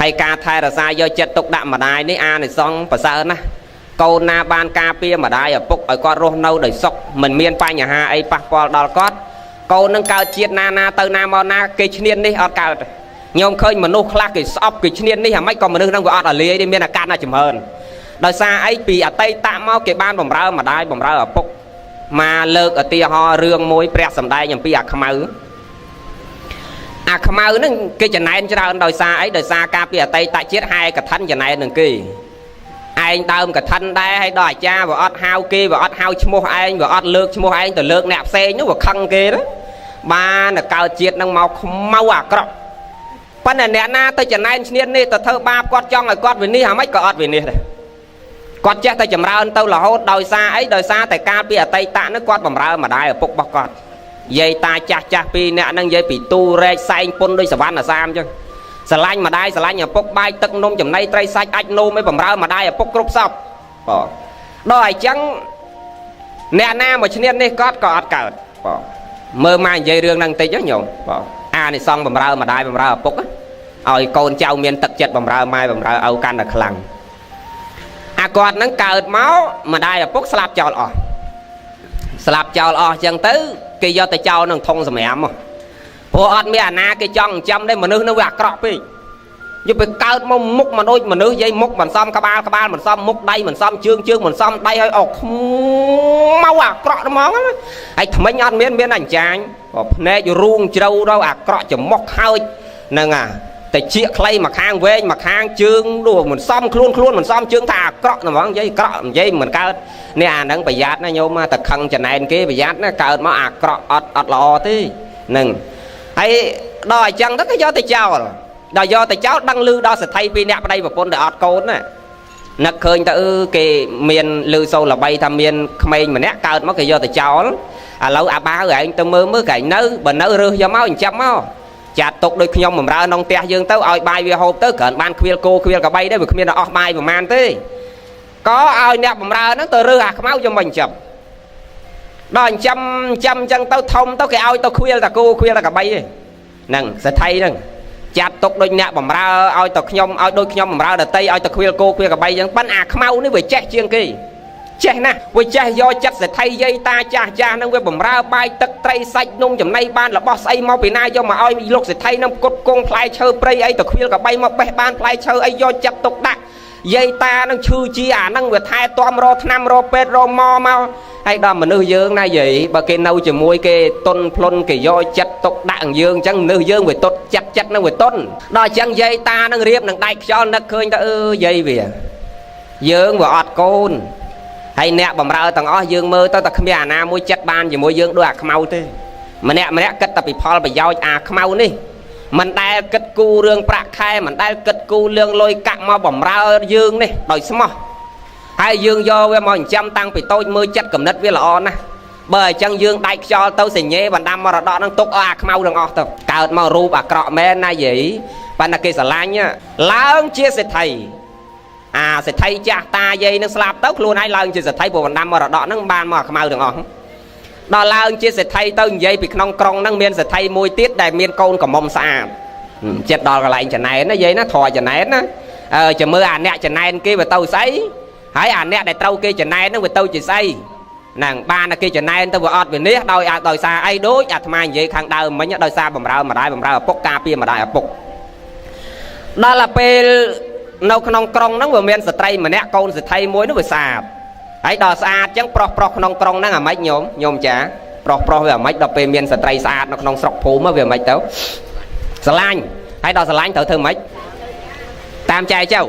ហើយការថែរក្សាយកចិត្តទុកដាក់ម្ដាយនេះអានិសង្សប្រសើរណាស់កូនណាបានការពារម្ដាយឪពុកឲ្យគាត់រស់នៅដោយសុខមិនមានបញ្ហាអីប៉ះពាល់ដល់គាត់កូននឹងកើតជាតិណាណាទៅណាមកណាគេឈ្នាននេះអត់កើតទេញោមឃើញមនុស្សខ្លះគេស្អប់គេឈ្នាននេះអាម៉េចក៏មនុស្សហ្នឹងវាអត់អាលាយទេមានអាការណាចម្រើនដោយសារអីពីអតីតមកគេបានបំរើម្ដាយបំរើឪពុកមកលើកឧទាហរណ៍រឿងមួយព្រះសម្ដែងអំពីអាខ្មៅអាខ្មៅហ្នឹងគេចំណែនច្រើនដោយសារអីដោយសារការពីអតីតជាតិហែកឋិនចំណែននឹងគេឯងដើមកឋិនដែរហើយដល់អាចារ្យវាអត់ហៅគេវាអត់ហៅឈ្មោះឯងវាអត់លើកឈ្មោះឯងទៅលើកអ្នកផ្សេងនោះវាខឹងគេណាបានទៅកើតជាតិនឹងមកខ្មៅអាក្រក់ប៉ុន្តែអ្នកណាទៅចំណែនឈ្នាននេះទៅធ្វើបាបគាត់ចង់ឲ្យគាត់វិនិច្ឆ័យអាម៉េចក៏អត់វិនិច្ឆ័យដែរគាត់ចេះតែចម្រើនទៅរហូតដោយសារអីដោយសារតែកាលពីអតីតនោះគាត់បំរើម្ដាយឪពុករបស់គាត់យាយតាចាស់ចាស់ពីរអ្នកហ្នឹងនិយាយពីទូរែកសែងពុនដូចសវណ្ណអាសាមអញ្ចឹងស្រឡាញ់ម្ដាយស្រឡាញ់ឪពុកបាយទឹកនំចំណីត្រីសាច់អាចនោមឲ្យបំរើម្ដាយឪពុកគ្រប់សពបងដល់អញ្ចឹងអ្នកណាមកឈ្នាននេះគាត់ក៏អត់កើតបងមើលមកនិយាយរឿងហ្នឹងបន្តិចញោមបងអានិសង្សបំរើម្ដាយបំរើឪពុកឲ្យកូនចៅមានទឹកចិត្តបំរើម៉ែបំរើឪកាន់តែខ្លាំងអាគាត់ហ្នឹងកើតមកម្ដាយឪពុកស្លាប់ចោលអស់ស្លាប់ចោលអស់អញ្ចឹងទៅគេយកទៅចោលក្នុងធុងសម្រាមព្រោះអត់មានអាណាគេចង់ចិញ្ចឹមទេមនុស្សនោះវាអាក្រក់ពេកយកទៅកើតមកមុខមិនដូចមនុស្សយាយមុខមិនសមក្បាលក្បាលមិនសមមុខដៃមិនសមជើងជើងមិនសមដៃហើយអอกខ្មៅអាក្រក់ហ្មងហើយថ្មិញអត់មានមានអញ្ចាញភ្នែករូងជ្រៅដល់អាក្រក់ច្រមុះខើចហ្នឹងអាតែជាខ្លីមួយខាងវែងមួយខាងជើងដូចមិនសមខ្លួនខ្លួនមិនសមជើងថាអាក្រក់ហ្មងយាយក្រក់និយាយមិនកើតនេះអាហ្នឹងប្រយ័ត្នណាញោមតែខឹងចំណែនគេប្រយ័ត្នណាកើតមកអាក្រក់អត់អត់ល្អទេហ្នឹងហើយដល់អញ្ចឹងទៅគេយកទៅចោលដល់យកទៅចោលដឹងលឺដល់សេដ្ឋីពីរអ្នកប្តីប្រពន្ធដែលអត់កូនណានឹកឃើញទៅអឺគេមានលឺសូរល្បីថាមានក្មេងម្នាក់កើតមកគេយកទៅចោលឥឡូវអាបាវឯងទៅមើលមើលកែងនៅបើនៅរើសយកមកចិញ្ចឹមមកចាត់ទុកដូចខ្ញុំបំរើក្នុងផ្ទះយើងទៅឲ្យបាយវាហូបទៅគ្រាន់បានខ្វៀលគោខ្វៀលកបីដែរវាគ្មានអស់បាយប្រហែលទេក៏ឲ្យអ្នកបំរើហ្នឹងទៅរើសអាខ្មៅយកមកចិញ្ចឹមដល់ចិញ្ចឹមចិញ្ចឹមអញ្ចឹងទៅធំទៅគេឲ្យទៅខ្វៀលតាគោខ្វៀលតាកបីទេហ្នឹងសេដ្ឋីហ្នឹងចាត់ទុកដូចអ្នកបំរើឲ្យទៅខ្ញុំឲ្យដូចខ្ញុំបំរើដតីឲ្យទៅខ្វៀលគោខ្វៀលកបីអញ្ចឹងប៉ិនអាខ្មៅនេះវាចេះជាងគេចេះណាស់វាចេះយកចិត្តសេដ្ឋីយាយតាចាស់ចាស់ហ្នឹងវាបំរើបាយទឹកត្រីសាច់នំចំណីបានរបស់ស្អីមកពីណាយកមកឲ្យលោកសេដ្ឋីហ្នឹងគុតគង់ផ្លែឈើព្រៃអីទៅខ្វៀលកបីមកបេះបានផ្លែឈើអីយកចិត្តទុកដាក់យាយតានឹងឈឺជាអាហ្នឹងវាថែទាំរថ្នាំរពេទ្យរមកមកហើយដល់មនុស្សយើងណាយាយបើគេនៅជាមួយគេតុនភ្លុនគេយកចិត្តទុកដាក់យើងអញ្ចឹងមនុស្សយើងវាតុតចិត្តចិត្តនឹងវាតុនដល់អញ្ចឹងយាយតានឹងរៀបនឹងដែកខ្យល់នឹកឃើញទៅអឺយាយវាយើងវាអត់កូនហើយអ្នកបំរើទាំងអស់យើងមើលទៅតែគ្មានអាណាមួយចិត្តបានជាមួយយើងដូចអាខ្មៅទេម្នាក់ម្នាក់គិតតែពីផលប្រយោជន៍អាខ្មៅនេះមិនដែលគិតគូររឿងប្រាក់ខែមិនដែលគិតគូររឿងលុយកាក់មកបំរើយើងនេះដោយស្មោះហើយយើងយកវាមកចិញ្ចឹមតាំងពីតូចមើលចិត្តកំណត់វាល្អណាស់បើអញ្ចឹងយើងដាច់ខ្យល់ទៅសញ្ញេបណ្ដាំមរតកនឹងទុកឲ្យអាខ្មៅទាំងអស់ទៅកើតមករូបអាក្រក់មែនណាយាយប៉ុន្តែគេស្រឡាញ់ឡើងជាសេដ្ឋីអាសេដ្ឋីចាស់តាយាយនឹងស្លាប់ទៅខ្លួនឯងឡើងជាសេដ្ឋីព្រោះបណ្ដាំមរតកនឹងបានមកអាខ្មៅទាំងអស់ដល់ឡើងជាសេដ្ឋីទៅនិយាយពីក្នុងក្រុងហ្នឹងមានសេដ្ឋីមួយទៀតដែលមានកូនកំមុំស្អាតចិត្តដល់កន្លែងចំណែនណាយាយណាធរចំណែនណាអឺចាំមើលអាអ្នកចំណែនគេវាទៅស្អីហើយអាអ្នកដែលត្រូវគេចំណែនហ្នឹងវាទៅជាស្អីហ្នឹងបានតែគេចំណែនទៅវាអត់វិនិច្ឆ័យដោយដោយសារអីដូចអាត្មានិយាយខាងដើមមិញដោយសារបំរើម្ដាយបំរើឪពុកការពារម្ដាយឪពុកដល់ទៅពេលនៅក្នុងក្រុងហ្នឹងវាមានស្ត្រីម្នាក់កូនសេដ្ឋីមួយនោះវាស្អាតហើយដល់ស្អាតអញ្ចឹងប្រុសប្រុសក្នុងក្រុងហ្នឹងអាម៉េចញោមញោមចាប្រុសប្រុសវាអាម៉េចដល់ពេលមានស្ត្រីស្អាតនៅក្នុងស្រុកភូមិវាអាម៉េចទៅស្រឡាញ់ហើយដល់ស្រឡាញ់ត្រូវធ្វើម៉េចតាមចែចៅ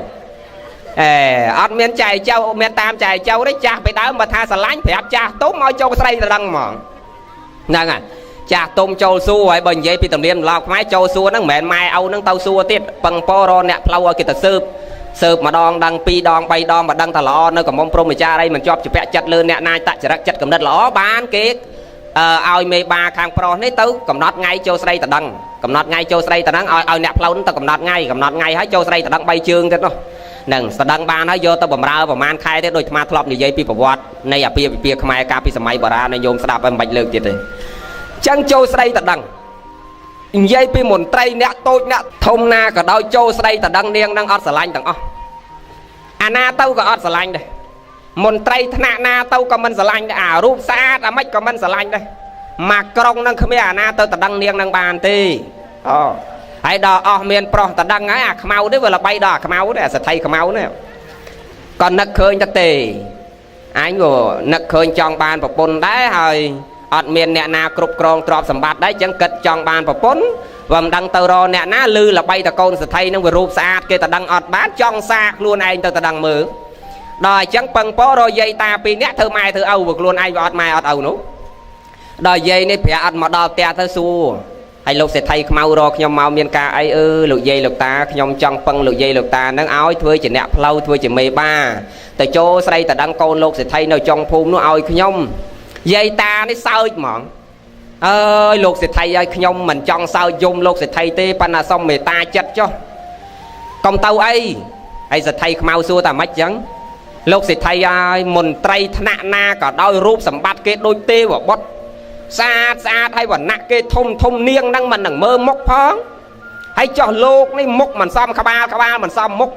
អេអត់មានចែចៅមានតាមចែចៅទេចាស់ពីដើមបើថាស្រឡាញ់ប្រាប់ចាស់ទុំឲ្យចូលស្រីទៅដឹងហ្មងហ្នឹងហើយចាស់ទុំចូលសួរហើយបើនិយាយពីទំនៀមទម្លាប់ខ្មែរចូលសួរហ្នឹងមិនមែនម៉ែឪហ្នឹងទៅសួរទៀតពឹងពោរអ្នកផ្លូវឲ្យគេទៅស៊ើបស៊ើបម្ដងដឹងពីរដងបីដងមកដឹងថាល្អនៅកំមុំព្រមចារីមិនជាប់ជាពាក់ចិត្តលើអ្នកណាតចរិតចិត្តកំណត់ល្អបានគេឲ្យមេបាខាងប្រុសនេះទៅកំណត់ថ្ងៃចូលស្រីតដឹងកំណត់ថ្ងៃចូលស្រីតដឹងឲ្យឲ្យអ្នកផ្លូវទៅកំណត់ថ្ងៃកំណត់ថ្ងៃហើយចូលស្រីតដឹង3ជើងទៀតនោះនឹងស្ដឹងបានហើយយកទៅបំរើប្រហែលខែទេដូចអាត្មាធ្លាប់និយាយពីប្រវត្តិនៃអាពាហ៍ពិពាហ៍ខ្មែរកាលពីសម័យបុរាណញោមស្ដាប់ហើយមិនបាច់លើកទៀតទេចឹងចូលស្រីតដឹង និយាយពីមន្ត្រីអ្នកតូចអ្នកធំណាក៏ដោយចូលស្ដីតដឹងនាងនឹងអត់ស្រឡាញ់ទាំងអស់អាណាទៅក៏អត់ស្រឡាញ់ដែរមន្ត្រីថ្នាក់ណាទៅក៏មិនស្រឡាញ់ដែរអារូបស្អាតអាម៉េចក៏មិនស្រឡាញ់ដែរមកក្រុងនឹងគ្មានអាណាទៅតដឹងនាងនឹងបានទេអូហើយដល់អស់មានប្រុសតដឹងហើយអាខ្មៅនេះវាល្បីដល់អាខ្មៅនេះអាសថីខ្មៅនេះក៏នឹកឃើញទៅទេអញក៏នឹកឃើញចង់បានប្រពន្ធដែរហើយអត់មានអ្នកណាគ្រប់គ្រងទ្រព្យសម្បត្តិដែរចឹងគិតចង់បានប្រពន្ធវាមិនដឹងទៅរកអ្នកណាលឺល្បីតកូនសថីនឹងវារូបស្អាតគេតដឹងអត់បានចង់សាខ្លួនឯងទៅតដឹងមើលដល់អញ្ចឹងពឹងពោរកយាយតាពីរនាក់ធ្វើម៉ែធ្វើឪព្រោះខ្លួនឯងវាអត់ម៉ែអត់ឪនោះដល់យាយនេះប្រាក់អត់មកដល់ផ្ទះទៅសួរហើយលោកសេដ្ឋីខ្មៅរកខ្ញុំមកមានការអីអឺលោកយាយលោកតាខ្ញុំចង់ពឹងលោកយាយលោកតានឹងឲ្យធ្វើជាអ្នកផ្លូវធ្វើជាមេបាទៅចូលស្រីតដឹងកូនលោកសេដ្ឋីនៅចុងភូមិនោះឲ្យខ្ញុំយាយតានេះសើចហ្មងអើយលោកសេដ្ឋីឲ្យខ្ញុំមិនចង់សើចយំលោកសេដ្ឋីទេប៉ុន្តែសុំមេត្តាចិត្តចុះកុំទៅអីហើយសេដ្ឋីខ្មៅសួរតាម៉េចចឹងលោកសេដ្ឋីឲ្យមន្ត្រីថ្នាក់ណាក៏ដោយរូបសម្បត្តិគេដូចទេវបុត្រស្អាតស្អាតហើយវណ្ណៈគេធំធំនាងហ្នឹងមិននឹងមើលមុខផងហើយចោះលោកនេះមុខមិនសមក្បាលក្បាលមិនសមមុខ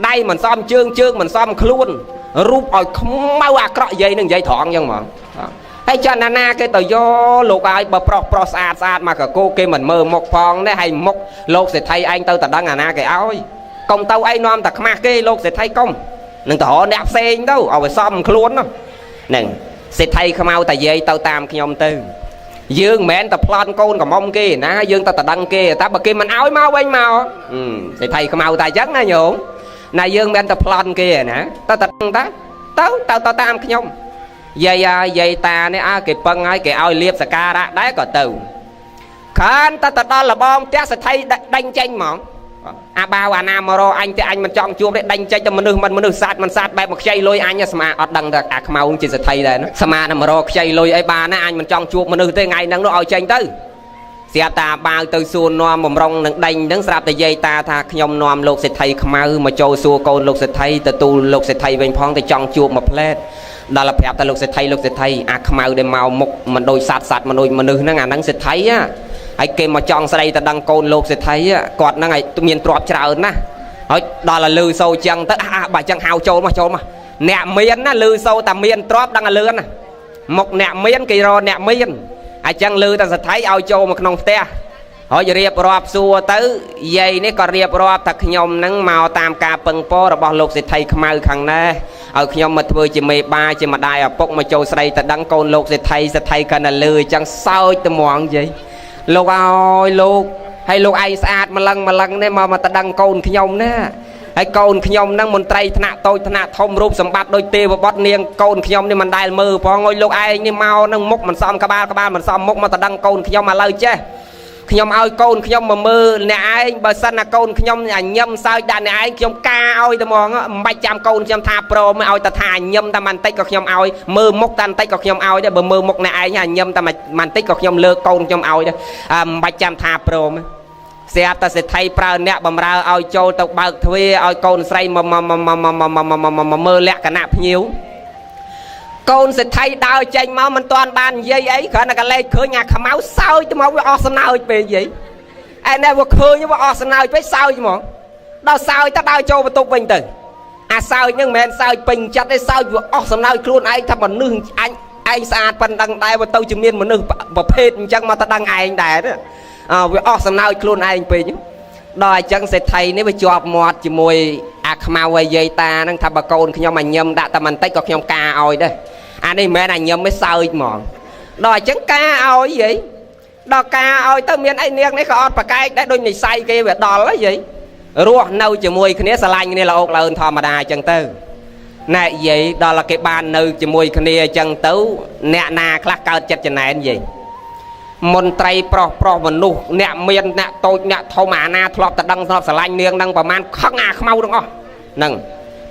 ដៃមិនសមជើងជើងមិនសមខ្លួនរូបឲ្យខ្មៅអាក្រក់យាយនឹងនិយាយត្រង់ចឹងហ្មងហើយចន្ទណាគេទៅយកលោកឲ្យបើប្រុសប្រុសស្អាតស្អាតមកកកោគេមិនមើលមុខផងនេះហើយមុខលោកសេដ្ឋីឯងទៅតដឹងអាណាគេឲ្យកុំទៅឯងនាំតែខ្មាស់គេលោកសេដ្ឋីកុំនឹងទៅរកអ្នកផ្សេងទៅឲ្យវាសមខ្លួនហ្នឹងសេដ្ឋីខ្មៅតាយាយទៅតាមខ្ញុំទៅយើងមិនមែនតែប្លន់កូនកំមុំគេណាយើងទៅតដឹងគេតែបើគេមិនឲ្យមកវិញមកសេដ្ឋីខ្មៅតែអញ្ចឹងណាញោមណាយើងមិនមែនតែប្លន់គេណាទៅតដឹងតាទៅទៅទៅតាមខ្ញុំយាយយាយតានេះអើគេពឹងហើយគេឲ្យលៀបសការៈដែរក៏ទៅខានតែទៅដល់លបងផ្ទះសេដ្ឋីដេញចេញហ្មងអាបាវអាណាមករកអញទេអញមិនចង់ជួបទេដេញចេញទៅមនុស្សមិនមនុស្សសត្វមិនសត្វបែបមកខ្ចីលុយអញស្មាអត់ដឹងថាអាខ្មៅជាសេដ្ឋីដែរស្មាណាមករកខ្ចីលុយអីបានណាអញមិនចង់ជួបមនុស្សទេថ្ងៃហ្នឹងនោះឲ្យចេញទៅស្រាប់តាបាវទៅសួរនាំបំរុងនឹងដេញហ្នឹងស្រាប់តែយាយតាថាខ្ញុំនាំលោកសេដ្ឋីខ្មៅមកចូលសួរកូនលោកសេដ្ឋីទទួលលោកសេដ្ឋីវិញផងទៅចង់ជួបមួយផ្លែតដល់ប្រាប់តែលោកសេដ្ឋីលោកសេដ្ឋីអាខ្មៅដែលមកមុខមិនដូចសត្វសត្វមិនដូចមនុស្សហ្នឹងអាហ្នឹងសេដ្ឋីហើយគេមកចង់ស្ដីទៅដឹងកូនលោកសេដ្ឋីគាត់ហ្នឹងឲ្យមានទ្រព្យច្រើនណាស់ហើយដល់ឲ្យលឺសូចឹងទៅអាបើចឹងហៅចូលមកចូលមកអ្នកមានណាលឺសូតែមានទ្រព្យដឹងឲ្យលឿនណាមុខអ្នកមានគេរកអ្នកមានអញ្ចឹងលឺតែសេដ្ឋីឲ្យចូលមកក្នុងផ្ទះហើយរៀបរាប់សួរទៅយាយនេះក៏រៀបរាប់ថាខ្ញុំហ្នឹងមកតាមការពឹងពររបស់លោកសេដ្ឋីខ្មៅខាងនេះឲ្យខ្ញុំមកធ្វើជាមេបាជាម្ដាយឪពុកមកចូលស្ដីទៅដឹងកូនលោកសេដ្ឋីសេដ្ឋីកាន់តែលឺអញ្ចឹងសើចទៅហ្មងយាយលោកអើយលោកហើយលោកឯងស្អាតម្លឹងម្លឹងនេះមកទៅដឹងកូនខ្ញុំណាហើយកូនខ្ញុំហ្នឹងមន្ត្រីថ្នាក់តូចថ្នាក់ធំរូបសម្បត្តិដូចទេវបុត្រនាងកូនខ្ញុំនេះមិនដែលមើលផងអុយលោកឯងនេះមកហ្នឹងមុខមិនសមក្បាលក្បាលមិនសមមុខមកទៅដឹងកូនខ្ញុំឥឡូវចេះខ្ញុំឲ្យកូនខ្ញុំមកមើលអ្នកឯងបើសិនណាកូនខ្ញុំញញឹមសើចដាក់អ្នកឯងខ្ញុំការឲ្យតែហ្មងមិនបាច់ចាំកូនខ្ញុំថាព្រមឲ្យតែថាញឹមតែបន្តិចក៏ខ្ញុំឲ្យមើលមុខតែបន្តិចក៏ខ្ញុំឲ្យដែរបើមើលមុខអ្នកឯងញឹមតែបន្តិចក៏ខ្ញុំលើកកូនខ្ញុំឲ្យដែរមិនបាច់ចាំថាព្រមស្រាប់តែសេដ្ឋីប្រើអ្នកបំរើឲ្យចូលទៅបើកទ្វារឲ្យកូនស្រីមកមើលលក្ខណៈភ្ញៀវកូនសេដ្ឋីដើរចេញមកមិនទាន់បាននិយាយអីគ្រាន់តែកលេចឃើញអាខ្មៅសើចទៅមកវាអស់សំណើចពេកនិយាយឯនេះវាឃើញវាអស់សំណើចពេកសើចហ្មងដល់សើចទៅដើរចូលបន្ទប់វិញទៅអាសើចហ្នឹងមិនមែនសើចពេញចិត្តទេសើចវាអស់សំណើចខ្លួនឯងថាមនុស្សអញឯងស្អាតប៉ុណ្ណឹងដែរវាទៅជាមានមនុស្សប្រភេទអញ្ចឹងមកទៅដឹងឯងដែរវាអស់សំណើចខ្លួនឯងពេកដល់អញ្ចឹងសេដ្ឋីនេះវាជាប់មាត់ជាមួយអាខ្មៅឲ្យយាយតាហ្នឹងថាបើកូនខ្ញុំអាញឹមដាក់តែបន្តិចក៏ខ្ញុំការឲ្យដែរអានេះមិនមែនអាញឹមទេសើចហ្មងដល់អញ្ចឹងការឲ្យយាយដល់ការឲ្យទៅមានអីនាងនេះក៏អត់ប្រកែកដែរដូចនិស័យគេវាដល់ហើយយាយរស់នៅជាមួយគ្នាស្រឡាញ់គ្នាល្អកល្អឿនធម្មតាអញ្ចឹងទៅណែយាយដល់គេបាននៅជាមួយគ្នាអញ្ចឹងទៅអ្នកណាខ្លះកើតចិត្តចំណែនយាយមន្ត្រីប្រុសប្រុសមនុស្សអ្នកមានអ្នកតូចអ្នកធំអាណាធ្លាប់តែដឹងធ្លាប់ស្រឡាញ់នាងនឹងប្រហែលខឹងអាខ្មៅទាំងអស់ហ្នឹង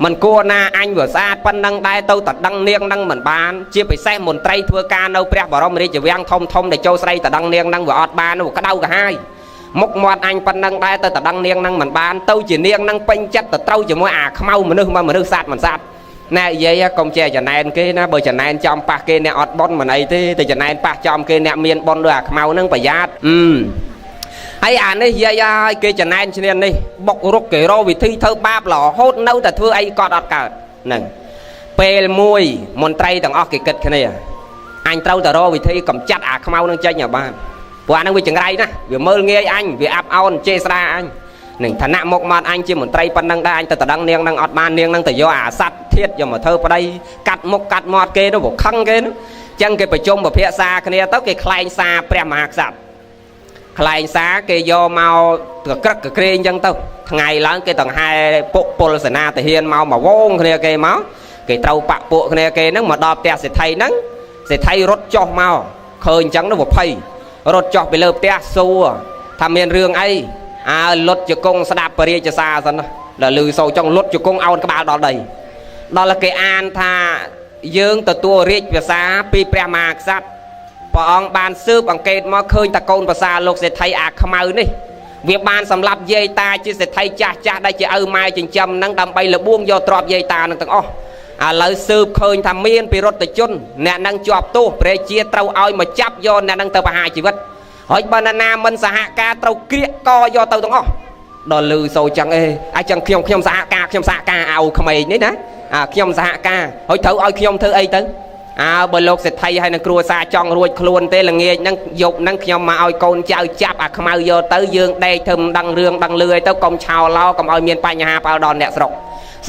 មិនគួរណាអញវាស្អាតប៉ុណ្ណឹងដែរទៅតែដឹងនាងនឹងមិនបានជាពិសេសមន្ត្រីធ្វើការនៅព្រះបរមរាជវាំងធំធំដែលចូលស្រីតែដឹងនាងនឹងវាអត់បានវាក្តៅក្រហាយមុខមាត់អញប៉ុណ្ណឹងដែរទៅតែដឹងនាងនឹងមិនបានទៅជានាងនឹងពេញចិត្តទៅត្រូវជាមួយអាខ្មៅមនុស្សមកមនុស្សសត្វមិនសត្វណែយាយកុំចេះចំណែនគេណាបើចំណែនចំប៉ះគេអ្នកអត់ប៉ុនមិនអីទេតែចំណែនប៉ះចំគេអ្នកមានប៉ុនដូចអាខ្មៅហ្នឹងប្រយ័ត្ន ហើយអានេះយាយហើយគេចំណែនឈ្នានេះបុករុកគេរកវិធីធ្វើបាបរហូតនៅតែធ្វើអីគាត់អត់កើតហ្នឹងពេលមួយមន្ត្រីទាំងអស់គេគិតគ្នាអញត្រូវតែរកវិធីកម្ចាត់អាខ្មៅនឹងចេញឲ្យបានព្រោះអានឹងវាចង្រៃណាស់វាមើលងាយអញវាអាប់អោនជេរស្ដាអញនឹងឋានៈមុខមាត់អញជាមន្ត្រីប៉ុណ្ណឹងដែរអញទៅតដឹងនាងនឹងអត់បាននាងនឹងទៅយកអាសัตว์ធាតយកមកធ្វើប្តីកាត់មុខកាត់មាត់គេនោះវាខឹងគេនោះចឹងគេប្រជុំពិភាក្សាគ្នាទៅគេខ្លែងសារព្រះមហាក្សត្រខ្លែងសារគេយកមកកក្រឹកកក្រែងចឹងទៅថ្ងៃឡើងគេដង្ហែពុកពលសេនាទាហានមកមកវងគ្នាគេមកគេត្រូវបាក់ពួកគ្នាគេហ្នឹងមកដល់ផ្ទះសេដ្ឋីហ្នឹងសេដ្ឋីរត់ចុះមកឃើញចឹងនោះភ័យរត់ចុះពីលើផ្ទះសួរថាមានរឿងអីអើលុតជង្គង់ស្ដាប់ពរាជសារសិនណាដល់លឺសូចង់លុតជង្គង់អោនក្បាលដល់ដីដល់គេអានថាយើងទទួលរាជភាសាពីព្រះមហាក្សត្រព្រះអង្គបានស៊ើបអង្កេតមកឃើញតកូនភាសាលោកសេដ្ឋីអាខ្មៅនេះវាបានសម្លាប់យាយតាជាសេដ្ឋីចាស់ចាស់ដែលជាឪម៉ែចិញ្ចឹមនឹងដើម្បីលបួងយកទ្រព្យយាយតានឹងទាំងអស់ឥឡូវស៊ើបឃើញថាមានពិរុទ្ធជនអ្នកនឹងជាប់ទោសព្រះជាត្រូវឲ្យមកចាប់យកអ្នកនឹងទៅប្រហារជីវិតហើយបើណាមិនសហការត្រូវក្រៀកកយកទៅទាំងអស់ដល់លឺសូចឹងអេអញ្ចឹងខ្ញុំសហការខ្ញុំសហការអោក្មេងនេះណាអាខ្ញុំសហការហើយត្រូវឲ្យខ្ញុំធ្វើអីទៅអើបើលោកសេដ្ឋីហើយនឹងគ្រួសារចង់រួចខ្លួនទេល្ងាចហ្នឹងយប់ហ្នឹងខ្ញុំមកឲ្យកូនចៅចាប់អាខ្មៅយកទៅយើងដេកធ្វើមិនដឹងរឿងដឹងលឺអីទៅកុំឆោឡោកុំឲ្យមានបញ្ហាប៉ោដល់អ្នកស្រុក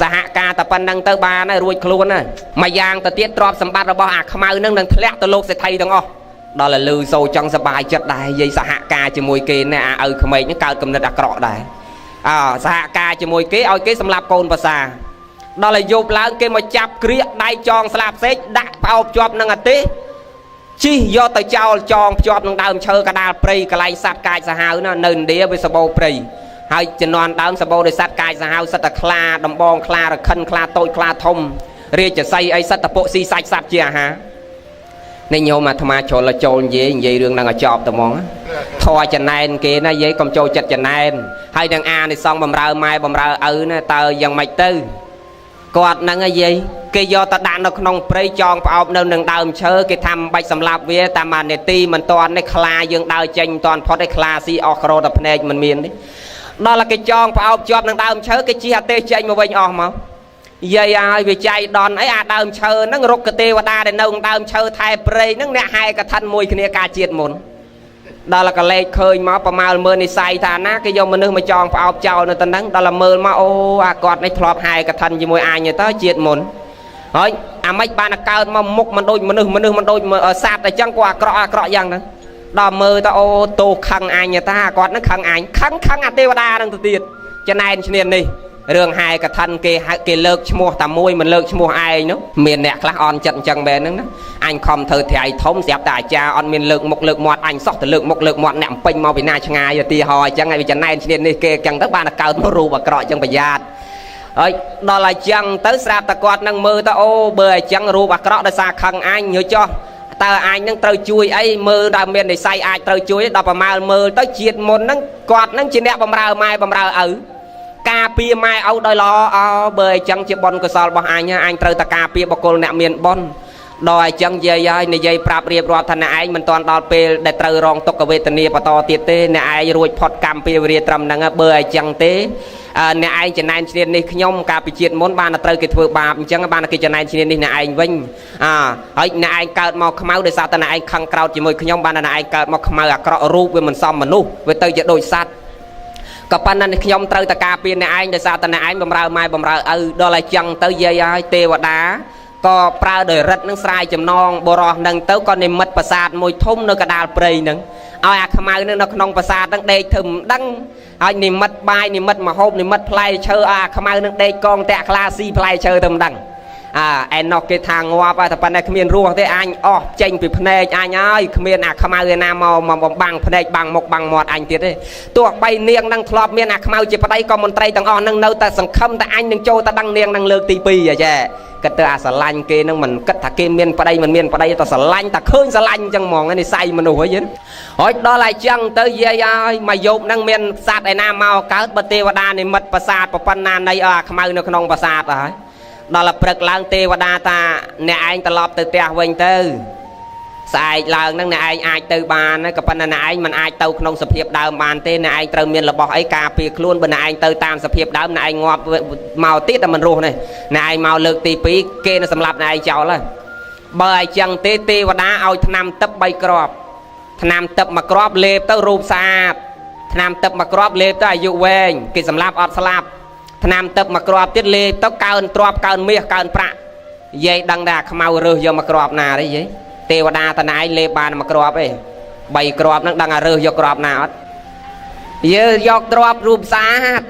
សហការតែប៉ុណ្្នឹងទៅបានហើយរួចខ្លួនហើយមួយយ៉ាងទៅទៀតទ្រព្យសម្បត្តិរបស់អាខ្មៅហ្នឹងនឹងធ្លាក់ទៅលោកសេដ្ឋីទាំងអស់ដល់លឺសូចង់សบายចិត្តដែរយាយសហការជាមួយគេណែអាឪក្មេងហ្នឹងកើតគំនិតអាក្រក់ដែរអើសហការជាមួយគេឲ្យគេសម្លាប់កូនប្រសាដល់ឲ្យយប់ឡើងគេមកចាប់ក្រៀកដៃចងស្លាបសេកដាក់ផ្អោបជាប់នឹងអាទេសជីះយកទៅចោលចងភ្ជាប់នឹងដើមឈើកដាលព្រៃកន្លែងសត្វកាចសាហាវណានៅឥណ្ឌាវាសបោព្រៃហើយជំនាន់ដើមសបោដោយសត្វកាចសាហាវសិតតែខ្លាដំបងខ្លារខិនខ្លាតូចខ្លាធំរាជសីអីសិតតែពុកស៊ីសាច់សត្វជាអាហារនេះញោមអាត្មាចូលចូលនិយាយរឿងហ្នឹងឲ្យចប់តែហ្មងធေါ်ចំណែនគេណាយាយកុំចូលចិត្តចំណែនហើយនឹងអានិសងបំរើម៉ែបំរើឪណាតើយ៉ាងម៉េចទៅគាត់ហ្នឹងយាយគេយកទៅដាក់នៅក្នុងព្រៃចងផ្អោបនៅនឹងដើមឈើគេថាមិនបាច់សម្លាប់វាតាមមួយនាទីមិនតាន់នេះខ្លាយើងដើរចេញមិនតាន់ផុតទេខ្លាស៊ីអស់ក្រតែភ្នែកមិនមានទេដល់គេចងផ្អោបជាប់នឹងដើមឈើគេជិះអាទេសចេញមកវិញអស់មកយាយឲ្យវាចៃដនអីអាដើមឈើហ្នឹងរុក្ខទេវតាដែលនៅដើមឈើថែព្រៃហ្នឹងអ្នកហែកឋិនមួយគ្នាការជាតិមុនដល់កលេចឃើញមកប្រមាលមើលនិស័យថាណាគេយកមនុស្សមកចងផ្អោបចោលនៅទៅហ្នឹងដល់មើលមកអូអាគាត់នេះធ្លាប់ហែកឋិនជាមួយអញទៅជាតិមុនហើយអាម៉េចបានកើតមកមុខមិនដូចមនុស្សមនុស្សមិនដូចសត្វអញ្ចឹងគាត់អាក្រក់អាក្រក់យ៉ាងហ្នឹងដល់មើលទៅអូតោខឹងអញតាគាត់ហ្នឹងខឹងអញខឹងខឹងអាទេវតាហ្នឹងទៅទៀតចំណែនឈ្នាននេះរឿងហែកឋិនគេហៅគេលើកឈ្មោះតែមួយមិនលើកឈ្មោះឯងនោះមានអ្នកខ្លះអន់ចិត្តអញ្ចឹងមែនហ្នឹងណាអញខំធ្វើត្រៃធំស្រាប់តែអាចារ្យអត់មានលើកមុខលើកមាត់អញសោះទៅលើកមុខលើកមាត់អ្នកពេញមកពីណាឆ្ងាយឧទាហរណ៍អញ្ចឹងហើយវាចំណែនឈ្នាននេះគេអញ្ចឹងទៅបានតែកើតមករូបអាក្រក់អញ្ចឹងប្រយ័ត្នហើយដល់អញ្ចឹងទៅស្រាប់តែគាត់នឹងមើលទៅអូបើអញ្ចឹងរូបអាក្រក់ដោយសារខឹងអញញើចោះតើអញនឹងត្រូវជួយអីមើលដល់មាននិស័យអាចត្រូវជួយដល់ប្រមាលមើលទៅជាតិមុនហ្នឹងគាត់ហ្នឹងជាអ្នកបំរើម៉ែបំរើឪការពារម៉ែឪដោយល្អអោបើអញ្ចឹងជាបុណ្យកុសលរបស់អញអញត្រូវតែការពារបុគ្គលអ្នកមានបុណ្យដល់អញ្ចឹងយាយហើយនិយាយប្រាប់រៀបរាប់ថាអ្នកឯងមិនទាន់ដល់ពេលដែលត្រូវរងទុក្ខវេទនាបន្តទៀតទេអ្នកឯងរួចផុតកម្មពីវរាត្រឹមហ្នឹងបើអញ្ចឹងទេអ្នកឯងចំណែនឈ្នាននេះខ្ញុំកាលពីជាតិមុនបានត្រូវគេធ្វើបាបអញ្ចឹងបានគេចំណែនឈ្នាននេះអ្នកឯងវិញអហើយអ្នកឯងកើតមកខ្មៅដោយសារតែអ្នកឯងខឹងក្រោតជាមួយខ្ញុំបានអ្នកឯងកើតមកខ្មៅអាក្រក់រូបវាមិនសមមនុស្សវាទៅជាដូចសត្វក៏ប៉ុន្តែខ្ញុំត្រូវតែការពារអ្នកឯងដោយសារតែអ្នកឯងបំរើម៉ែបំរើឪដល់ឲ្យចឹងទៅយាយហើយទេវតាក៏ប្រើដោយរិទ្ធនឹងស្រាយចំណងបុរសនឹងទៅក៏និមិត្តប្រាសាទមួយធំនៅកដាលព្រៃនឹងឲ្យអាខ្មៅនឹងនៅក្នុងប្រាសាទនឹងដេកធ្វើមិនដឹងហើយនិមិត្តបាយនិមិត្តម្ហូបនិមិត្តផ្លែឈើឲ្យអាខ្មៅនឹងដេកកងតាក់ខ្លាស៊ីផ្លែឈើទៅមិនដឹងអែណោះគេថាងាប់តែប៉ុន្តែគ្មានរស់ទេអញអស់ចេញពីភ្នែកអញហើយគ្មានអាខ្មៅឯណាមកមកបំបាំងភ្នែកបាំងមុខបាំងមាត់អញទៀតទេទោះបីនាងនឹងធ្លាប់មានអាខ្មៅជាប្តីក៏មន្ត្រីទាំងអស់នឹងនៅតែសង្ឃឹមតែអញនឹងចូលតែដឹងនាងនឹងលើកទី2អាចេះគិតទៅអាស្រឡាញ់គេនឹងមិនគិតថាគេមានប្តីមិនមានប្តីតែស្រឡាញ់តែឃើញស្រឡាញ់អញ្ចឹងហ្មងនិស័យមនុស្សហីហើយដល់ឲ្យចឹងទៅយាយហើយមកយប់នឹងមានសត្វឯណាមកកើតបើទេវតានិមិត្តប្រាសាទប៉ុណ្ណានៃឲ្យអាខ្មៅនៅក្នុងប្រាសាទហើយដល់ព្រឹកឡើងទេវតាថាអ្នកឯងត្រឡប់ទៅផ្ទះវិញទៅ ស្អែកឡើងហ្នឹងអ្នកឯងអាចទៅបានក៏ប៉ុន្តែអ្នកឯងមិនអាចទៅក្នុងសភាពដើមបានទេអ្នកឯងត្រូវមានរបស់អីការពារខ្លួនបើអ្នកឯងទៅតាមសភាពដើមអ្នកឯងងាប់មកទៀតតែមិនរស់ទេអ្នកឯងមកលើកទី2គេនឹងសម្លាប់អ្នកឯងចោលហើយបើឲ្យចឹងទេទេវតាឲ្យថ្នាំទឹក3គ្រាប់ថ្នាំទឹកមួយគ្រាប់លេបទៅរូបស្អាតថ្នាំទឹកមួយគ្រាប់លេបទៅអាយុវែងគេសម្លាប់អត់ស្លាប់ថ្នាំទឹកមួយគ្រាប់ទៀតលេបទៅកើនទ្រព្យកើនមាសកើនប្រាក់យាយដឹងថាខ្មៅរើសយកមួយគ្រាប់ណាទេយាយទេវតាតណឯងលេបបានមួយគ្រាប់ទេ3គ្រាប់ហ្នឹងដឹងថារើសយកគ្រាប់ណាអត់យើងយកទ្រព្យរូបស្អាត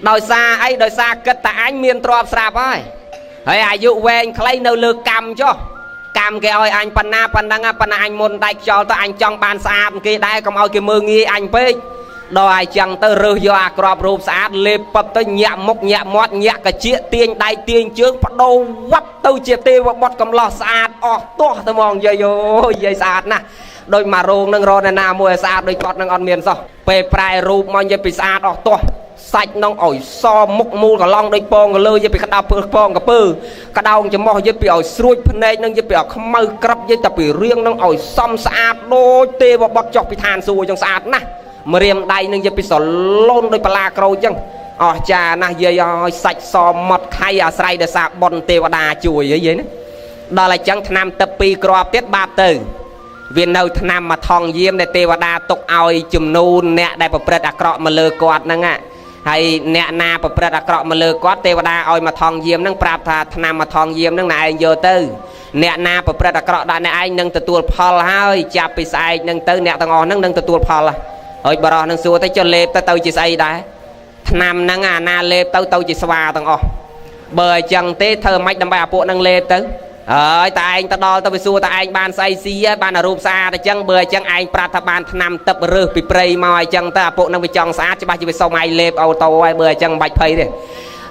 ដោយសារអីដោយសារគិតតែអញមានទ្រព្យស្រាប់ហើយហើយអាយុវែងខ្លីនៅលើកម្មចុះកម្មគេឲ្យអញប៉ុណ្ណាប៉ុណ្ណឹងប៉ុណ្ណាអញមុនដែកខ្យល់ទៅអញចង់បានស្អាតគេដែរកុំឲ្យគេមើលងាយអញពេកដល់ឲ្យចឹងទៅរើសយកអាក្របរូបស្អាតលេបពឹបទៅញាក់មុខញាក់មាត់ញាក់កាជាទាញដៃទាញជើងបដូរវ៉ាប់ទៅជាទេវបុត្រកំឡោះស្អាតអស់ទាស់ទៅហ្មងយាយអូយយាយស្អាតណាស់ដោយមករោងនឹងរកណាមួយឲ្យស្អាតដូចគាត់នឹងអត់មានសោះពេលប្រែរូបមកនិយាយពីស្អាតអស់ទាស់សាច់នងឲ្យសមុខមូលកឡងដូចពងកលើយពីក្តាប់ពើពងកពើក្តោងច្រមុះយពីឲ្យស្រួចភ្នែកនឹងយពីឲ្យខ្មៅក្រឹបយតែពីរៀងនឹងឲ្យសំស្អាតដូចទេវបុត្រចុះពីឋានសួគ៌ចឹងស្អាតណាស់ម្រាមដៃនឹងយពីសលូនដូចបលាក្រូចចឹងអស្ចារ្យណាស់យាយឲ្យសាច់សម៉ត់ខៃអាស្រ័យដោយសារបុណ្យទេវតាជួយយាយណាដល់អញ្ចឹងថ្នាំទឹកពីរគ្រាប់ទៀតបាបទៅវានៅថ្នាំមួយថងយាមដែលទេវតាទុកឲ្យចំនួនអ្នកដែលប្រព្រឹត្តអាក្រក់មកលើគាត់ហ្នឹងហើយអ្នកណាប្រព្រឹត្តអាក្រក់មកលើគាត់ទេវតាឲ្យមួយថងយាមហ្នឹងប្រាប់ថាថ្នាំមួយថងយាមហ្នឹងណែឯងយកទៅអ្នកណាប្រព្រឹត្តអាក្រក់ដល់អ្នកឯងនឹងទទួលផលហើយចាប់ពីស្អែកហ្នឹងទៅអ្នកទាំងអស់ហ្នឹងនឹងទទួលផលហើយបរោះនឹងសួរទៅចុះលេបទៅទៅជាស្អីដែរថ្នាំហ្នឹងអាណាលេបទៅទៅជាស្វាទាំងអស់បើអញ្ចឹងទេធ្វើម៉េចដើម្បីអាពួកហ្នឹងលេបទៅហើយតែឯងទៅដល់ទៅវាសួរតែឯងបានស្អីស៊ីបានរូបស្អាតអញ្ចឹងបើអញ្ចឹងឯងប្រាប់ថាបានថ្នាំទឹករើសពីព្រៃមកអញ្ចឹងទៅអាពួកហ្នឹងវាចង់ស្អាតច្បាស់ជាវាសុំឯងលេបអូតូហើយបើអញ្ចឹងមិនបាច់ភ័យទេ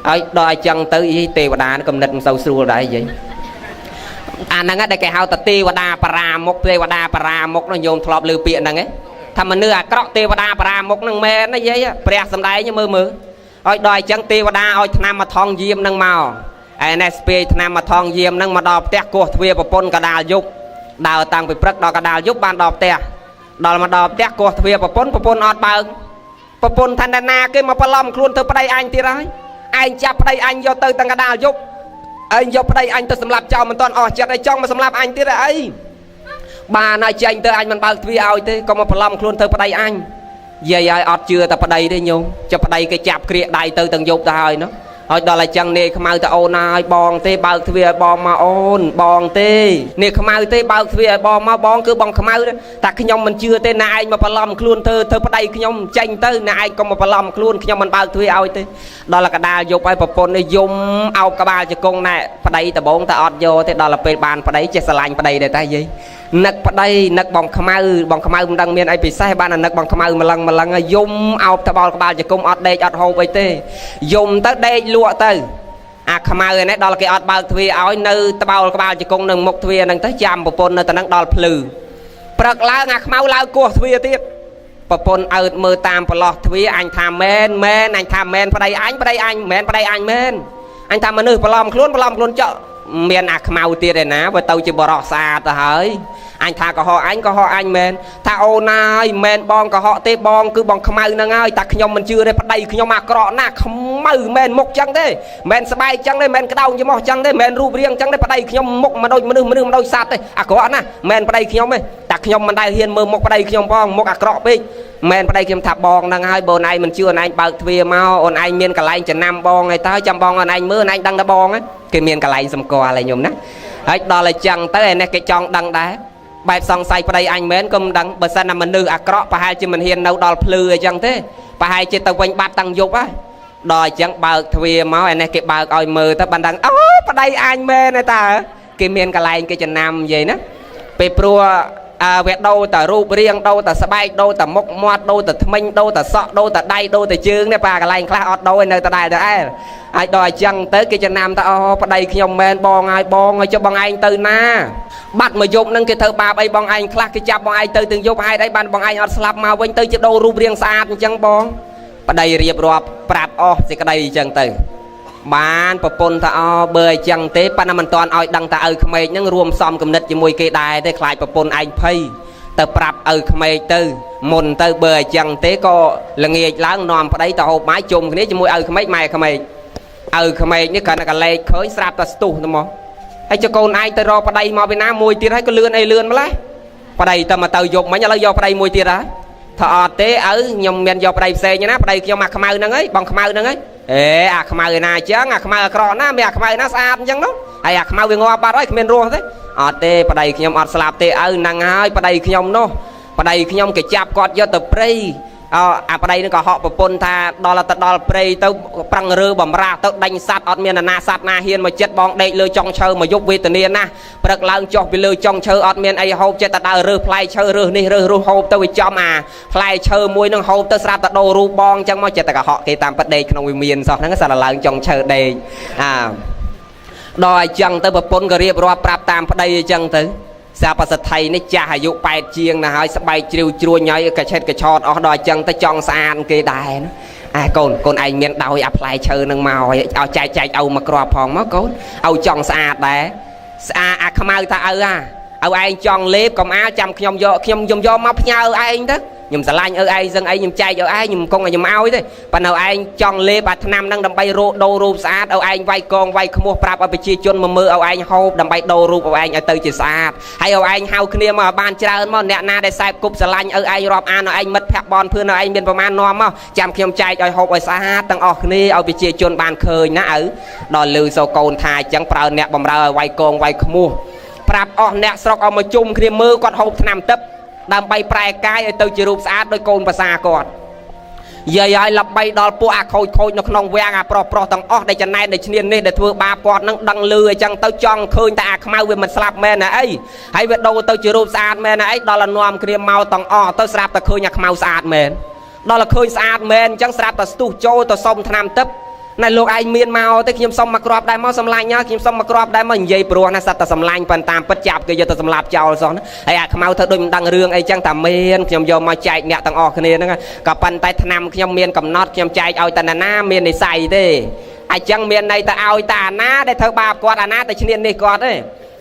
ហើយដល់អញ្ចឹងទៅអីទេវតាកំណត់មិនសូវស្រួលដែរយាយអាហ្នឹងដែលគេហៅថាទេវតាបរាមុខទេវតាបរាមុខនោះញោមធ្លាប់ឮពាក្យហ្នឹងឯងថាមនុស្សអាក្រក់ទេវតាបរាមុខហ្នឹងមែនណាយាយព្រះសំដែងមើលមើលឲ្យដល់អញ្ចឹងទេវតាឲ្យថ្នាំមកថងយាមហ្នឹងមកឯនេះស្ពាយថ្នាំមកថងយាមហ្នឹងមកដល់ផ្ទះគោះទ្វារប្រពន្ធកដាលយប់ដើរតាំងពីព្រឹកដល់កដាលយប់បានដល់ផ្ទះដល់មកដល់ផ្ទះគោះទ្វារប្រពន្ធប្រពន្ធអត់បើកប្រពន្ធថាណាគេមកបន្លំខ្លួនទៅប្តីអញទៀតហើយឯងចាប់ប្តីអញយកទៅតាំងកដាលយប់ឯងយកប្តីអញទៅសម្លាប់ចោលមិនទាន់អស់ចិត្តឯងចង់មកសម្លាប់អញទៀតអីបានហើយចេញទៅអញមិនបើកទ្វារឲ្យទេក៏មកបន្លំខ្លួនទៅប្តីអញយាយឲ្យអត់ជឿតែប្តីទេញោមចាប់ប្តីគេចាប់ក្រៀកដៃទៅទាំងយប់ទៅហើយនោះហើយដល់តែចឹងនាយខ្មៅទៅអូនហើយបងទេបើកទ្វារឲ្យបងមកអូនបងទេនាយខ្មៅទេបើកទ្វារឲ្យបងមកបងគឺបងខ្មៅតែខ្ញុំមិនជឿទេណាឯងមកបន្លំខ្លួនធ្វើធ្វើប្តីខ្ញុំចេញទៅណាឯងកុំមកបន្លំខ្លួនខ្ញុំមិនបើកទ្វារឲ្យទេដល់កដាលយប់ឲ្យប្រពន្ធនេះយំអោបក្បាលជង្គង់ណែប្តីដបងតែអត់យកទេដល់ទៅពេលបានប្តីចេះស្រឡាញ់ប្តីដែរតាយាយនឹកប្តីនឹកបងខ្មៅបងខ្មៅមិនដឹងមានអីពិសេសបាននឹកបងខ្មៅម្លឹងម្លឹងយំអោបត្បល់ក្បាលជង្គង់អត់ដេកអត់ហូបអីទេយំទៅដេកលក់ទៅអាខ្មៅឯនេះដល់គេអត់បើកទ្វារឲ្យនៅត្បោលក្បាលជង្គង់នឹងមុខទ្វារហ្នឹងទៅចាំប្រពន្ធនៅតែនឹងដល់ភ្លឺព្រឹកឡើងអាខ្មៅឡើងគោះទ្វារទៀតប្រពន្ធអើតមើលតាមប្រឡោះទ្វារអញថាមែនមែនអញថាមែនប្តីអញប្តីអញមែនប្តីអញមែនអញថាមនុស្សបន្លំខ្លួនបន្លំខ្លួនចောက်មានអាខ្មៅទៀតឯណាបើទៅជាបរោះស្អាតទៅហើយអញថាកុហកអញកុហកអញមែនថាអូនហើយមែនបងកុហកទេបងគឺបងខ្មៅហ្នឹងហើយតែខ្ញុំមិនជឿទេប្តីខ្ញុំអាក្រក់ណាស់ខ្មៅមែនមុខចឹងទេមែនស្បែកចឹងទេមែនក្តោងច្រមុះចឹងទេមែនរូបរាងចឹងទេប្តីខ្ញុំមុខមិនដូចមនុស្សមនុស្សមិនដូចសត្វទេអាក្រក់ណាស់មែនប្តីខ្ញុំទេតែខ្ញុំមិនដែលហ៊ានមើលមុខប្តីខ្ញុំផងមុខអាក្រក់ពេកមែនប្តីខ្ញុំថាបងហ្នឹងហើយបើអូនឯងមិនជឿអូនឯងបើកទ្វារមកអូនឯងមានកន្លែងចំណាំបងហើយតើចាំបងអូនឯងមើលអូនឯងដឹងថាបងគេមានកន្លែងសម្គាល់ហើយញោមណាហើយដល់ឲ្យចឹងទៅឯនេះគេចង់ដឹងដែរបែបសង្ស័យប្តីអញមែនក៏មិនដឹងបើសិនណាមនុស្សអាក្រក់ប្រហែលជាមិនហ៊ាននៅដល់ភ្លឺអីចឹងទេប្រហែលជាទៅវិញបាត់តាំងយប់ហើយដល់អញ្ចឹងបើកទ្វារមកឯនេះគេបើកឲ្យមើលទៅបានដឹងអូប្តីអញមែនទេតើគេមានកន្លែងគេចំណាំនិយាយណាពេលព្រោះវាដូរតែរូបរាងដូរតែស្បែកដូរតែមុខមាត់ដូរតែថ្មិញដូរតែសក់ដូរតែដៃដូរតែជើងនេះប៉ាកន្លែងខ្លះអត់ដូរឯនៅតែដែរតែឯងហើយដល់អញ្ចឹងទៅគេចំណាំថាអូប្តីខ្ញុំមែនបងហើយបងហើយចុះបងឯងទៅណាបាត់មកយប់នឹងគេធ្វើបាបអីបងឯងខ្លះគេចាប់បងឯងទៅទាំងយប់ហេតុអីបានបងឯងអត់ស្លាប់មកវិញទៅជាដូររូបរាងស្អាតអញ្ចឹងបងប្តីរៀបរាប់ប្រាប់អស់សេចក្តីអញ្ចឹងទៅ បានប្រពន្ធថាអបើអញ្ចឹងទេប៉ុន្តែមិនតាន់ឲ្យដឹងថាឪក្មេកហ្នឹងរួមសំគំនិតជាមួយគេដែរទេខ្លាចប្រពន្ធឯងភ័យទៅប្រាប់ឪក្មេកទៅមុនទៅបើអញ្ចឹងទេក៏ល្ងាចឡើងនាំប្តីទៅហូបបាយជុំគ្នាជាមួយឪក្មេកម៉ែក្មេកឪក្មេកនេះគ្រាន់តែកលេចឃើញស្រាប់តែស្ទុះទៅមកហើយចុះកូនឯងទៅរកប្តីមកពីណាមួយទៀតហើយក៏លឿនអីលឿនម្ល៉េះប្តីតែមកទៅយប់មិញឥឡូវយកប្តីមួយទៀតហើយថាអត់ទេឪខ្ញុំមានយកប្តីផ្សេងណាប្តីខ្ញុំអាខ្មៅហ្នឹងហើយបងខ្មៅហ្នឹងហើយអេអាខ្មៅឯណាអញ្ចឹងអាខ្មៅអាក្រក់ណាមានអាខ្មៅណាស្អាតអញ្ចឹងនោះហើយអាខ្មៅវាងាប់បាត់ហើយគ្មានរស់ទេអត់ទេប្តីខ្ញុំអត់ស្លាប់ទេឪហ្នឹងហើយប្តីខ្ញុំនោះប្តីខ្ញុំគេចាប់គាត់យកទៅព្រៃអអាប្តីនឹងក៏ហក់ប្រពន្ធថាដល់ទៅដល់ព្រៃទៅប្រឹងរើបំរាស់ទៅដេញសัตว์អត់មានអាណាសัตว์ណាហ៊ានមកចិត្តបងដេកលើចុងឈើមកយប់វេទនាណាស់ព្រឹកឡើងចុះពីលើចុងឈើអត់មានអីហូបចិត្តតែដើររើសផ្លែឈើរើសនេះរើសរុះហូបទៅវាចំអាផ្លែឈើមួយនឹងហូបទៅស្រាប់តែដូររូបបងអញ្ចឹងមកចិត្តតែកុហកគេតាមពិតដេកក្នុងវិមានសោះហ្នឹងសត្វឡើងចុងឈើដេកអាដល់អញ្ចឹងទៅប្រពន្ធក៏រៀបរាប់ប្រាប់តាមប្តីអញ្ចឹងទៅសាបសថៃនេះចាស់អាយុ8ជាងណាស់ហើយស្បែកជ្រាវជ្រួញហើយកឆេតកឆតអស់ដល់អញ្ចឹងទៅចង់ស្អាតគេដែរណាអែកូនកូនឯងមានដោយអាផ្លែឈើនឹងមកឲ្យចែកចែកឪមកគ្រាប់ផងមកកូនឪចង់ស្អាតដែរស្អាតអាខ្មៅថាឪអាឪឯងចង់លេបកុំអាចាំខ្ញុំយកខ្ញុំយកមកផ្ញើឯងទៅខ្ញុំស្រឡាញ់ឪឯងសឹងអីខ្ញុំចែកឪឯងខ្ញុំគង់ឲ្យខ្ញុំឲ្យទេប៉ុន្តែឯងចង់លេបអាថ្នាំហ្នឹងដើម្បីរកដូររូបស្អាតឪឯងវាយកងវាយខ្មោះប្រាប់ឲ្យប្រជាជនមកមើលឪឯងហូបដើម្បីដូររូបឪឯងឲ្យទៅជាស្អាតហើយឪឯងហៅគ្នាមកឲ្យបានច្រើនមកអ្នកណាដែលសែបគប់ស្រឡាញ់ឪឯងរាប់អានឪឯងមិត្តភក្តិបនភឿនឪឯងមានប្រមាណនាំមកចាំខ្ញុំចែកឲ្យហូបឲ្យស្អាតទាំងអស់គ្នាឲ្យប្រជាជនបានឃើញណាឪដល់លឺសូកូនថាអញ្ចឹងប្រើអ្នកបំរើឲ្យវាយកងវាយខ្មោះប្រាប់អស់អ្នកស្រុកឲ្យមកជុំគ្នាមើលគាត់ហូបថ្នាំទឹកដើម្បីប្រែកាយឲ្យទៅជារូបស្អាតដោយកូនប្រសាគាត់យាយឲ្យល្បីដល់ពួកអាខូចខូចនៅក្នុងវាំងអាប្រុសប្រុសទាំងអស់ដែលចំណែនដែលឈ្នាននេះដែលធ្វើបាបគាត់នឹងដឹងលឺអញ្ចឹងទៅចង់ឃើញតែអាខ្មៅវាមិនស្លាប់មែនណាអីហើយវាដូរទៅជារូបស្អាតមែនណាអីដល់ឲ្យនាំគ្នាមកទាំងអស់ទៅស្រាប់តែឃើញអាខ្មៅស្អាតមែនដល់ឲ្យឃើញស្អាតមែនអញ្ចឹងស្រាប់តែស្ទុះចូលទៅសុំថ្នាំទឹកណែលោកឯងមានមកទេខ្ញុំសុំមកគ្រាប់ដែរមកសម្លាញ់ហើយខ្ញុំសុំមកគ្រាប់ដែរមកនិយាយព្រោះណាសត្វតែសម្លាញ់ប៉ុន្តែតាមពិតចាប់គេយកទៅសម្លាប់ចោលសោះណាហើយអាខ្មៅធ្វើដូចមិនដឹងរឿងអីចឹងតែមានខ្ញុំយកមកចែកអ្នកទាំងអស់គ្នាហ្នឹងក៏ប៉ុន្តែថ្នាំខ្ញុំមានកំណត់ខ្ញុំចែកឲ្យតែណាមាននិស័យទេអញ្ចឹងមានន័យទៅឲ្យតាអាណាដែលធ្វើបាបគាត់អាណាតែឈ្នាននេះគាត់ទ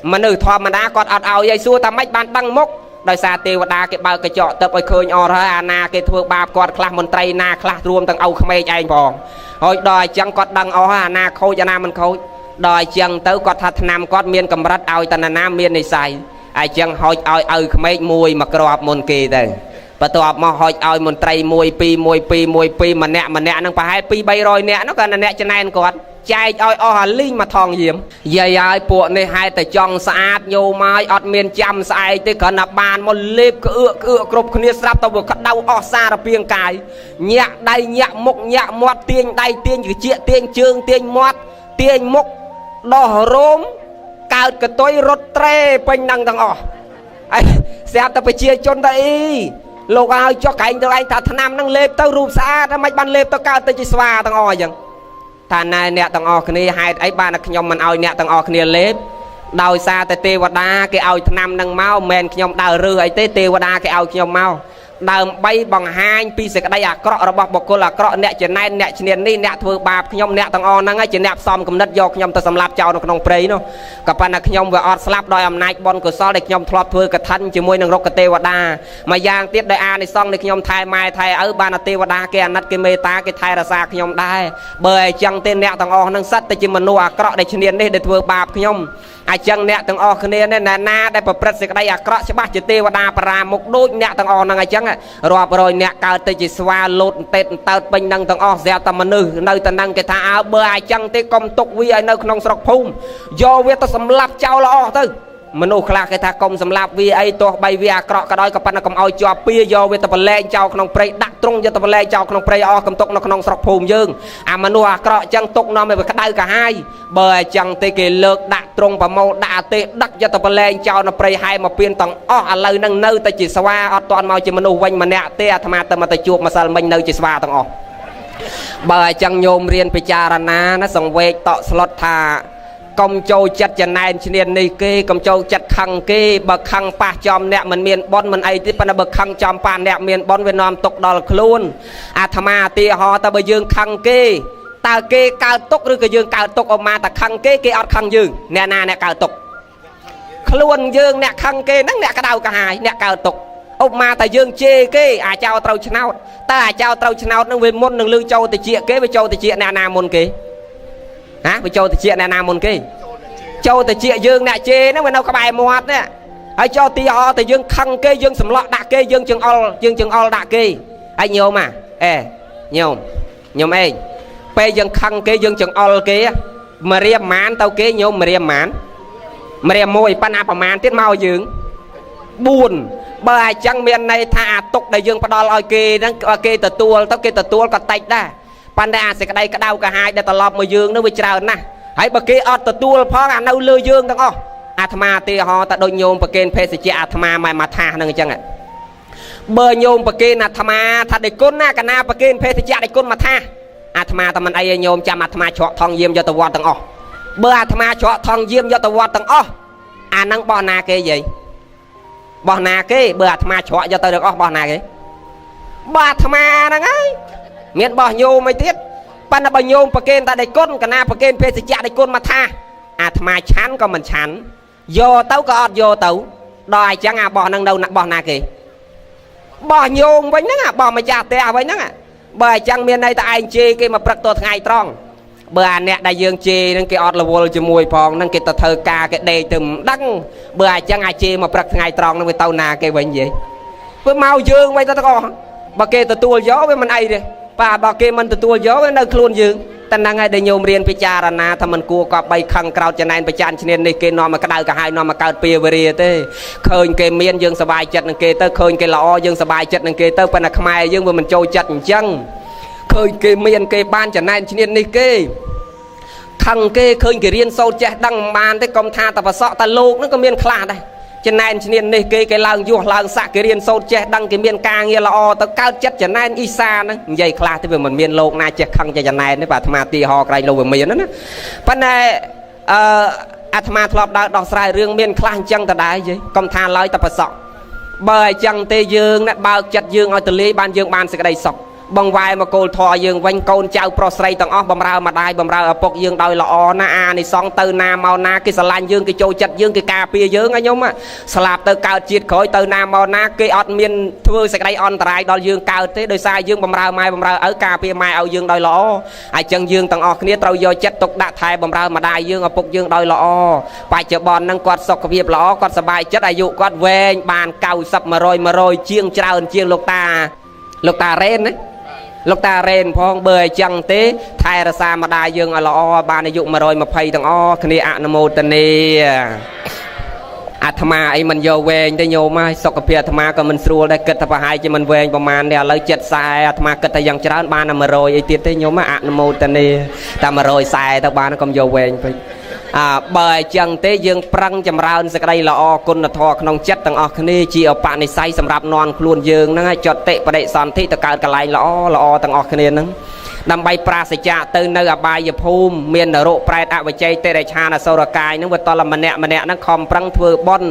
េមនុស្សធម្មតាគាត់អត់ឲ្យឯងសួរតែម៉េចបានដឹងមុខដោយសារទេវតាគេបើកកញ្ចក់ទឹកឲ្យឃើញអស់ហើយអាណាគេធ្វើបាបគាត់ខ្លះមន្ត្រីណាខ្លះរួមទាំងឪក្មេកឯងផងហើយដល់អញ្ចឹងគាត់ដឹងអស់ហើយអាណាខូចអាណាមិនខូចដល់អញ្ចឹងទៅគាត់ថាថ្នាំគាត់មានកម្រិតឲ្យតាណាមាននិស័យអញ្ចឹងហុចឲ្យឪក្មេកមួយមកគ្រាប់មុនគេទៅបន្ទាប់មកហុចឲ្យមន្ត្រី1 2 1 2 1 2ម្នាក់ម្នាក់ហ្នឹងប្រហែល2 300នាក់នោះគាត់អ្នកចំណែនគាត់ចែកឲ្យអស់អាលីងមកថងយាមយាយហើយពួកនេះហេតុតែចង់ស្អាតញោមហើយអត់មានចាំស្អែកទេគ្រាន់តែបានមកលេបក្អឿកក្អឿកគ្រប់គ្នាស្រាប់តែវាក្តៅអស់សារពាង្គកាយញាក់ដៃញាក់មុខញាក់មាត់ទាញដៃទាញត្រចៀកទាញជើងទាញមាត់ទាញមុខដោះរោមកើតកតុយរត់ត្រេពេញនឹងទាំងអស់ហើយស្រាប់តែប្រជាជនទៅអីលោកឲ្យចុះកែងទៅឯងថាថ្នាំនឹងលេបទៅរូបស្អាតហើយមិនបានលេបទៅកើតទៅជាស្វាទាំងអស់អញ្ចឹងថាណែអ្នកទាំងអស់គ្នាហេតុអីបានតែខ្ញុំមិនឲ្យអ្នកទាំងអស់គ្នាលេបដោយសារតែទេវតាគេឲ្យថ្នាំនឹងមកមិនមែនខ្ញុំដើររើសអីទេទេវតាគេឲ្យខ្ញុំមកដើម្បីបង្ហាញពីសេចក្តីអាក្រក់របស់បុគ្គលអាក្រក់អ្នកចំណែនអ្នកឈ្នាននេះអ្នកធ្វើបាបខ្ញុំអ្នកទាំងអស់ហ្នឹងជាអ្នកផ្សំគំនិតយកខ្ញុំទៅសម្លាប់ចោលនៅក្នុងព្រៃនោះក៏ប៉ុន្តែខ្ញុំវាអត់ស្លាប់ដោយអំណាចបុណ្យកុសលដែលខ្ញុំធ្លាប់ធ្វើកឋិនជាមួយនឹងរុក្ខទេវតាមួយយ៉ាងទៀតដោយអានិសង្សដែលខ្ញុំថែម៉ែថែឪបានទេវតាគេអាណិតគេមេត្តាគេថែរក្សាខ្ញុំដែរបើអញ្ចឹងទេអ្នកទាំងអស់ហ្នឹងសិតតែជាមនុស្សអាក្រក់ដែលឈ្នាននេះដែលធ្វើបាបខ្ញុំអញ្ចឹងអ្នកទាំងអស់គ្នានេះណាដែលប្រព្រឹត្តសេចក្តីអាក្រក់ច្បាស់ជាទេវតាបរាមុខដូចអ្នកទាំងអស់ហ្នឹងអញ្ចឹងរាប់រយអ្នកកើតទៅជាស្វាលោតអន្ទេតអន្តើតពេញនឹងទាំងអស់ស្រាប់តែមនុស្សនៅតែនឹងគេថាអើបើអញ្ចឹងទេកុំទុកវាឲ្យនៅក្នុងស្រុកភូមិយកវាទៅសម្លាប់ចោលអស់ទៅមនុស្សខ្លះគេថាកុំសម្លាប់វាអីទោះបីវាអាក្រក់ក៏ដោយក៏ប៉ុន្តែកុំឲ្យជាប់ពៀយកវាទៅប្រឡែងចោលក្នុងព្រៃដាក់ទ្រុងយកទៅប្រឡែងចោលក្នុងព្រៃអស់កុំទុកនៅក្នុងស្រុកភូមិយើងអាមនុស្សអាក្រក់អញ្ចឹងទុកនាំឲ្យវាក្តៅកាហាយបើអញ្ចឹងទេគេលើកដាក់ទ្រុងប្រមូលដាក់អាទេដឹកយកទៅប្រឡែងចោលនៅព្រៃហែមកពៀនទាំងអស់ឥឡូវហ្នឹងនៅតែជាស្វាអត់ទាន់មកជាមនុស្សវិញម្នាក់ទេអាត្មាទៅមកទៅជួបម្សិលមិញនៅជាស្វាទាំងអស់បើអញ្ចឹងញោមរៀនពិចារណាណាសង្វេគតក់ស្លុតថាកុំចូលចិត្តចំណែនឈ្នាននេះគេកុំចូលចិត្តខឹងគេបើខឹងប៉ះចំអ្នកមិនមានបុណ្យមិនអីទេប៉ុន្តែបើខឹងចំប៉ះអ្នកមានបុណ្យវានាំទុកដល់ខ្លួនអាត្មាឧទាហរណ៍ទៅបើយើងខឹងគេ តើគេកើតទុកឬក៏យើងកើតទុកអមតែខឹងគេគេអត់ខឹងយើងអ្នកណាអ្នកកើតទុកខ្លួនយើងអ្នកខឹងគេហ្នឹងអ្នកក្តៅក្រហាយអ្នកកើតទុកឧបមាតែយើងជេរគេអាចោត្រូវឆ្នោតតើអាចោត្រូវឆ្នោតហ្នឹងវាមុននឹងលឺចូលតិចគេវាចូលតិចអ្នកណាមុនគេណាវាចូលតិចអ្នកណាមុនគេចូលតិចយើងអ្នកជេរហ្នឹងវានៅក្បែរមាត់នេះហើយចូលទីអតែយើងខឹងគេយើងសម្លក់ដាក់គេយើងចង្អុលយើងចង្អុលដាក់គេហើយញោមអេញោមញោមឯងពេលយើងខឹងគេយើងចង្អុលគេមករៀមម៉ានទៅគេញោមមករៀមម៉ានមករៀមមួយប៉ុន្តែប្រមាណទៀតមកយើង4បើអញ្ចឹងមានន័យថាអាទុកដែលយើងផ្ដល់ឲ្យគេហ្នឹងគេទទួលទៅគេទទួលក៏តិចដែរប៉ុន្តែអាសេចក្តីក្តៅក្រហាយដែលត្រឡប់មកយើងនោះវាច្រើនណាស់ហើយបើគេអត់ទទួលផងអានៅលើយើងទាំងអស់អាត្មាទីហោតែដូចញោមប្រគេនភេសជ្ជៈអាត្មាមកថាហ្នឹងអញ្ចឹងបើញោមប្រគេនអាត្មាថាដេគុណណាកណាប្រគេនភេសជ្ជៈដេគុណមកថាអាត្មាតែមិនអីឲ្យញោមចាំអាត្មាច្រកថងយាមយកទៅវត្តទាំងអស់បើអាត្មាច្រកថងយាមយកទៅវត្តទាំងអស់អាហ្នឹងបោះណាគេយាយបោះណាគេបើអាត្មាច្រកយកទៅទាំងអស់បោះណាគេបើអាត្មាហ្នឹងហើយមានបោះញោមអីទៀតប៉ុន្តែបើញោមប្រគេនតែដេគុណកណាប្រគេនភេសជ្ជៈដេគុណមកថាអាត្មាឆាន់ក៏មិនឆាន់យកទៅក៏អត់យកទៅដល់អញ្ចឹងអាបោះហ្នឹងនៅបោះណាគេបោះញោមវិញហ្នឹងបោះម្ចាស់ផ្ទះវិញហ្នឹងបើអញ្ចឹងមានន័យថាឯងជេរគេមកព្រឹកតថ្ងៃត្រង់បើអាអ្នកដែលយើងជេរហ្នឹងគេអត់រវល់ជាមួយផងហ្នឹងគេទៅធ្វើការគេដេកទៅមិនដឹងបើអញ្ចឹងអាជេរមកព្រឹកថ្ងៃត្រង់ហ្នឹងវាទៅណាគេវិញយាយវាមកយើងវិញទៅទាំងអស់បើគេទទួលយកវាមិនអីទេបាទបើគេមិនទទួលយកវានៅខ្លួនយើងតែហ្នឹងហើយដែលញោមរៀនពិចារណាថាមិនគួរក៏បីខឹងក្រោតចំណែនប្រច័នឈ្នាននេះគេនាំមកក្តៅក្រហាយនាំមកកើតពៀវរាទេឃើញគេមានយើងសប្បាយចិត្តនឹងគេទៅឃើញគេល្អយើងសប្បាយចិត្តនឹងគេទៅប៉ុន្តែខ្មែរយើងវាមិនចូលចិត្តអញ្ចឹងឃើញគេមានគេបានចំណែនឈ្នាននេះគេខឹងគេឃើញគេរៀនសូត្រចេះដឹងមិនបានទេកុំថាតែប្រសក់តែលោកហ្នឹងក៏មានខ្លះដែរចំណែនឈ្នាននេះគេគេឡើងយោះឡើងសាក់គេរៀនសូត្រចេះដឹងគេមានការងារល្អទៅកើតចិត្តចំណែនអ៊ីសាហ្នឹងនិយាយខ្លះទៅវាមិនមានលោកណាចេះខឹងចេះចំណែនទេបាទអាត្មាទីហោក្រែងលោកវាមានណាប៉ុន្តែអឺអាត្មាធ្លាប់ដើរដោះស្រាយរឿងមានខ្លះអញ្ចឹងតដែរយាយកុំថាឡើយតែប្រសក់បើអញ្ចឹងទេយើងណាបើកចិត្តយើងឲ្យទលាយបានយើងបានសេចក្តីសុខបងវ៉ែមកគោលធរយើងវិញកូនចៅប្រុសស្រីទាំងអស់បំរើម្ដាយបំរើឪពុកយើងដោយល្អណាអានិសង្សទៅណាមកណាគេស្រឡាញ់យើងគេចូលចិត្តយើងគេការពារយើងណាញោមស្លាប់ទៅកើតជាតិក្រោយទៅណាមកណាគេអត់មានធ្វើសេចក្តីអន្តរាយដល់យើងកើតទេដោយសារយើងបំរើម៉ែបំរើឪការពារម៉ែឲ្យយើងដោយល្អអញ្ចឹងយើងទាំងអស់គ្នាត្រូវយកចិត្តទុកដាក់ថែបំរើម្ដាយយើងឪពុកយើងដោយល្អបច្ចុប្បន្នហ្នឹងគាត់សុខភាពល្អគាត់សប្បាយចិត្តអាយុគាត់វែងបាន90 100 100ជាងច្រើនជាងលោកតារ៉េនណាលោកតារ៉េនផងបើអញ្ចឹងទេថែរក្សាម្ដាយយើងឲ្យល្អបានអាយុ120ទាំងអស់គ្នាអនុមោទនាអាត្មាអីមិនយកវែងទេញោមហើយសុខភាពអាត្មាក៏មិនស្រួលដែរគិតថាប្រហែលជាមិនវែងប្រហែលទេឥឡូវ70 40អាត្មាគិតថាយ៉ាងច្រើនបានតែ100អីទៀតទេញោមអនុមោទនាតែ140ទៅបានកុំយកវែងពេកបើអញ្ចឹងទេយើងប្រឹងចម្រើនសេចក្តីល្អគុណធម៌ក្នុងចិត្តទាំងអស់គ្នាជាឧបនិស្ស័យសម្រាប់នាំខ្លួនយើងហ្នឹងចតិបដិសន្ធិទៅកើតកន្លែងល្អល្អទាំងអស់គ្នាហ្នឹងដើម្បីប្រាសចាកទៅនៅអបាយភូមិមាននរកប្រែតអវជ័យតិរិឆានអសុរកាយហ្នឹងវាតលម្នាក់ម្នាក់ហ្នឹងខំប្រឹងធ្វើបុណ្យ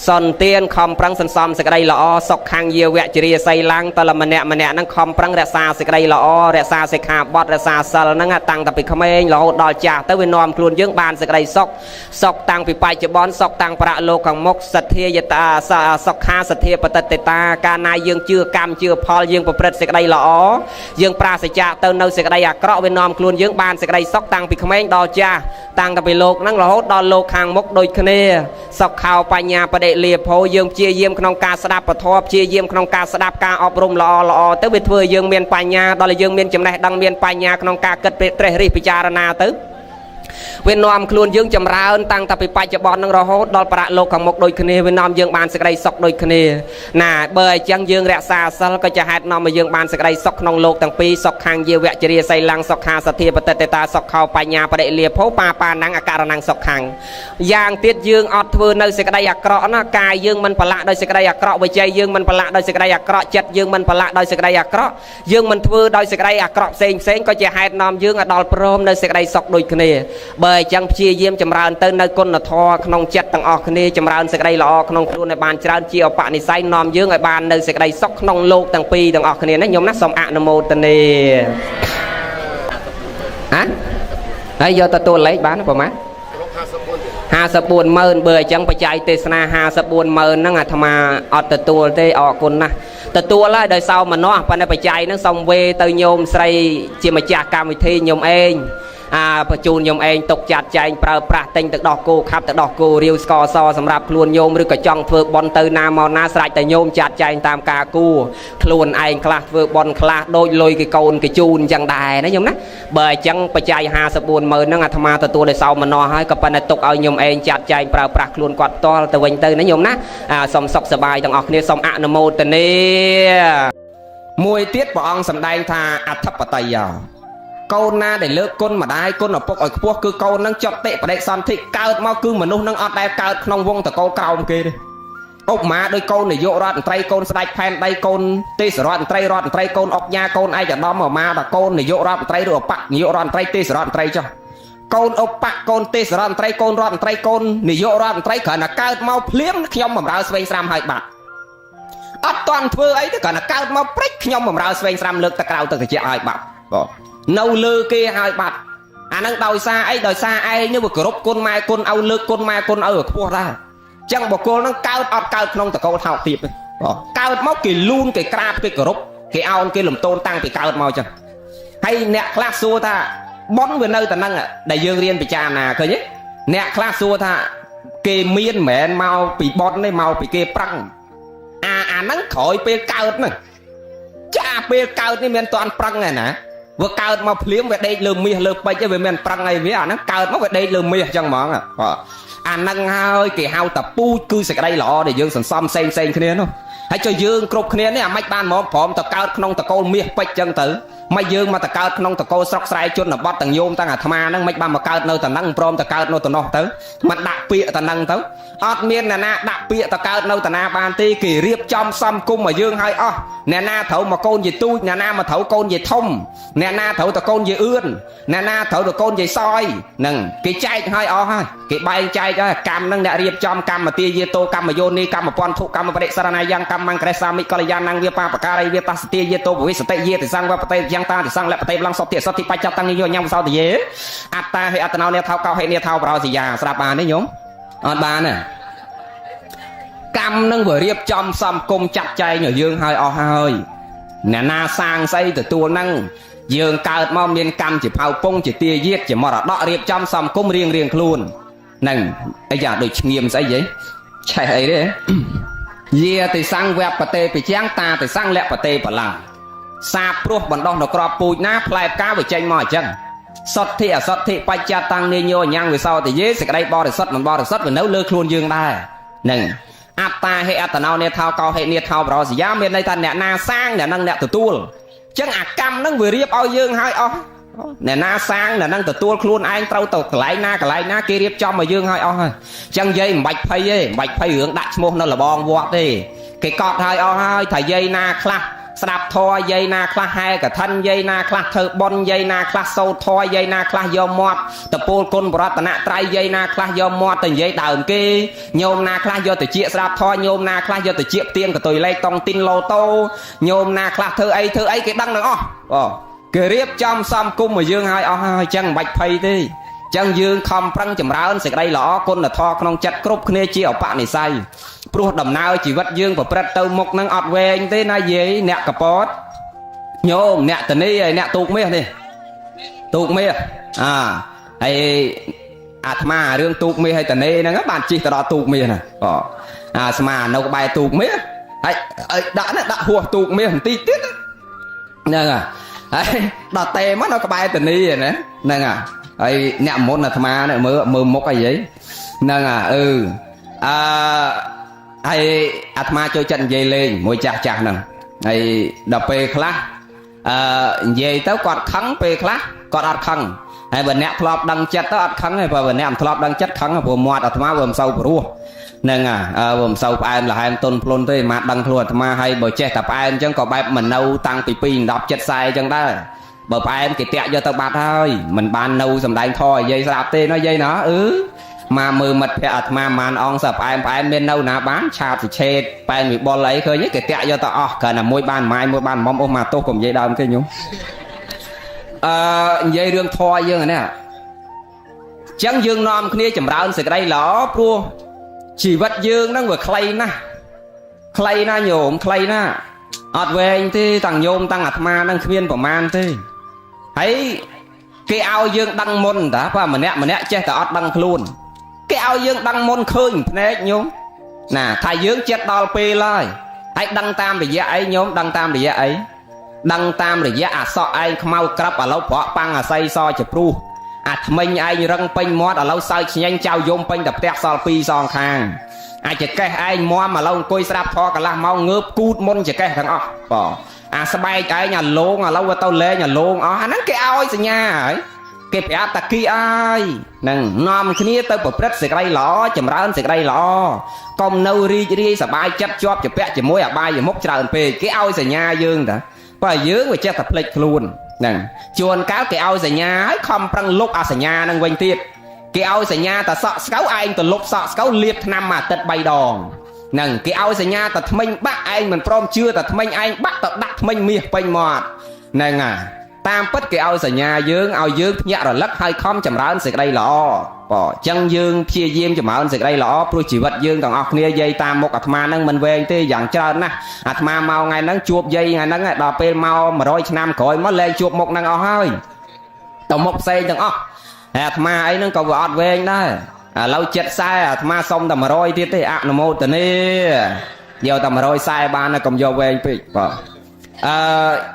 សន្ទានខំប្រឹងសន្សំសេចក្តីល្អសុខខាងយាវចរិយសីឡាំងតលម្នាក់ម្នាក់ហ្នឹងខំប្រឹងរក្សាសេចក្តីល្អរក្សាសិក្ខាបទរក្សាសិលហ្នឹងតាំងតែពីក្មេងរហូតដល់ចាស់ទៅវានាំខ្លួនយើងបានសេចក្តីសុខសុខតាំងពីបច្ចុប្បន្នសុខតាំងប្រាក់លោកខាងមុខសទ្ធាយតាសុខាសទ្ធាបតិតតាកាលណាយើងជឿកម្មជឿផលយើងប្រព្រឹត្តសេចក្តីល្អយើងប្រាសចាកទៅនៅសេចក្តីអាក្រក់វានាំខ្លួនយើងបានសេចក្តីសុខតាំងពីក្មេងដល់ចាស់តាំងតែពីលោកហ្នឹងរហូតដល់លោកខាងមុខដូចគ្នាសុខោបញ្ញាបដិលាភោយើងព្យាយាមក្នុងការស្ដាប់ពធព្យាយាមក្នុងការស្ដាប់ការអប់រំល្អល្អទៅវាធ្វើឲ្យយើងមានបញ្ញាដល់យើងមានចំណេះដឹងមានបញ្ញាក្នុងការគិតត្រេះរិះពិចារណាទៅវានាំខ្លួនយើងចម្រើនតាំងតែពីបច្ចុប្បន្ននឹងរហូតដល់ប្រាក់លោកខាងមុខដូចគ្នាវានាំយើងបានសេចក្តីសុខដូចគ្នាណាបើអញ្ចឹងយើងរក្សាសិលក៏ជាហេតុនាំឲ្យយើងបានសេចក្តីសុខក្នុងលោកទាំងពីរសុខខាងយាវចរិយសីលੰសុខាសទ្ធាបតិតតាសុខោបញ្ញាបដិលាភោបាបាណੰអករណੰសុខខាងយ៉ាងទៀតយើងអត់ធ្វើនៅសេចក្តីអាក្រក់ណាកាយយើងមិនប្រឡាក់ដោយសេចក្តីអាក្រក់វិជ័យយើងមិនប្រឡាក់ដោយសេចក្តីអាក្រក់ចិត្តយើងមិនប្រឡាក់ដោយសេចក្តីអាក្រក់យើងមិនធ្វើដោយសេចក្តីអាក្រក់ផ្សេងផ្សេងក៏ជាហេតុនាំយើងឲ្យដល់ព្រមនៅសេចក្តីសុខដូចគ្នាបើអញ្ចឹងព្យាយាមចម្រើនទៅនៅគុណធម៌ក្នុងចិត្តទាំងអស់គ្នាចម្រើនសេចក្តីល្អក្នុងខ្លួនឲ្យបានច្រើនជាឧបនិស្ស័យនាំយើងឲ្យបាននៅសេចក្តីសុខក្នុងលោកទាំងពីរទាំងអស់គ្នាណាញោមណាសូមអនុមោទនា ហ៎ហើយយកទៅតួលេខបានប្រហែល54ម៉ឺនបើអញ្ចឹងបច្ច័យទេសនា54ម៉ឺនហ្នឹងអាត្មាអត់ទទួលទេអរគុណណាស់ទទួលហើយដោយសោមនស្សប៉ុន្តែបច្ច័យហ្នឹងសុំវេទៅញោមស្រីជាម្ចាស់កម្មវិធីញោមឯងអាបញ្ជូនញោមឯងទុកចាត់ចែងប្រើប្រាស់ទិញទឹកដោះគោខាប់ទឹកដោះគោរាវស្ករសសម្រាប់ខ្លួនញោមឬក៏ចង់ធ្វើបន់ទៅណាមកណាស្រេចតែញោមចាត់ចែងតាមការគួរខ្លួនឯងខ្លះធ្វើបន់ខ្លះដូចលុយគេកូនគេជូនអញ្ចឹងដែរណាញោមណាបើអញ្ចឹងបច្ច័យ54ម៉ឺនហ្នឹងអាត្មាទទួលដោយសោមនស្សហើយក៏ប៉ុន្តែទុកឲ្យញោមឯងចាត់ចែងប្រើប្រាស់ខ្លួនគាត់ផ្ទាល់ទៅវិញទៅណាញោមណាសូមសុខសប្បាយទាំងអស់គ្នាសូមអនុមោទនាមួយទៀតព្រះអង្គសម្ដែងថាអធិបតីយោកូនណាដែលលើកគុណម្ដាយគុណឪពុកឲ្យខ្ពស់គឺកូននឹងចត់តិបដិសន្ធិកើតមកគឺមនុស្សនឹងអត់ដែលកើតក្នុងវងតកូលក្រោមគេទេឧបមាដោយកូននាយករដ្ឋមន្ត្រីកូនស្ដេចផែនដីកូនទេសរដ្ឋមន្ត្រីរដ្ឋមន្ត្រីកូនអុកញ៉ាកូនឯកឧត្តមមកដល់កូននាយករដ្ឋមន្ត្រីឬឧបនាយករដ្ឋមន្ត្រីទេសរដ្ឋមន្ត្រីចុះកូនឧបកូនទេសរដ្ឋមន្ត្រីកូនរដ្ឋមន្ត្រីកូននាយករដ្ឋមន្ត្រីគ្រាន់តែកើតមកភ្លាមខ្ញុំបំរើស្វែងស្រាំឲ្យបាត់អត់តាន់ធ្វើអីទេគ្រាន់តែកើតមកព្រិចខ្ញុំបំរើស្វែងស្រាំលើកទឹកក្រៅទឹកត្រជាក់ឲ្យបាត់បងនៅលើគេឲ្យបាត់អានឹងដោយសារអីដោយសារឯងនេះវាគោរពគុណម៉ែគុណឲ្យលើកគុណម៉ែគុណឲ្យខ្ពស់ដែរចឹងបុគ្គលនឹងកើតអត់កើតក្នុងតកូលថោកទាបទេបងកើតមកគេលូនគេក្រាបគេគោរពគេអោនគេលំទោនតាំងពីកើតមកចឹងហើយអ្នកខ្លះសួរថាប៉ុនវានៅតែនឹងដែលយើងរៀនពិចារណាឃើញទេអ្នកខ្លះសួរថាគេមានមិនមែនមកពីប៉ុនទេមកពីគេប្រឹងអាហ្នឹងក្រោយពេលកើតហ្នឹងចាពេលកើតនេះមានតាន់ប្រឹងឯណាវាកើតមកភ្លាមវាដេកលើមាសលើពេជ្រវាមានប្រឹងអីវាអាហ្នឹងកើតមកវាដេកលើមាសអញ្ចឹងហ្មងអាហ្នឹងហើយគេហៅតាពូជគឺសេចក្តីល្អដែលយើងសន្សំផ្សេងផ្សេងគ្នានោះហើយចុះយើងគ្រប់គ្នានេះអាម៉េចបានមកព្រមទៅកើតក្នុងតកូលមាសពេជ្រអញ្ចឹងទៅមិនយើងមកទៅកើតក្នុងតកូលស្រុកស្រែជនបទទាំងញោមទាំងអាត្មាហ្នឹងមិនបានមកកើតនៅតំណឹងព្រមទៅកើតនៅតំណោះទៅមិនដាក់ពាក្យតំណឹងទៅអត់មានអ្នកណាដាក់ពាក្យទៅកើតនៅតាណាបានទេគេរៀបចំសំគុំឲ្យយើងឲ្យអស់អ្នកណាត្រូវមកកូនយាយទូចអ្នកណាមកត្រូវកូនយាយធំអ្នកណាត្រូវទៅកូនយាយអឿនអ្នកណាត្រូវទៅកូនយាយសយហ្នឹងគេចែកឲ្យអស់ហើយគេបែងចែកហើយកម្មហ្នឹងអ្នករៀបចំកម្មទាយាតោកម្មយោនីកម្មពន្ធុកម្មបរិសរណាយ៉ាងកម្មមង្គរេសាមិកលយានងវាបាបការីវាតាសទាយាតោបវិសតិយាតិសង្វបតិយ៉ាងតាតិសង្លបតិប្លងសតិសតិបច្ចតੰយោញ៉ាំសោតយេអត្តាហេអត្តណោនេថោកោហេនេថោប្រោសយាស្រាប់បានទេញោមអត់បានទេកម្មនឹងវារៀបចំសំគុំចាត់ចែងឲ្យយើងឲ្យអស់ហើយអ្នកណាសាងស្អីទទួលនឹងយើងកើតមកមានកម្មជាផៅពងជាទាយាទជាមរតករៀបចំសំគុំរៀងរៀងខ្លួននឹងអីយ៉ាដូចឈ្ងៀមស្អីហីឆេះអីទេយាតិសង្វបតេពិជាងតាតិសង្លបតេបលាំងសាព្រោះបណ្ដោះនៅក្របពូជណាផ្លែផ្កាវាចេញមកអញ្ចឹងសទ្ធិអសទ្ធិបច្ចតាំងនាញោញ៉ាំងវិសោតយេសេចក្តីបរិសុទ្ធមិនបរិសុទ្ធវានៅលើខ្លួនយើងដែរនឹងអត្តាហេអត្តណោនេថោកោហេនេថោប្រោសយាមានន័យថាអ្នកណាសាងអ្នកនឹងអ្នកទទួលអញ្ចឹងអាកម្មនឹងវារៀបឲ្យយើងឲ្យអស់អ្នកណាសាងអ្នកនឹងទទួលខ្លួនឯងត្រូវទៅកន្លែងណាកន្លែងណាគេរៀបចំឲ្យយើងឲ្យអស់ហើយអញ្ចឹងយាយមិនបាច់ភ័យទេមិនបាច់ភ័យរឿងដាក់ឈ្មោះនៅលបងវត្តទេគេកត់ឲ្យអស់ហើយថាយាយណាខ្លះស្ដាប់ធម៌យាយណាខ្លះហែកឋិនយាយណាខ្លះធ្វើបុណ្យយាយណាខ្លះសូត្រធម៌យាយណាខ្លះយកមាត់តពោលគុណបរតនត្រ័យយាយណាខ្លះយកមាត់ទៅនិយាយដើមគេញោមណាខ្លះយកទៅជាស្ដាប់ធម៌ញោមណាខ្លះយកទៅជាផ្ទៀងកតុយលេខតុងទីនឡូតូញោមណាខ្លះធ្វើអីធ្វើអីគេដឹងទាំងអស់បងគេរៀបចំសំគុំឲ្យយើងឲ្យអស់ហើយអញ្ចឹងមិនបាច់ភ័យទេចឹងយើងខំប្រឹងចម្រើនសេចក្តីល្អគុណធម៌ក្នុងចិត្តគ្រប់គ្នាជាឧបនិស្ស័យព្រោះដំណើរជីវិតយើងប្រព្រឹត្តទៅមុខនឹងអត់វែងទេណាយាយអ្នកកពតញោមអ្នកតនីហើយអ្នកទូកមាសនេះទូកមាសអាហើយអាត្មារឿងទូកមាសហើយតនីហ្នឹងបានជិះទៅដល់ទូកមាសណាបងអាស្មានៅក្បែរទូកមាសហើយដាក់ណាដាក់ហួសទូកមាសបន្តិចទៀតហ្នឹងហើយដល់តេមកនៅក្បែរតនីណាហ្នឹងហើយអ្នកមុនអាត្មានេះមើលមើលមុខអីហីហ្នឹងអឺអឺហើយអាត្មាចូលចិត្តនិយាយលេងមួយចាស់ចាស់ហ្នឹងហើយដល់ពេលខ្លះអឺនិយាយទៅគាត់ខឹងពេលខ្លះគាត់អត់ខឹងហើយបើអ្នកធ្លាប់ដឹងចិត្តទៅអត់ខឹងទេបើអ្នកមិនធ្លាប់ដឹងចិត្តខឹងព្រោះមាត់អាត្មាវាមិនសូវព្រោះហ្នឹងវាមិនសូវផ្អែមល្ហែមទុនភ្លុនទេមកដឹងខ្លួនអាត្មាហើយបើចេះតែផ្អែមអញ្ចឹងក៏បែបមិននៅតាំងពី2 10 7 40អញ្ចឹងដែរបើផ្អែមគេតាក់យកទៅបាត់ហើយមិនបាននៅសំដែងធរឲ្យយាយស្រាប់ទេណោះយាយណោះអឺមកមើលមិត្តភក្តិអាត្មាម៉ានអង្គសផ្អែមផ្អែមមាននៅណាបានឆាតសិឆេតប៉ែនវិបុលអីឃើញគេតាក់យកទៅអស់គ្រាន់តែមួយបានម៉ាយមួយបានមុំអូសមកទោសកុំនិយាយដើមគេញោម អឺនិយាយរឿងធម៌យើងនេះចឹងយើងនាំគ្នាចម្រើនសេចក្តីល្អព្រោះជីវិតយើងហ្នឹងវាខ្លីណាស់ខ្លីណាស់ញោមខ្លីណាស់អត់វែងទេតាំងញោមតាំងអាត្មាហ្នឹងគ្មានប្រមាណទេហើយគេឲ្យយើងដឹងមុនតាបើម្នាក់ម្នាក់ចេះតែអត់ដឹងខ្លួនគេឲ្យយើងដឹងមុនឃើញភ្នែកញោមណាថាយើងចិត្តដល់ពេលហើយហើយដឹងតាមរយៈអីញោមដឹងតាមរយៈអីដឹងតាមរយៈអាសក់ឯងខ្មៅក្រាប់ឥឡូវប្រក់ប៉ាំងអាស័យសជាព្រុសអាថ្មិញឯងរឹងពេញមាត់ឥឡូវសើចឆ្ញែងចៅយំពេញតែផ្ទះសល់ពីរសងខាងអាចកេះឯងមមឥឡូវអង្គុយស្រាប់ធរកន្លះម៉ោងងើបគូតមុនចកេះទាំងអស់បងអាស្បែកឯងអាលងឥឡូវវាទៅលេងអាលងអស់អាហ្នឹងគេឲ្យសញ្ញាហើយគេប្រាប់តាគីអើយនឹងនាំគ្នាទៅប្រព្រឹត្តសេចក្តីល្អចម្រើនសេចក្តីល្អកុំនៅរីករាយសប្បាយចិត្តជាប់ជាពាក់ជាមួយអបាយមុខច្រើនពេកគេឲ្យសញ្ញាយើងតាបើយើងវាចេះតែភ្លេចខ្លួនហ្នឹងជួនកាលគេឲ្យសញ្ញាហើយខំប្រឹងលុបអាសញ្ញាហ្នឹងវិញទៀតគេឲ្យសញ្ញាតែសក់ស្កៅឯងទៅលុបសក់ស្កៅលាបថ្នាំមួយអាទិត្យ3ដងហ្នឹងគេឲ្យសញ្ញាតែថ្មិញបាក់ឯងមិនព្រមជឿតែថ្មិញឯងបាក់ទៅដាក់ថ្មិញមាសពេញមាត់ហ្នឹងហើយតាមពិតគេឲ្យសញ្ញាយើងឲ្យយើងភ្ញាក់រលឹកហើយខំចម្រើនសេចក្តីល្អបងអញ្ចឹងយើងព្យាយាមចម្រើនសេចក្តីល្អព្រោះជីវិតយើងទាំងអស់គ្នាយាយតាមមុខអាត្មាហ្នឹងមិនវែងទេយ៉ាងច្រើនណាស់អាត្មាមកថ្ងៃហ្នឹងជួបយាយថ្ងៃហ្នឹងដល់ពេលមក100ឆ្នាំក្រោយមកលែងជួបមុខហ្នឹងអស់ហើយទៅមុខផ្សេងទាំងអស់ហើយអាត្មាអីហ្នឹងក៏វាអត់វែងដែរឥឡូវចិត្តខ្សែអាត្មាសុំតែ100ទៀតទេអនុមោទនាយកតែ100ខ្សែបានកុំយកវែងពេកបងអឺ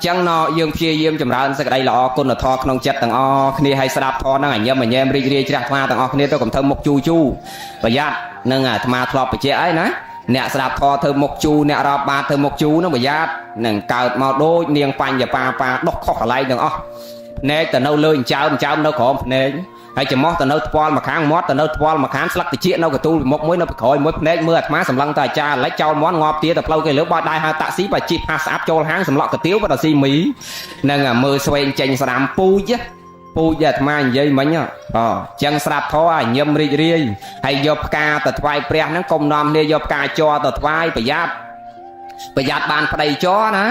ចឹងណយើងព្យាយាមចម្រើនសេចក្តីល្អគុណធម៌ក្នុងចិត្តទាំងអស់គ្នាឲ្យស្ដាប់ធម៌ហ្នឹងឲ្យញឹមញែមរីករាយជ្រះថ្លាទាំងអស់គ្នាទៅកុំធ្វើមុខជូរជូរប្រយ័ត្ននឹងអាត្មាធ្លាប់បញ្ជាក់ហើយណាអ្នកស្ដាប់ធម៌ធ្វើមុខជូរអ្នករាប់បាតធ្វើមុខជូរហ្នឹងប្រយ័ត្ននឹងកើតមកដូចនាងបញ្ញបាបាដុសខុសកន្លែងទាំងអស់ភ្នែកទៅនៅលើអញ្ចើមអញ្ចើមនៅក្រោមភ្នែកហើយច្រមុះទៅនៅថ្ពាល់ម្ខាងមាត់ទៅនៅថ្ពាល់ម្ខាងស្លឹកតិចនៅកទូលពីមុខមួយនៅពីក្រោយមួយភ្នែកមើលអាត្មាសម្លឹងទៅអាចារ្យឡិចចោលមាន់ងាប់ទៀតទៅផ្លូវគេលើបោះដៃហៅតាក់ស៊ីបើជីបហាស្អាប់ចូលហាងសម្លក់កាទៀវបើដល់ស៊ីមីនឹងមើលស្វែងចេញស្ដាំពូជពូជអាត្មានិយាយមិញអូចឹងស្រាប់ធေါ်ឲ្យញឹមរីករាយហើយយកផ្កាទៅថ្វាយព្រះហ្នឹងកុំនាំគ្នាយកផ្កាជ័រទៅថ្វាយប្រយ័ត្នប្រយ័ត្នបានប្តីជ័រណា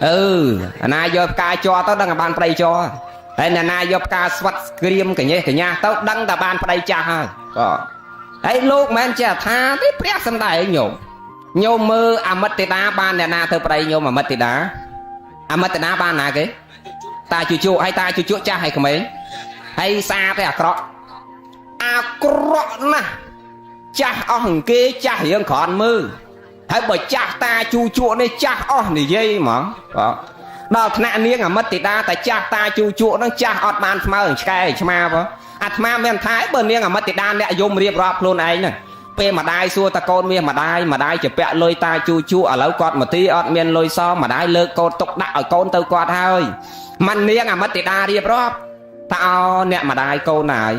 អឺអាណាយកផ្កាជ័រទៅដឹងតែបានប្តីជ័រហើយអ្នកណាយកផ្កាស្វិតក្រៀមកញេះកញ្ញាទៅដឹងតែបានប្តីចាស់ហើយបាទហើយលោកមិនមែនចេះថាទេព្រះសំដែងញោមញោមមើលអមិតទេតាបានអ្នកណាធ្វើប្តីញោមអមិតទេតាអមិតទេតាបានណាគេតាជូជូហើយតាជូជូចាស់ហើយក្មេងហើយស្អាតទេអាក្រក់អាក្រក់ណាស់ចាស់អស់អង្គេចាស់រៀងគ្រាន់មើលហើយបើចាស់តាជូជក់នេះចាស់អស់និយាយហ្មងបាទដល់ថ្នាក់នាងអមិតទេតាតែចាស់តាជូជក់ហ្នឹងចាស់អត់បានស្មើនឹងឆ្កែឆ្មាបងអាត្មាមានថាបើនាងអមិតទេតាអ្នកយំរៀបរាប់ខ្លួនឯងហ្នឹងពេលម្ដាយសួរតកូនមាសម្ដាយម្ដាយជាពាក់លុយតាជូជក់ឥឡូវគាត់មកទីអត់មានលុយសមម្ដាយលើកកូនទុកដាក់ឲ្យកូនទៅគាត់ហើយមិននាងអមិតទេតារៀបរាប់ថាអោអ្នកម្ដាយកូនហើយ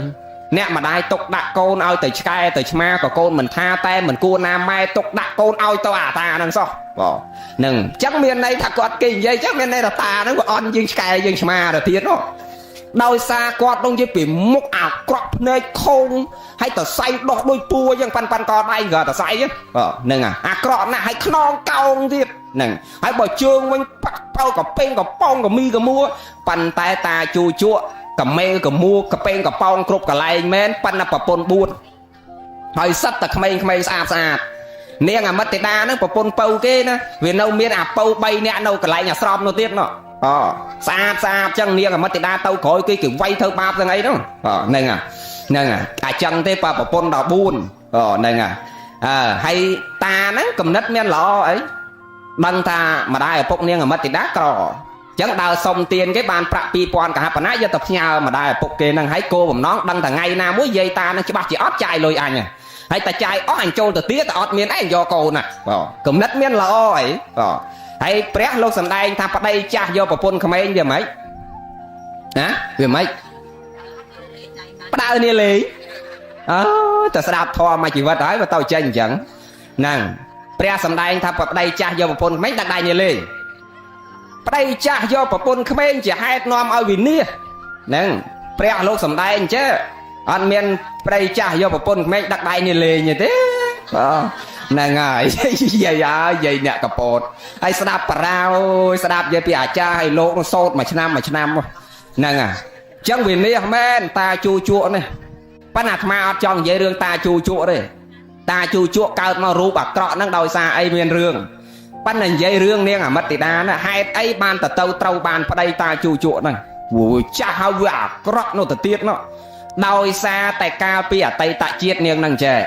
អ្នកម្ដាយទុកដាក់កូនឲ្យទៅឆ្កែទៅឆ្មាក៏កូនមិនថាតែមិនគួរណាម៉ែទុកដាក់កូនឲ្យទៅអាតាហ្នឹងសោះបងនឹងអញ្ចឹងមានន័យថាគាត់គេនិយាយអញ្ចឹងមានន័យថាតាហ្នឹងវាអន់ជាងឆ្កែជាងឆ្មាទៅទៀតនោះដោយសារគាត់នោះនិយាយពីមុខអាក្រក់ភ្នែកខោងហើយតសៃដោះដូចពួរអញ្ចឹងប៉ាន់ប៉ាន់កដៃក៏តសៃអញ្ចឹងហ្នឹងអាក្រក់ណាស់ហើយខ្នងកោងទៀតហ្នឹងហើយបើជើងវិញប៉ាក់ប៉ៅកពេងកប៉ោងកមីកមួប៉ុន្តែតាជូជក់កមេកមួកពេងកប៉ោងគ្រប់កន្លែងមែនប៉ុន្តែប្រពន្ធ4ហើយសិតតែក្មេងៗស្អាតស្អាតនាងអមិតទេតាហ្នឹងប្រពន្ធពៅគេណាវានៅមានអាពៅ3នាក់នៅកន្លែងអាស្រមនោះទៀតនោះអូស្អាតស្អាតចឹងនាងអមិតទេតាទៅក្រោយគេគេវាយធ្វើបាបទាំងអីហ្នឹងអូហ្នឹងហ្នឹងអាចឹងទេបើប្រពន្ធដល់4អូហ្នឹងអើហើយតាហ្នឹងកំណត់មានល្អអីដឹងថាម្ដាយឪពុកនាងអមិតទេតាក្រចឹងដើរសុំទានគេបានប្រាក់2000កហបណៈយកទៅផ្ញើម្ដាយឪពុកគេហ្នឹងហើយគោបំណងដឹងតែថ្ងៃណាមួយយាយតាហ្នឹងច្បាស់ជាអត់ចាយលុយអញហើយតែចាយអស់អញចូលទៅទៀតតែអត់មានអីយកកូនណាបងគំនិតមានល្អអីបងហើយព្រះលោកសំដែងថាប្តីចាស់យកប្រពន្ធក្មេងវាម៉េចណាវាម៉េចផ្ដៅនេះលេងអូតែស្ដាប់ធម៌មួយជីវិតហើយបើទៅចេញអញ្ចឹងហ្នឹងព្រះសំដែងថាប្តីចាស់យកប្រពន្ធក្មេងដាក់ដៃនេះលេងប្តីចាស់យកប្រពន្ធក្មេងជាហេតុនាំឲ្យវិនាសហ្នឹងព្រះលោកសំដែងអញ្ចឹងអត់មានប្តីចាស់យកប្រពន្ធក្មេងដឹកដៃនេះលេងទេបាទហ្នឹងហើយយាយហើយយាយអ្នកកពតហើយស្ដាប់បារោស្ដាប់យាយពីអាចារ្យហើយលោកនោះសូត្រមួយឆ្នាំមួយឆ្នាំ ហ្នឹងហ่ะចឹងវានេះមែនតាជូជក់នេះប៉ុន្តែអាត្មាអត់ចង់និយាយរឿងតាជូជក់ទេតាជូជក់កើតមករូបអាក្រក់ហ្នឹងដោយសារអីមានរឿងប៉ុន្តែនិយាយរឿងនាងអមិតធីតាណាហេតុអីបានទៅត្រូវបានប្តីតាជូជក់ហ្នឹងវាចាស់ហើយវាអាក្រក់នោះទៅទៀតនោះដោយសារតែកាលពីអតីតជាតិនាងហ្នឹងចេះ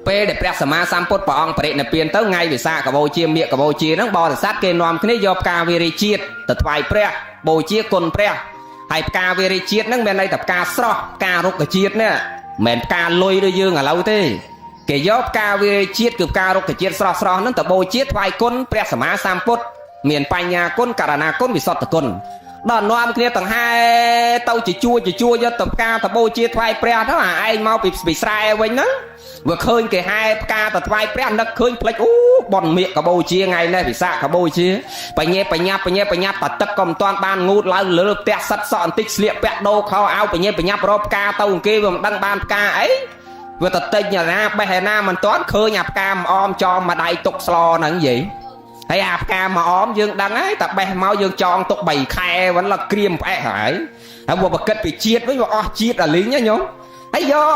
ពេលដែលព្រះសម្មាសម្ពុទ្ធព្រះអង្គបរិនិព្វានទៅថ្ងៃវិសាខបូជាមាគបូជាហ្នឹងបរិស័ទគេនាំគ្នាយកផ្កាវិរិជាតិទៅថ្វាយព្រះបូជាគុណព្រះហើយផ្កាវិរិជាតិហ្នឹងមានន័យថាផ្កាស្រស់ផ្ការុក្ខជាតិនេះមិនមែនផ្កាលុយដូចយើងឥឡូវទេគេយកផ្កាវិរិជាតិគឺផ្ការុក្ខជាតិស្រស់ស្រស់ហ្នឹងទៅបូជាថ្វាយគុណព្រះសម្មាសម្ពុទ្ធមានបញ្ញាគុណករណាគុណវិសុទ្ធគុណដល់នាំគ្នាទាំងហែទៅជាជួជាជួយកទៅផ្កាទៅបូជាថ្វាយព្រះទៅអាឯងមកពីស្រែវិញហ្នឹងវាឃើញគេហែផ្កាទៅថ្វាយព្រះនឹកឃើញផ្លេចអូបនមៀកកបូជាថ្ងៃនេះវិសាខបូជាបញ្ញាបញ្ញាបញ្ញាបញ្ញាតទឹកក៏មិនតាន់បានងូតឡើងលើផ្ទះសិតសក់បន្តិចស្លៀកពាក់ដូរខោអាវបញ្ញាបញ្ញារកផ្កាទៅអង្គគេវាមិនដឹងបានផ្កាអីវាទៅតិចណាបេះឯណាមិនតាន់ឃើញអាផ្កាមអមចងមួយដៃទុកស្លហ្នឹងនិយាយហើយអាផ្កាមកអមយើងដឹងហើយតែបេះមកយើងចងទុក3ខែវិញឡើងក្រៀមផ្អែកហើយហើយបើគិតពីជាតិវិញវាអស់ជាតិអាលីងណាញោមហើយយក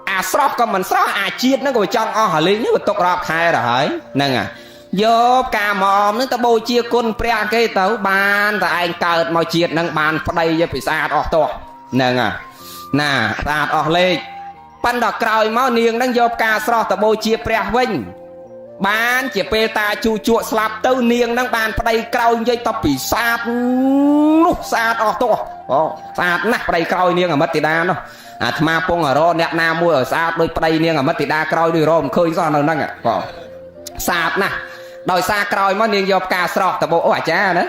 អាស្រស់ក៏មិនស្រស់អាជាតិហ្នឹងក៏វាចង់អស់អាលីងហ្នឹងវាទុករាប់ខែទៅហើយហ្នឹងហ่ะយកផ្កាមកអមហ្នឹងទៅបូជាគុណព្រះគេទៅបានតែឯងកើតមកជាតិហ្នឹងបានប្តីយកពីស្អាតអស់តោះហ្នឹងហ่ะណាស្អាតអស់លេខប៉ុន្តែក្រោយមកនាងហ្នឹងយកផ្កាស្រស់ទៅបូជាព្រះវិញបានជាពេលតាជូជក់ស្លាប់ទៅនាងនឹងបានប្តីក្រោយនិយាយតពីស្អាតនោះស្អាតអស់ទោះអូស្អាតណាស់ប្តីក្រោយនាងអមិតធីតានោះអាត្មាពងរអ្នកណាមួយឲ្យស្អាតដូចប្តីនាងអមិតធីតាក្រោយដូចរមិនឃើញសោះនៅហ្នឹងបងស្អាតណាស់ដោយសារក្រោយមកនាងយកផ្កាស្រស់ទៅបោអូអាចារ្យណា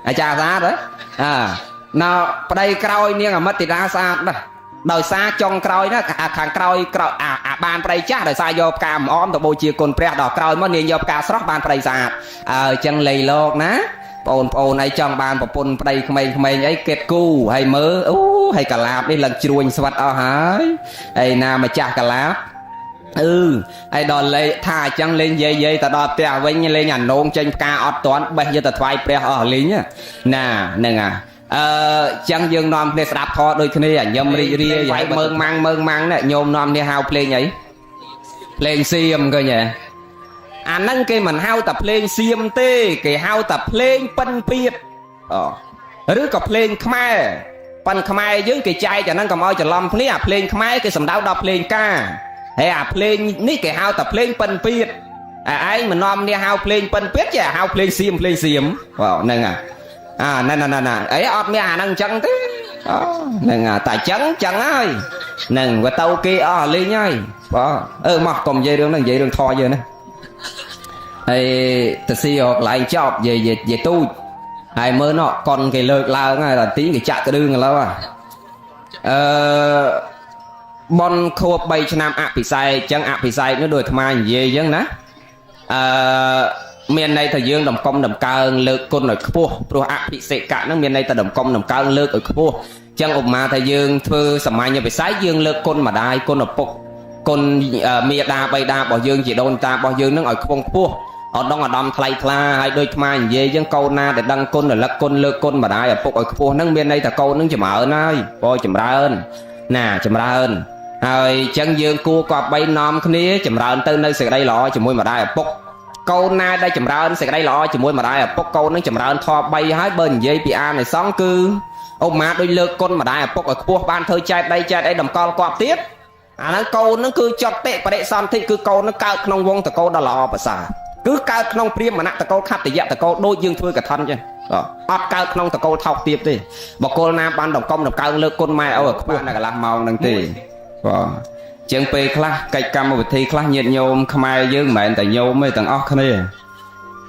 អាចារ្យស្អាតហ៎អាណៅប្តីក្រោយនាងអមិតធីតាស្អាតណាស់ដោយសារចុងក្រោយណាខាងក្រោយក្រោយអាបានប្តីចាស់ដោយសារយកផ្កាមអមទៅបូជាគុណព្រះដល់ក្រោយមកនាងយកផ្កាស្រស់បានប្តីស្អាតអើចឹងលៃលោកណាបងប្អូនអីចង់បានប្រពន្ធប្តីក្មេងៗអីគិតគូហើយមើលអូហើយកលាបនេះឡើងជ្រួញស្វិតអស់ហើយហើយណាម្ចាស់កលាបអឺហើយដល់លេថាអញ្ចឹងលេងយាយទៅដល់ផ្ទះវិញលេងអានងចេញផ្កាអត់តាន់បេះយកទៅថ្វាយព្រះអស់លីងណាហ្នឹងអាអឺចឹងយើងនាំគ្នាស្ដាប់ធម៌ដូចគ្នាញឹមរីករាយហើយមើងម៉ាំងមើងម៉ាំងនេះញោមនាំគ្នាហៅភ្លេងអីភ្លេងសៀមឃើញទេអាហ្នឹងគេមិនហៅតែភ្លេងសៀមទេគេហៅតែភ្លេងពិនពៀតអូឬក៏ភ្លេងខ្មែរប៉ិនខ្មែរយើងគេចែកអាហ្នឹងកុំឲ្យច្រឡំគ្នាអាភ្លេងខ្មែរគេសំដៅដល់ភ្លេងការហើយអាភ្លេងនេះគេហៅតែភ្លេងពិនពៀតអាឯងមិននាំគ្នាហៅភ្លេងពិនពៀតចេះហៅភ្លេងសៀមភ្លេងសៀមបាទហ្នឹងអាអាណែណែណែអីអត់មានអាហ្នឹងអញ្ចឹងទេអូហ្នឹងតែអញ្ចឹងចឹងហើយហ្នឹងវាទៅគេអស់លេងហើយបាទអឺមកកុំនិយាយរឿងហ្នឹងនិយាយរឿងថយយើងណាហើយទៅស៊ីកន្លែងចប់និយាយនិយាយទូចហើយមើលណោះកុនគេលើកឡើងហើយដល់ទីគេចាក់ក្តឿងឥឡូវអឺបនខួប3ឆ្នាំអភិសេកអញ្ចឹងអភិសេកនោះដូចអាត្មានិយាយអញ្ចឹងណាអឺមានន័យថាយើងតម្កុំតម្កើងលើកគុណឲ្យខ្ពស់ព្រោះអភិសេកៈហ្នឹងមានន័យថាតម្កុំតម្កើងលើកឲ្យខ្ពស់អញ្ចឹងឧបមាថាយើងធ្វើសាមញ្ញវិស័យយើងលើកគុណម្ដាយគុណឪពុកគុណមេដាបៃតារបស់យើងជាដូនតារបស់យើងនឹងឲ្យខ្ពង់ខ្ពស់អត់ដងអាដាមថ្លៃថ្លាហើយដូចថ្មនិយាយយើងកូនណាដែលដឹងគុណរលឹកគុណលើកគុណម្ដាយឪពុកឲ្យខ្ពស់ហ្នឹងមានន័យថាកូនហ្នឹងចម្រើនហើយបើចម្រើនណាចម្រើនហើយអញ្ចឹងយើងគួរគប្បីនាំគ្នាចម្រើនទៅនៅសេចក្តីល្អជាមួយម្ដាយឪពុកកូនណាដែលចម្រើនសេចក្តីល្អជាមួយម្ដាយឪពុកកូននឹងចម្រើនធម៌3ហើយបើនិយាយពីអានិសង្សគឺឧបមាដូចលើកគុណម្ដាយឪពុកឲ្យខ្ពស់បានធ្វើចែកដីចែកអីតម្កល់គាត់ទៀតអាហ្នឹងកូនហ្នឹងគឺចត់តិបរិសន្ធិគឺកូនហ្នឹងកើតក្នុងវងតកូលដ៏ល្អប្រសើរគឺកើតក្នុងព្រាមណតកូលខត្តយៈតកូលដូចយើងធ្វើកថនចឹងអត់កើតក្នុងតកូលថោកទាបទេបកគលណាបានតម្កុំតម្កើងលើកគុណម៉ែឪឲ្យខ្ពស់នៅកន្លះម៉ោងហ្នឹងទេបាទជាងពេលខ្លះកិច្ចកម្មវិធីខ្លះញាតិញោមខ្មែរយើងមិនមែនតែញោមទេទាំងអស់គ្នា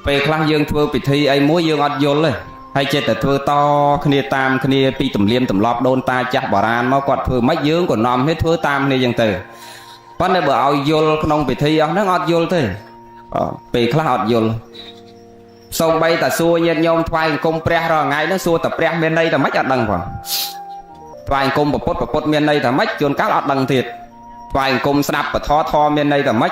ពេលខ្លះយើងធ្វើពិធីអីមួយយើងអត់យល់ទេហើយចេះតែធ្វើតគ្នាតាមគ្នាពីទំនៀមទម្លាប់ដូនតាចាស់បុរាណមកគាត់ធ្វើម៉េចយើងក៏នាំគ្នាធ្វើតាមគ្នាចឹងទៅប៉ុន្តែបើឲ្យយល់ក្នុងពិធីអស់ហ្នឹងអត់យល់ទេពេលខ្លះអត់យល់សូម្បីតែសួរញាតិញោមថ្វាយអង្គមព្រះរាល់ថ្ងៃហ្នឹងសួរតែព្រះមានន័យតែម៉េចអត់ដឹងផងថ្វាយអង្គមពុទ្ធពុទ្ធមានន័យតែម៉េចជួនកាលអត់ដឹងទៀតថ្វាយអង្គមស្ដាប់ពធធម៌មានន័យតែម៉េច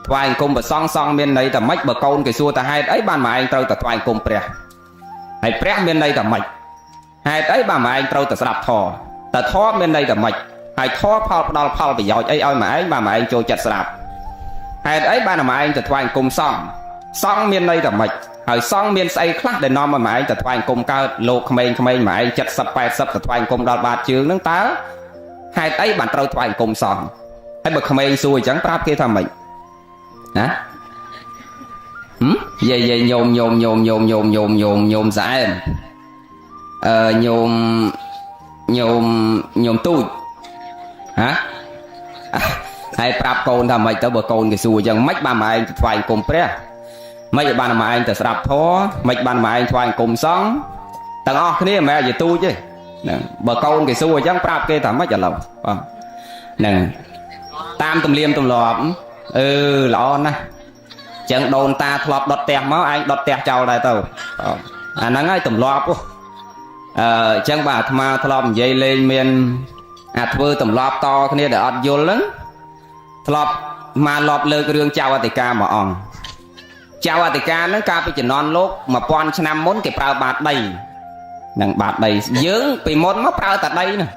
ថ្វាយអង្គមប្រសងសងមានន័យតែម៉េចបើកូនគេសួរតែហេតុអីបានមកឯងត្រូវតែថ្វាយអង្គមព្រះហើយព្រះមានន័យតែម៉េច ហេតុអីបាទម៉ែឯងត្រូវតែស្ដាប់ធម៌តើធម៌មានន័យតែម៉េចហើយធម៌ផលផ្ដល់ផលប្រយោជន៍អីឲ្យម៉ែឯងបាទម៉ែឯងចូលចិត្តស្ដាប់ហេតុអីបានម៉ែឯងទៅថ្វាយអង្គមសង្ឃសង្ឃមានន័យតែម៉េចហើយសង្ឃមានស្អីខ្លះដែលនាំឲ្យម៉ែឯងទៅថ្វាយអង្គមកើតលោកក្មេងៗម៉ែឯង70 80ទៅថ្វាយអង្គមដល់បាតជើងហ្នឹងតើហេតុអីបានត្រូវថ្វាយអង្គមសង្ឃហើយបើក្មេងសួរអញ្ចឹងប្រាប់គេថាម៉េចណាយាយយាយញោមញោមញោមញោមញោមញោមញោមញោមស្អែមអឺញោមញោមញោមទូចហ៎ហើយប្រាប់កូនថាម៉េចទៅបើកូនគេសួរអញ្ចឹងម៉េចបានម៉ែឯងទៅថ្វាយអង្គមព្រះម៉េចបានម៉ែឯងទៅស្ដាប់ធម៌ម៉េចបានម៉ែឯងថ្វាយអង្គមសង្ឃទាំងអស់គ្នាមិនមែនជាទូចទេហ្នឹងបើកូនគេសួរអញ្ចឹងប្រាប់គេថាម៉េចឥឡូវបាទហ្នឹងតាមទំនៀមទម្លាប់អឺល្អណាស់ចឹងដូនតាធ្លាប់ដុតផ្ទះមកឯងដុតផ្ទះចោលដែរទៅអាហ្នឹងហើយទម្លាប់អឺអញ្ចឹងបាទអាត្មាធ្លាប់និយាយលេងមានអាធ្វើទម្លាប់តគ្នាដែលអត់យល់ហ្នឹងធ្លាប់មកលបលើករឿងចៅអធិការមួយអង្គចៅអធិការហ្នឹងកាលពីជំនាន់លោក1000ឆ្នាំមុនគេប្រើបាតដីនឹងបាតដីយើងពីមុនមកប្រើតែដីណា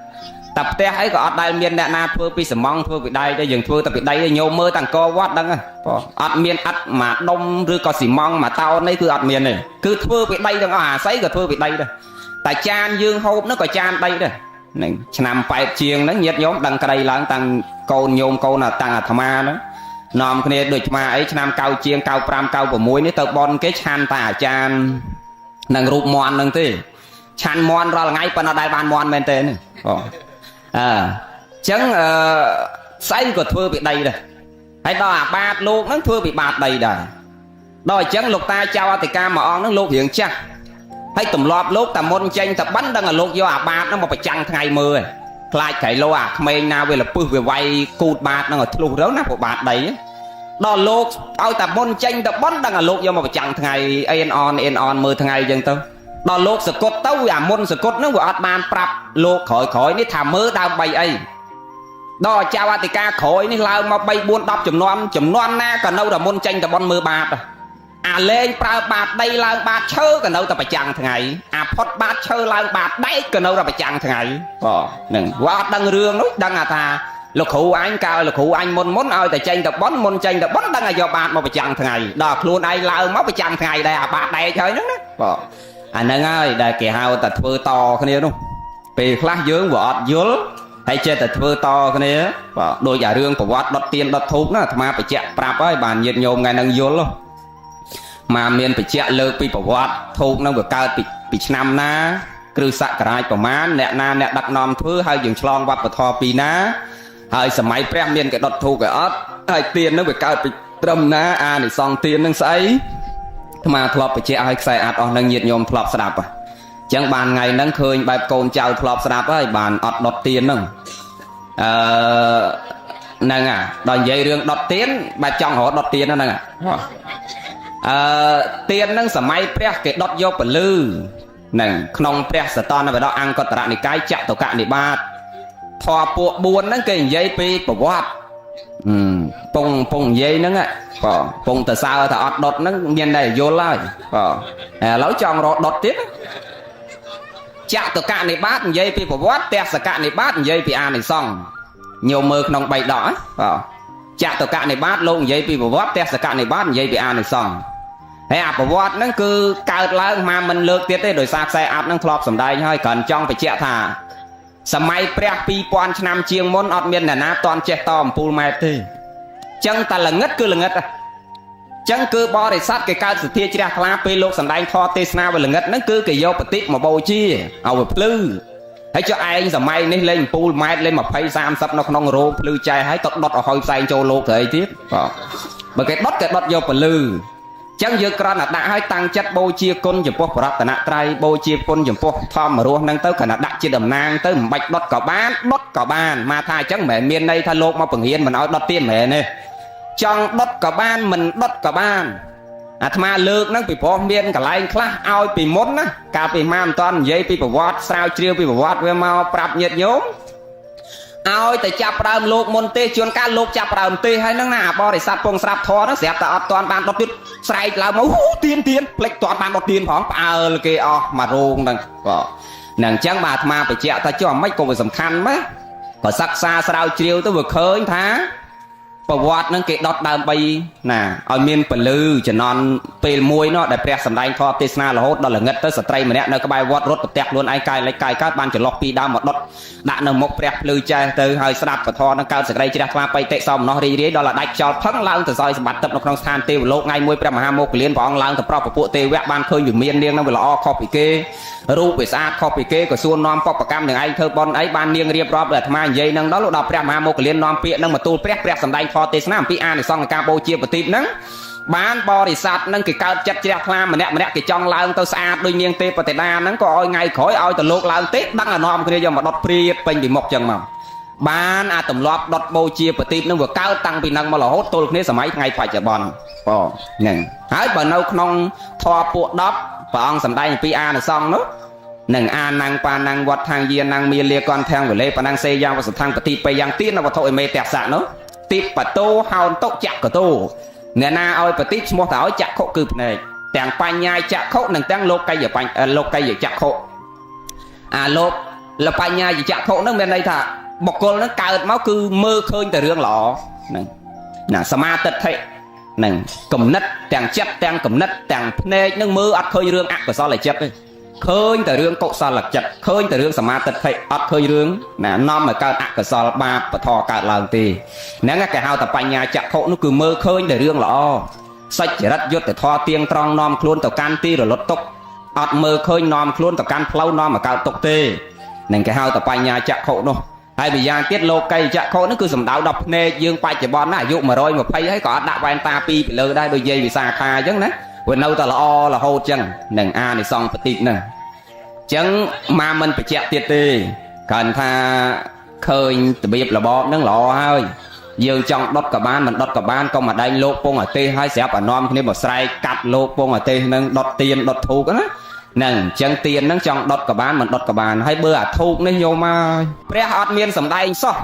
តែផ្ទះអីក៏អត់ដែលមានអ្នកណាធ្វើពីសំងធ្វើពីដីទេយើងធ្វើតែពីដីទេញោមមើលតាអង្គរវត្តដឹងអត់មានអត់មួយដុំឬក៏ស៊ីម៉ងមួយតោននេះគឺអត់មានទេគឺធ្វើពីដីទាំងអស់អាស័យក៏ធ្វើពីដីដែរតែចានយើងហូបនោះក៏ចានដីដែរហ្នឹងឆ្នាំ8ជាងហ្នឹងញាតិញោមដឹងក្តីឡើងតាំងកូនញោមកូនតាំងអាត្មាហ្នឹងនាំគ្នាដូចអាត្មាអីឆ្នាំ9ជាង95 96នេះទៅបនគេឆាន់តាអាចារ្យនឹងរូបមន់ហ្នឹងទេឆាន់មន់រាល់ថ្ងៃប៉ុន្តែដែលបានមន់មែនទេបងអើចឹងអឺស្អីក៏ធ្វើពីដីដែរហើយដល់អាបាតលោកហ្នឹងធ្វើពីបាតដីដែរដល់អញ្ចឹងលោកតាចៅអធិការមួយអង្គហ្នឹងលោករៀងចាស់ហើយទម្លាប់លោកតែមុនចេញតែបិណ្ឌដឹងឲ្យលោកយកអាបាតហ្នឹងមកប្រចាំងថ្ងៃមើលខ្លាចក្រៃលោអាក្មេងណាវាលពឹសវាវាយគូតបាតហ្នឹងឲ្យធ្លុះទៅណាព្រោះបាតដីដល់លោកឲ្យតែមុនចេញទៅបិណ្ឌដឹងឲ្យលោកយកមកប្រចាំងថ្ងៃអេនអនអេនអនមើលថ្ងៃអញ្ចឹងទៅដល់លោកសកត់ទៅអាមុនសកត់ហ្នឹងវាអត់បានប្រាប់លោកក្រោយក្រោយនេះថាមើលដើម្បីអីដល់ចៅអធិការក្រោយនេះឡើងមក3 4 10ចំនួនចំនួនណាក៏នៅតែមុនចេញទៅបន់មើលបាតអាលែងប្រើបាតដីឡើងបាតឈើក៏នៅតែប្រចាំងថ្ងៃអាផុតបាតឈើឡើងបាតដែកក៏នៅតែប្រចាំងថ្ងៃបាទហ្នឹងវាអត់ដឹងរឿងនោះដឹងថាលោកគ្រូអញកាលលោកគ្រូអញមុនមុនឲ្យតែចេញទៅបន់មុនចេញទៅបន់ដឹងឲ្យយកបាតមកប្រចាំងថ្ងៃដល់ខ្លួនឯងឡើងមកប្រចាំងថ្ងៃដែរអាបាតដែកហើយហ្នឹងណាបាទអាហ្នឹងហើយដែលគេហៅតែធ្វើតគ្នានោះពេលខ្លះយើងវាអត់យល់ហើយចេះតែធ្វើតគ្នាបាទដូចអារឿងប្រវត្តិដុតទៀនដុតធូបណាអាត្មាបញ្ជាក់ប្រាប់ហើយបានញាតិញោមថ្ងៃហ្នឹងយល់មកមានបញ្ជាក់លើកពីប្រវត្តិធូបហ្នឹងវាកើតពីឆ្នាំណាគ្រិស្តសករាជប្រមាណអ្នកណាអ្នកដឹកនាំធ្វើហើយយើងឆ្លងវប្បធម៌ពីណាហើយសម័យព្រះមានគេដុតធូបគេអត់ហើយទៀនហ្នឹងវាកើតពីត្រឹមណាអានិសង្សទៀនហ្នឹងស្អីអាត្មាធ្លាប់បញ្ជាក់ឲ្យខ្សែអាត់អស់នឹងញាតិញោមធ្លាប់ស្ដាប់អញ្ចឹងបានថ្ងៃហ្នឹងឃើញបែបកូនចៅធ្លាប់ស្ដាប់ហើយបានអត់ដុតទៀនហ្នឹងអឺហ្នឹងអាដល់និយាយរឿងដុតទៀនបែបចង់រកដុតទៀនហ្នឹងអឺទៀនហ្នឹងសម័យព្រះគេដុតយកពលឺហ្នឹងក្នុងព្រះសតនបដកអង្គតរនិកាយចតុកនិបាតធម៌ពួក4ហ្នឹងគេនិយាយពីប្រវត្តិពងពងនិយាយហ្នឹងបាទពងតសើថាអត់ដុតហ្នឹងមានតែយល់ហើយបាទឥឡូវចង់រកដុតទៀតចតុកនិបាតនិយាយពីប្រវត្តិទេសកនិបាតនិយាយពីអានិសង្សញោមមើលក្នុង3ដកបាទចតុកនិបាតលោកនិយាយពីប្រវត្តិទេសកនិបាតនិយាយពីអានិសង្សហើយអាប្រវត្តិហ្នឹងគឺកើតឡើងមកមិនលើកទៀតទេដោយសារខ្សែអាប់ហ្នឹងធ្លាប់សម្ដែងហើយគ្រាន់ចង់បញ្ជាក់ថាសម័យព្រះ2000ឆ្នាំជាងមុនអត់មានអ្នកណាតន់ចេះតអំពូលម៉ែត្រទេចឹងតែល្ងិតគឺល្ងិតចឹងគឺបរិស័ទគេកើតសទ្ធាជ្រះថ្លាពេលលោកសម្ដែងធម៌ទេសនាវាល្ងិតហ្នឹងគឺគេយកបតិមកបូជាឲ្យវាភ្លឺហើយចុះឯងសម័យនេះលេងអំពូលម៉ែត្រលេង20 30នៅក្នុងរោងភ្លឺចែហើយទៅដុតឲ្យហុយផ្សែងចូលលោកទៅអីទៀតបាទបើគេដុតគេដុតយកពលឺចឹងយើងគ្រាន់តែដាក់ឲ្យតាំងចិត្តបូជាគុណចំពោះប្រតនត្រ័យបូជាគុណចំពោះធម្មរស់ហ្នឹងទៅគ្រាន់តែដាក់ជាតំណាងទៅមិនបាច់ដុតក៏បានដុតក៏បានមកថាអញ្ចឹងមិនមែនមានន័យថាលោកមកបង្រៀនមិនឲ្យដុតទៀនមិនមែនទេចង់ដុតក៏បានមិនដុតក៏បានអាត្មាលើកហ្នឹងពីព្រោះមានកន្លែងខ្លះឲ្យពីមុនណាកាលពីមកមិនតាន់និយាយពីប្រវត្តិស្រាវជ្រាវពីប្រវត្តិវាមកប្រាប់ញាតិញោមឲ្យតែចាប់ដើមលោកមុនទេជួនកាលលោកចាប់ដើមទេហើយហ្នឹងណាអាបរិស័ទពងស្រាប់ធរហ្នឹងស្រាប់តែអត់តាន់បានដុតទៀតស្រែកឡើងមកហ៊ូទៀនទៀនផ្លេចតាន់បានដុតទៀនផងផ្អើលគេអស់មករោងហ្នឹងបាទ នឹងអញ្ចឹងបាទអាត្មាបញ្ជាក់ថាចុះអាម៉េចក៏វាសំខាន់ម៉េះក៏សិក្សាស្រាវជ្រាវទៅវាឃើញថាប្រវត្តិនឹងគេដុតដើម្បីណាឲ្យមានពលឺចំណន់ពេលមួយនោះដែលព្រះសម្ដែងធម៌ទេសនារហូតដល់ល្ងិតទៅស្ត្រីម្នាក់នៅក្បែរវត្តរត់ប្រទះខ្លួនឯងកាយលិចកាយកើតបានចន្លោះពីរដើមមកដុតដាក់នៅមុខព្រះភ្លឺចេះទៅហើយស្ដាប់ពធនឹងកើតសេចក្តីជ្រះថ្លាបៃតិសោមនស្សរីករាយដល់ដាច់ខ្យល់ផឹងឡើងទៅសោយសម្បត្តិទឹកនៅក្នុងស្ថានទេវលោកថ្ងៃមួយព្រះមហាមោគលានព្រះអង្គឡើងទៅប្រោសពពួកទេវៈបានឃើញវិមាននាងនឹងវាល្អខុសពីគេរូបវាស្អាតខុសពីគេក៏សួរនាំបពកម្មនឹងឯងធ្វើបន់អីបាននាងរៀបរាប់ដល់អាត្មានិយាយនឹងដល់ដល់ព្រះមហាមោគលាននាំពាក្យនឹងមកទូលព្រះព្រះសម្ដែងធម៌ទេសនាអំពីអានិសង្សនៃការបូជាប្រទីបហ្នឹងបានបរិស័ទនឹងគេកើតចិត្តជ្រះថ្លាម្នាក់ម្នាក់គេចង់ឡើងទៅស្អាតដូចនាងទេពតិតាហ្នឹងក៏ឲ្យថ្ងៃក្រោយឲ្យទៅលោកឡើងទេដឹងអានាំគ្នាយកមកដុតព្រាតពេញពីមុខចឹងមកបានអាទម្លាប់ដុតបូជាប្រទីបនឹងវាកើតតាំងពីនឹងមករហូតទល់គ្នាសម័យថ្ងៃបច្ចុប្បន្នបងហ្នឹងហើយបើនៅក្នុងធម៌ពួក10ព្រះអង្គសម្ដែងអំពីអានិសង្សនោះនឹងអានងបានងវត្តខាងយានងមាលាកនខាងវលេបណងសេយ៉ាងវសថងបតិបយ៉ាងទៀនវត្ថុអិមេទសៈនោះទីបតោហោនតុចកតោអ្នកណាឲ្យបតិឈ្មោះថាឲ្យចក្ខុគឺភ្នែកទាំងបញ្ញាចក្ខុនិងទាំងលោកយបញ្ញលោកយចក្ខុអាលោកលបញ្ញាចក្ខុនឹងមានន័យថាបុគ្គលនឹងកើតមកគឺមើលឃើញតែរឿងល្អហ្នឹងណាសមាទិដ្ឋិហ្នឹងគំនិតទាំងចិត្តទាំងគំនិតទាំងភ្នែកនឹងមើលអត់ឃើញរឿងអកុសលចិត្តទេឃើញតែរឿងកុសលចិត្តឃើញតែរឿងសមាទិដ្ឋិអត់ឃើញរឿងណានាំឲ្យកើតអកុសលបាបពធកើតឡើងទេហ្នឹងគេហៅថាបញ្ញាចក្ខុនោះគឺមើលឃើញតែរឿងល្អសុចរិតយុត្តិធម៌ទៀងត្រង់នាំខ្លួនទៅកាន់ទីរលត់ទុកអត់មើលឃើញនាំខ្លួនទៅកាន់ផ្លូវនាំឲ្យកើតទុកទេនឹងគេហៅថាបញ្ញាចក្ខុនោះហើយម្យ៉ាងទៀតលោកីចក្ខុនោះគឺសំដៅដល់ភ្នែកយើងបច្ចុប្បន្នណាអាយុ120ហើយក៏អត់ដាក់វ៉ែនតាពីពីលើដែរដូចយាយវិសាខាអញ្ចឹងណាវានៅតែល្អរហូតចឹងនឹងអានិសង្សបតិហ្នឹងចឹងមកមិនបញ្ជាក់ទៀតទេគ្រាន់ថាឃើញរបៀបរបបហ្នឹងល្អហើយយើងចង់ដុតក៏បានមិនដុតក៏បានកុំមកដែងលោកពងអាទេសហើយស្រាប់អានាំគ្នាមកស្រែកកាត់លោកពងអាទេសហ្នឹងដុតទៀនដុតធូបណាហ្នឹងអញ្ចឹងទៀនហ្នឹងចង់ដុតក៏បានមិនដុតក៏បានហើយបើអាធូបនេះញោមហើយព្រះអត់មានសម្ដែងសោះ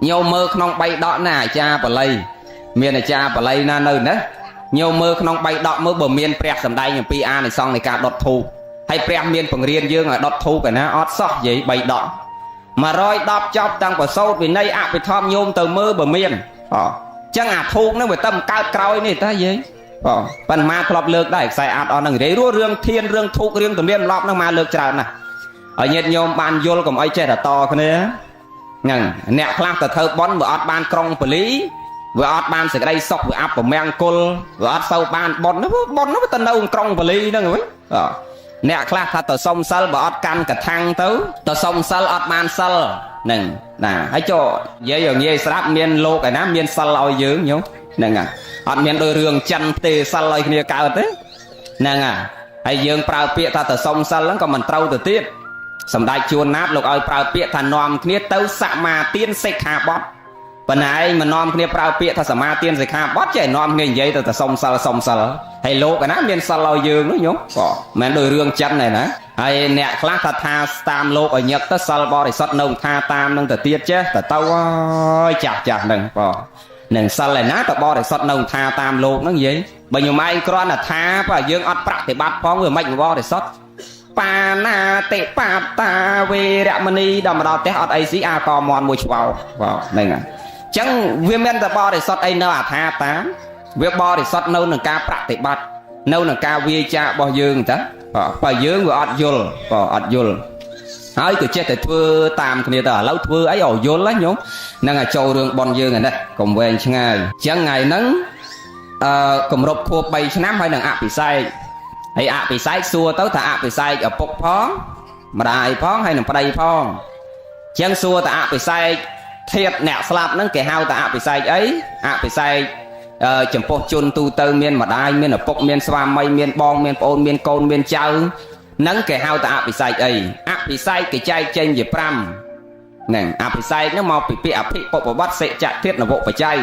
ញោមមើលក្នុងបៃដកណាអាចារ្យបាលីមានអាចារ្យបាលីណានៅណាញោមមើលក្នុងបៃដកមើលបើមានព្រះសម្ដែងអំពីអានិសង្សនៃការដុតធូបហើយព្រះមានបង្រៀនយើងឲ្យដុតធូបឯណាអត់សោះនិយាយបៃដក110ចប់តាំងប្រសូតវិន័យអភិធម្មញោមទៅមើលបើមានអចឹងអាធូបហ្នឹងវាតែកើតក្រោយនេះតាយាយបងប៉ុន្មានធ្លាប់លើកដែរខ្សែអាត់អស់ហ្នឹងនិយាយរស់រឿងធានរឿងធូបរឿងទំនៀមទម្លាប់ហ្នឹងមកលើកច្រើនណាស់ឲ្យញាតិញោមបានយល់កុំអីចេះតែតគ្នាហ្នឹងអ្នកខ្លះទៅធ្វើបន់វាអត់បានក្រុងពលីវាអត់បានសេចក្តីសុខវាអពមង្គលវាអត់សូវបានបន់នោះបន់នោះទៅនៅក្រុងពលីហ្នឹងវិញអ្នកខ្លះថាទៅសុំសិលបើអត់កាន់កថាំងទៅទៅសុំសិលអត់បានសិលហ្នឹងណាហើយចុះនិយាយឲ្យងាយស្រាប់មានលោកឯណាមានសិលឲ្យយើងញោមហ្នឹងហើយអត់មានដោយរឿងចិនផ្ទេសិលឲ្យគ្នាកើតទេហ្នឹងហើយហើយយើងប្រើពាក្យថាទៅសុំសិលហ្នឹងក៏មិនត្រូវទៅទៀតសម្ដេចជួនណាតលោកឲ្យប្រើពាក្យថានាំគ្នាទៅសមាទានសិក្ខាបទប៉ុន្តែឯងមិននាំគ្នាប្រើពាក្យថាសមាទានសិក្ខាបទចេះនាំគ្នានិយាយទៅតែសុំសិលសុំសិលហើយលោកឯណាមានសិលឲ្យយើងនោះញោមក៏មិនដោយរឿងចិនឯណាហើយអ្នកខ្លះថាថាតាមលោកឲ្យញឹកទៅសិលបរិសុទ្ធនៅថាតាមនឹងទៅទៀតចេះទៅទៅអើយចាស់ចាស់ហ្នឹងបងនឹងសិលឯណាទៅបរិសុទ្ធនៅថាតាមលោកហ្នឹងនិយាយបើញោមឯងគ្រាន់តែថាបើយើងអត់ប្រតិបត្តិផងវាមិនបរិសុទ្ធបាណាតិបាតាវេរមណីដល់មកដល់ផ្ទះអត់អីស៊ីអាកមន់មួយឆ្វោបាទហ្នឹងហើយចឹងវាមានតែបរិសុទ្ធអីនៅអាថាតាមវាបរិសុទ្ធនៅនឹងការប្រតិបត្តិនៅនឹងការវាចារបស់យើងតាបើយើងវាអត់យល់បើអត់យល់ហើយក៏ចេះតែធ្វើតាមគ្នាទៅឥឡូវធ្វើអីឲ្យយល់ណាញោមហ្នឹងឲ្យចូលរឿងប៉ុនយើងឯនេះកុំវែងឆ្ងាយចឹងថ្ងៃហ្នឹងគម្រប់ខួប3ឆ្នាំហើយនឹងអភិសេកហើយអភិសេកសួរទៅថាអភិសេកឪពុកផងម្ដាយផងហើយនឹងប្តីផងចឹងសួរថាអភិសេកធាតអ្នកស្លាប់ហ្នឹងគេហៅថាអភិសេកអីអភិសេកចំពោះជនទូទៅមានម្ដាយមានឪពុកមានស្វាមីមានបងមានប្អូនមានកូនមានចៅហ្នឹងគេហៅថាអភិសេកអីអភិសេកគេចែកចេញជា5ហ្នឹងអភិសេកហ្នឹងមកពីពាក្យអភិពុបវត្តសិចធាតនវបច្ច័យ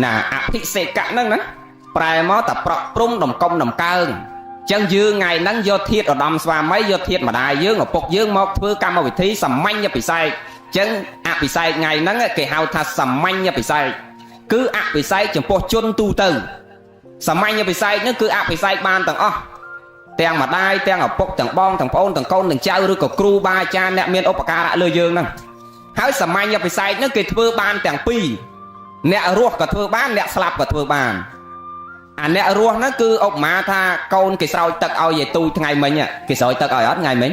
ណាអភិសេកៈហ្នឹងណាប្រែមកតែប្រក់ព្រំដំកុំដំកើងចឹងយើងថ្ងៃហ្នឹងយកធាតឧត្តមស្វាមីយកធាតម្ដាយយើងឪពុកយើងមកធ្វើកម្មវិធីសាមញ្ញពិសេសចឹងអភិសេកថ្ងៃហ្នឹងគេហៅថាសាមញ្ញពិសេសគឺអភិសេកចំពោះជនទូទៅសាមញ្ញពិសេសហ្នឹងគឺអភិសេកបានទាំងអស់ ទាំងម្ដាយទាំងឪពុកទាំងបងទាំងប្អូនទាំងកូនទាំងចៅឬក៏គ្រូបាអាចារ្យអ្នកមានឧបការៈលើយើងហ្នឹងហើយសាមញ្ញពិសេសហ្នឹងគេធ្វើបានទាំងពីរអ្នករស់ក៏ធ្វើបានអ្នកស្លាប់ក៏ធ្វើបានអាអ្នករស់ហ្នឹងគឺឧបមាថាកូនគេស្រោចទឹកឲ្យយាយទូចថ្ងៃមិញគេស្រោចទឹកឲ្យអត់ថ្ងៃមិញ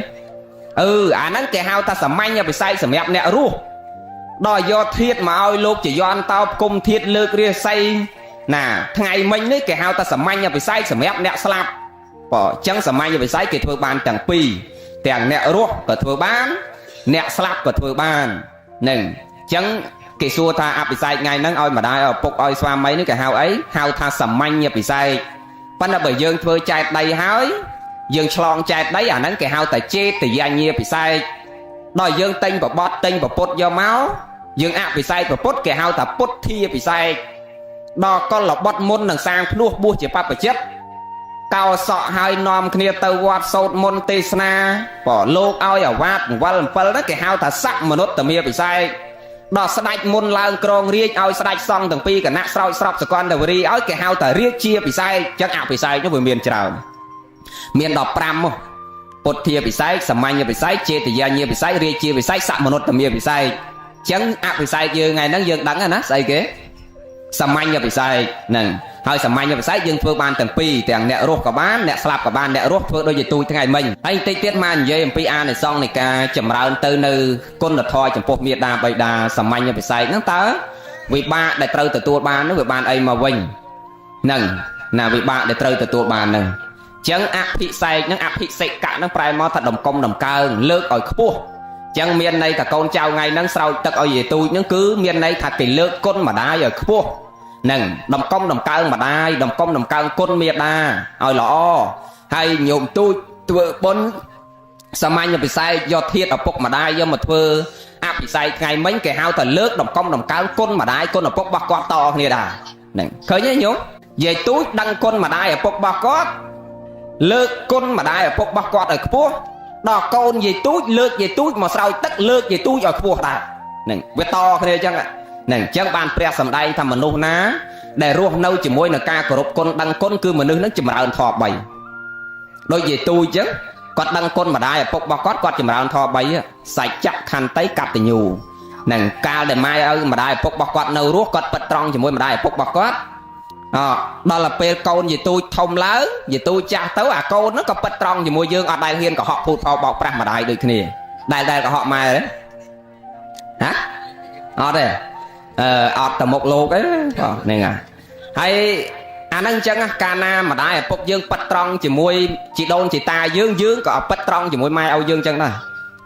អឺអាហ្នឹងគេហៅថាសាមញ្ញពិសេសសម្រាប់អ្នករស់ដល់យកធាតមកឲ្យលោកជាយន្តតោបគុំធាតលើករាសីណាថ្ងៃមិញនេះគេហៅថាសាមញ្ញពិសេសសម្រាប់អ្នកស្លាប់បើអញ្ចឹងសាមញ្ញពិសេសគេធ្វើបានទាំងពីរទាំងអ្នករស់ក៏ធ្វើបានអ្នកស្លាប់ក៏ធ្វើបាននឹងអញ្ចឹងគេសួរថាអភិសេកថ្ងៃហ្នឹងឲ្យម្ដាយឲ្យឪពុកឲ្យស្វាមីនេះគេហៅអីហៅថាសាមញ្ញពិសេសប៉ុន្តែបើយើងធ្វើចែកដីហើយយើងឆ្លងចែកដីអាហ្នឹងគេហៅថាចេតយញ្ញាពិសេសដល់យើងទិញបបត់ទិញពពុតយកមកយើងអភិសេកពពុតគេហៅថាពុទ្ធាពិសេសដល់កុលបុត្រមុននឹងសាងភ្នោះបួសជាបព្វជិតកោសក់ហើយនាំគ្នាទៅវត្តសូត្រមន្តទេសនាបើលោកឲ្យអាវ៉ាត7 7ហ្នឹងគេហៅថាស័កមនុត្តមាពិសេសដល់ស្ដេចមុនឡើងក្រងរាជឲ្យស្ដេចសង្ឃទាំងពីរគណៈស្រោចស្រពសកលវរីឲ្យគេហៅថារាជាពិសេសចឹងអភិសេកនោះវាមានច្រើនមាន15មកពុទ្ធាពិសេសសាមញ្ញពិសេសចេតយាញាពិសេសរាជាពិសេសសមនុត្តមាពិសេសចឹងអភិសេកយើងថ្ងៃហ្នឹងយើងដឹងណាស្អីគេសាមញ្ញពិសេសហ្នឹងហើយសាមញ្ញពិសេសយើងធ្វើបានទាំងពីរទាំងអ្នករស់ក៏បានអ្នកស្លាប់ក៏បានអ្នករស់ធ្វើដូចជាទូចថ្ងៃមិញហើយបន្តិចទៀតមកនិយាយអំពីអានិសង្សនៃការចម្រើនទៅនៅគុណធម៌ចំពោះមេដាបៃតាសាមញ្ញពិសេសហ្នឹងតើវិបាកដែលត្រូវទទួលបាននោះវាបានអីមកវិញហ្នឹងណាវិបាកដែលត្រូវទទួលបានហ្នឹងចឹងអភិសេកហ្នឹងអភិសេកៈហ្នឹងប្រែមកថាដំកុំដំកើងលើកឲ្យខ្ពស់ចឹងមានន័យថាកូនចៅថ្ងៃហ្នឹងស្រោចទឹកឲ្យយាយទូចហ្នឹងគឺមានន័យថាគេលើកគុណម្ដាយឲ្យខ្ពស់នឹងដំកុំដំកើងម្ដាយដំកុំដំកើងគុណមេដាឲ្យល្អហើយញោមទូចធ្វើបុណ្យសាមញ្ញពិសេសយកធាតឪពុកម្ដាយយកមកធ្វើអភិសេកថ្ងៃមិញគេហៅថាលើកដំកុំដំកើងគុណម្ដាយគុណឪពុករបស់គាត់តគ្នាដែរហ្នឹងឃើញទេញោមយាយទូចដឹងគុណម្ដាយឪពុករបស់គាត់លើកគុណម្ដាយឪពុករបស់គាត់ឲ្យខ្ពស់ដល់កូនយាយទូចលើកយាយទូចមកស្រោចទឹកលើកយាយទូចឲ្យខ្ពស់ដែរហ្នឹងវាតគ្នាអញ្ចឹងហ្នឹងអញ្ចឹងបានព្រះសម្ដែងថាមនុស្សណាដែលរស់នៅជាមួយនឹងការគោរពគុណដឹងគុណគឺមនុស្សនឹងចម្រើនធម៌3ដូចយាយទូចអញ្ចឹងគាត់ដឹងគុណម្ដាយឪពុករបស់គាត់គាត់ចម្រើនធម៌3សច្ចៈខន្តីកតញ្ញូហ្នឹងកាលដែលម៉ែឲ្យម្ដាយឪពុករបស់គាត់នៅរស់គាត់ពិតត្រង់ជាមួយម្ដាយឪពុករបស់គាត់អដល់ទៅពេលកូនយាយទូចធំឡើងយាយទូចចាស់ទៅអាកូនហ្នឹងក៏ពិតត្រង់ជាមួយយើងអត់ដែលហ៊ានកុហកភូតផលបោកប្រាស់ម្ដាយដូចគ្នាដែលកុហកម៉ែទេហ៎អត់ទេអឺអត់ទៅមុខលោកទេហ្នឹងហើយអាហ្នឹងអញ្ចឹងកាលណាម្ដាយឪពុកយើងប៉ិតត្រង់ជាមួយជីដូនជីតាយើងយើងក៏អត់ប៉ិតត្រង់ជាមួយម៉ែឲ្យយើងអញ្ចឹងដែរ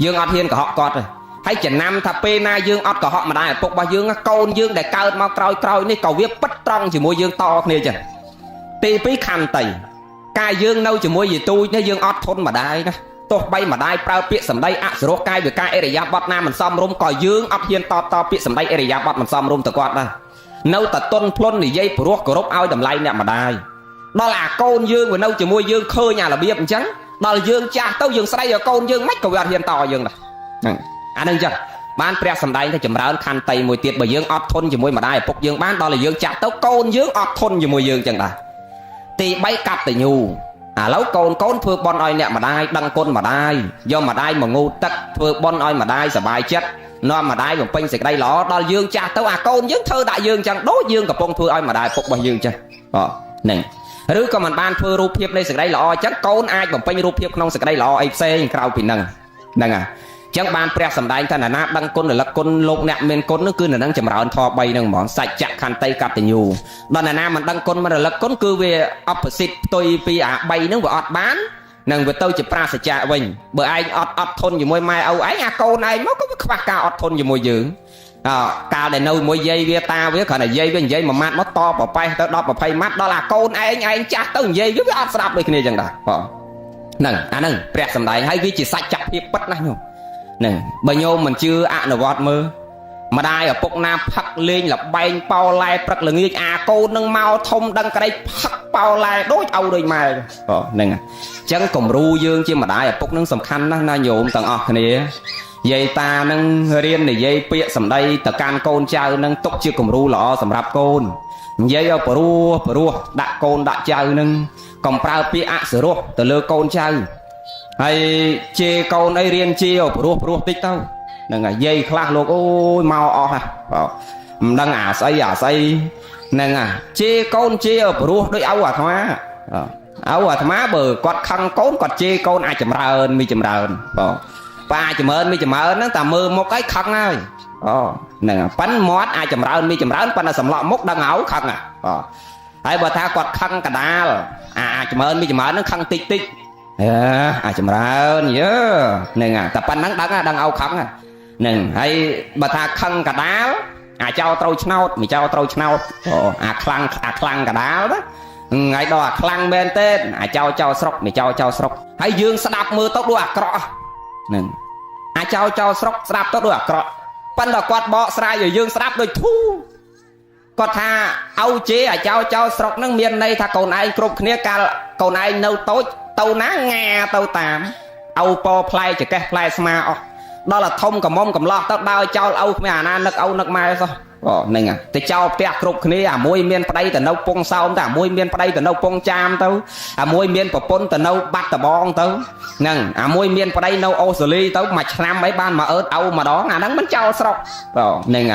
យើងអត់ហ៊ានកុហកគាត់ទេហើយចំណាំថាពេលណាយើងអត់កុហកម្ដាយឪពុករបស់យើងកូនយើងដែលកើតមកក្រោយក្រោយនេះក៏វាប៉ិតត្រង់ជាមួយយើងតគ្នាអញ្ចឹងទី2ខន្តីកាយយើងនៅជាមួយយាយទូចនេះយើងអត់ធន់ម្ដាយណាទោះបីម្ដាយប្រើពាក្យសម្ដីអសរោះកាយវិការអរិយាបថណាមិនសមរម្យក៏យើងអត់ហ៊ានតបតពាក្យសម្ដីអរិយាបថមិនសមរម្យទៅគាត់ដែរនៅតែតុនភ្លុននិយាយព្រោះគោរពឲ្យតម្លៃអ្នកម្ដាយដល់អាកូនយើងវានៅជាមួយយើងឃើញអារបៀបអញ្ចឹងដល់យើងចាស់ទៅយើងស្ដីឲ្យកូនយើងមិនក៏វាអត់ហ៊ានតយើងដែរហ្នឹងអានឹងអញ្ចឹងបានព្រះសម្ដែងថាចម្រើនខន្តីមួយទៀតបើយើងអត់ធន់ជាមួយម្ដាយឪពុកយើងបានដល់តែយើងចាស់ទៅកូនយើងអត់ធន់ជាមួយយើងអញ្ចឹងដែរទី3កតញ្ញូឥឡូវកូនកូនធ្វើបន់ឲ្យអ្នកម្ដាយដឹងគុណម្ដាយយកម្ដាយមកងូតទឹកធ្វើបន់ឲ្យម្ដាយសប្បាយចិត្តនាំម្ដាយបំពេញសេចក្តីល្អដល់យើងចាស់ទៅអាកូនយើងធ្វើដាក់យើងចឹងដូចយើងកំពុងធ្វើឲ្យម្ដាយពុករបស់យើងចឹងហ្នឹងឬក៏មិនបានធ្វើរូបភាពនៃសេចក្តីល្អចឹងកូនអាចបំពេញរូបភាពក្នុងសេចក្តីល្អអីផ្សេងក្រៅពីហ្នឹងហ្នឹងហើយចឹងបានព្រះសម្ដែងថាណាដឹងគុណរលឹកគុណលោកអ្នកមានគុណនោះគឺនៅនឹងចម្រើនធម៌3ហ្នឹងហ្មងសច្ចៈខន្តីកតញ្ញូដល់ណាមិនដឹងគុណមិនរលឹកគុណគឺវាអបសិទ្ធផ្ទុយពីអា3ហ្នឹងវាអត់បាននឹងវាទៅជាប្រាសចាកវិញបើឯងអត់អត់ធន់ជាមួយម៉ែឪឯងអាកូនឯងមកក៏វាខ្វះការអត់ធន់ជាមួយយើងអកាលដែលនៅមួយយាយវាតាវាគ្រាន់តែយាយវានិយាយមួយម៉ាត់មកតបប៉េះទៅ10 20ម៉ាត់ដល់អាកូនឯងឯងចាស់ទៅនិយាយវាអត់ស្ដាប់ដូចគ្នាចឹងដែរបងហ្នឹងអាហ្នឹងព្រះសម្ដែងហើយវាជាសច្ចភាពពិតណាស់ញោមហ្នឹងបើញោមមិនជឿអនុវត្តមើលម្ដាយឪពុកណាផឹកលេងលបែងប៉ោឡែព្រឹកល្ងាចអាកូននឹងមកធំដឹងក្តីផឹកប៉ោឡែដូចឪដូចម៉ែហ្នឹងអញ្ចឹងគំរូយើងជាម្ដាយឪពុកនឹងសំខាន់ណាស់ណាញោមទាំងអស់គ្នា យាយតានឹងរៀននិយាយពាក្យសម្ដីទៅកាន់កូនចៅនឹងទុកជាគំរូល្អសម្រាប់កូននិយាយឲ្យព្រោះព្រោះដាក់កូនដាក់ចៅនឹងកុំប្រើពាក្យអសុរោះទៅលើកូនចៅហើយជេរកូនអីរៀនជាឲ្យព្រោះព្រោះតិចទៅហ្នឹងហើយយាយខ្លះលោកអូយមកអស់ហ่ะបាទមិនដឹងអាស្អីអាស្អីហ្នឹងហ่ะជេរកូនជេរឲ្យព្រោះដូចឪអាត្មាឪអាត្មាបើគាត់ខឹងកូនគាត់ជេរកូនអាចចម្រើនមីចម្រើនបាទបើអាចចម្រើនមីចម្រើនហ្នឹងតែមើលមុខអីខឹងហើយអូហ្នឹងប៉ិនមាត់អាចចម្រើនមីចម្រើនប៉ុន្តែសម្លក់មុខដឹងឲ្យខឹងហ่ะបាទហើយបើថាគាត់ខឹងកដាលអាចចម្រើនមីចម្រើនហ្នឹងខឹងតិចតិចអើអាចចម្រើនយើហ្នឹងតែប៉ុណ្ណឹងដឹងដឹងឲ្យខឹងហ្នឹងហើយបើថាខឹងកដាលអាចោត្រូវឆ្នោតមិនចោត្រូវឆ្នោតអូអាខ្លាំងអាខ្លាំងកដាលណាថ្ងៃដល់អាខ្លាំងមែនទេអាចោចោស្រុកមិនចោចោស្រុកហើយយើងស្ដាប់មើលទៅដូចអាក្រក់ហ្នឹងអាចោចោស្រុកស្ដាប់ទៅដូចអាក្រក់ប៉ុន្តែគាត់បកស្រាយឲ្យយើងស្ដាប់ដូចធូរគាត់ថាឪជេអាចោចោស្រុកហ្នឹងមានន័យថាកូនឯងគ្រប់គ្នាកាលកូនឯងនៅតូចទៅណាងាទៅតាមឪពផ្លែចកេះផ្លែស្មាអស់ដល់តែធំកំមុំកំឡោះទៅដើរចោលឪគ្មានអាណានឹកឪនឹកម៉ែសោះអូហ្នឹងទៅចោលផ្ទះគ្រប់គ្នាអាមួយមានប្តីទៅនៅពងសោមទៅអាមួយមានប្តីទៅនៅពងចាមទៅអាមួយមានប្រពន្ធទៅនៅបាត់ដបងទៅហ្នឹងអាមួយមានប្តីនៅអូស្ត្រាលីទៅមួយឆ្នាំអីបានមកអើតឪម្ដងអាហ្នឹងមិនចោលស្រុកអូហ្នឹង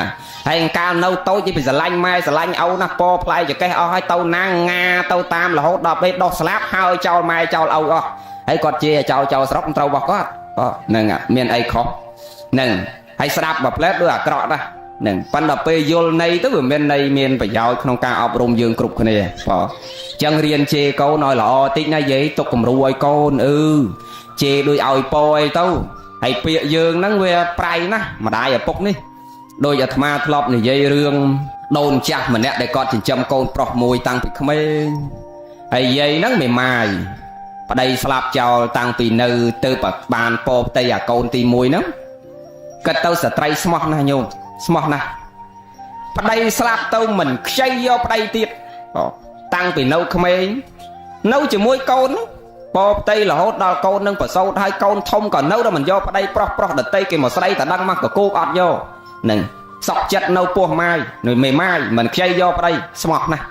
ហើយកាលនៅតូចពីស្រឡាញ់ម៉ែស្រឡាញ់ឪណាស់ពផ្លែចកេះអស់ហើយទៅណាងាទៅតាមរហូតដល់ពេលដោះស្លាប់ហើយចោលម៉ែចោលឪអស់ហើយគាត់ជាចោលចោលស្រុកត្រូវរបស់គាត់អូហ្នឹងមានអីខុសហ្នឹងហើយស្ដាប់មួយផ្លែតដូចអាក្រក់ណាស់ហ្នឹងប៉ុន្តែពេលយល់ន័យទៅវាមានន័យមានប្រយោជន៍ក្នុងការអប់រំយើងគ្រប់គ្នាបាទអញ្ចឹងរៀនជេរកូនឲ្យល្អតិចណាយាយទុកគំរូឲ្យកូនអឺជេរដូចឲ្យពោអីទៅហើយពាក្យយើងហ្នឹងវាប្រៃណាស់ម្ដាយឪពុកនេះដោយអាត្មាធ្លាប់និយាយរឿងដូនចាស់ម្នាក់ដែលគាត់ចិញ្ចឹមកូនប្រុសមួយតាំងពីក្មេងហើយយាយហ្នឹងមេម៉ាយប្តីស្លាប់ចោលតាំងពីនៅទៅបានពោផ្ទៃអាកូនទី1ហ្នឹងគិតទៅស្ត្រីស្មោះណាស់ញោមស្មោះណាស់ប្តីស្លាប់ទៅមិនខ្ចីយកប្តីទៀតតាំងពីនៅក្មេងនៅជាមួយកូនពោផ្ទៃរហូតដល់កូននឹងប្រសូតហើយកូនធំក៏នៅដល់មិនយកប្តីប្រុសប្រុសដតីគេមកស្ដីតែដឹងមកកគោកអត់យកនឹងសក់ចិត្តនៅពោះម៉ាយនៅមេម៉ាយមិនខ្ចីយកប្តីស្មោះណាស់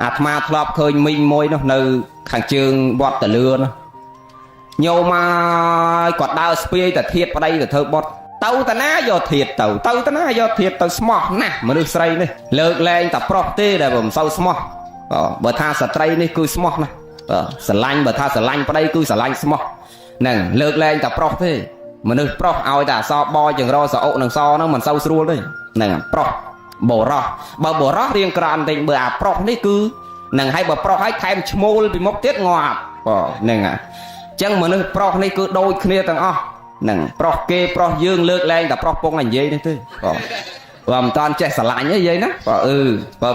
អាត្មាធ្លាប់ឃើញមីងមួយនោះនៅខាងជើងវត្តតលឿនោះញោមមកគាត់ដើរស្ពាយតែធៀបប្តីទៅធ្វើបុតទៅតាណាយកធៀបទៅទៅតាណាយកធៀបទៅស្មោះណាស់មនុស្សស្រីនេះលើកលែងតែប្រុសទេដែលមិនសូវស្មោះបើថាស្ត្រីនេះគឺស្មោះណាស់ស្រឡាញ់បើថាស្រឡាញ់ប្តីគឺស្រឡាញ់ស្មោះហ្នឹងលើកលែងតែប្រុសទេមនុស្សប្រុសឲ្យតែអសបចង្រសអុនឹងសហ្នឹងមិនសូវស្រួលទេហ្នឹងប្រុសបរោះបើបរោះរៀងក្រន់តិចបើអាប្រុសនេះគឺហ្នឹងហើយបើប្រុសហើយថែមឈ្មោលពីមុខទៀតងាប់ហ្នឹងអញ្ចឹងមនុស្សប្រុសនេះគឺដូចគ្នាទាំងអស់ហ្នឹងប្រុសគេប្រុសយើងលើកលែងតែប្រុសពងតែនិយាយនេះទេបងបើមិនតាន់ចេះស្រឡាញ់ទេនិយាយណាបើអឺ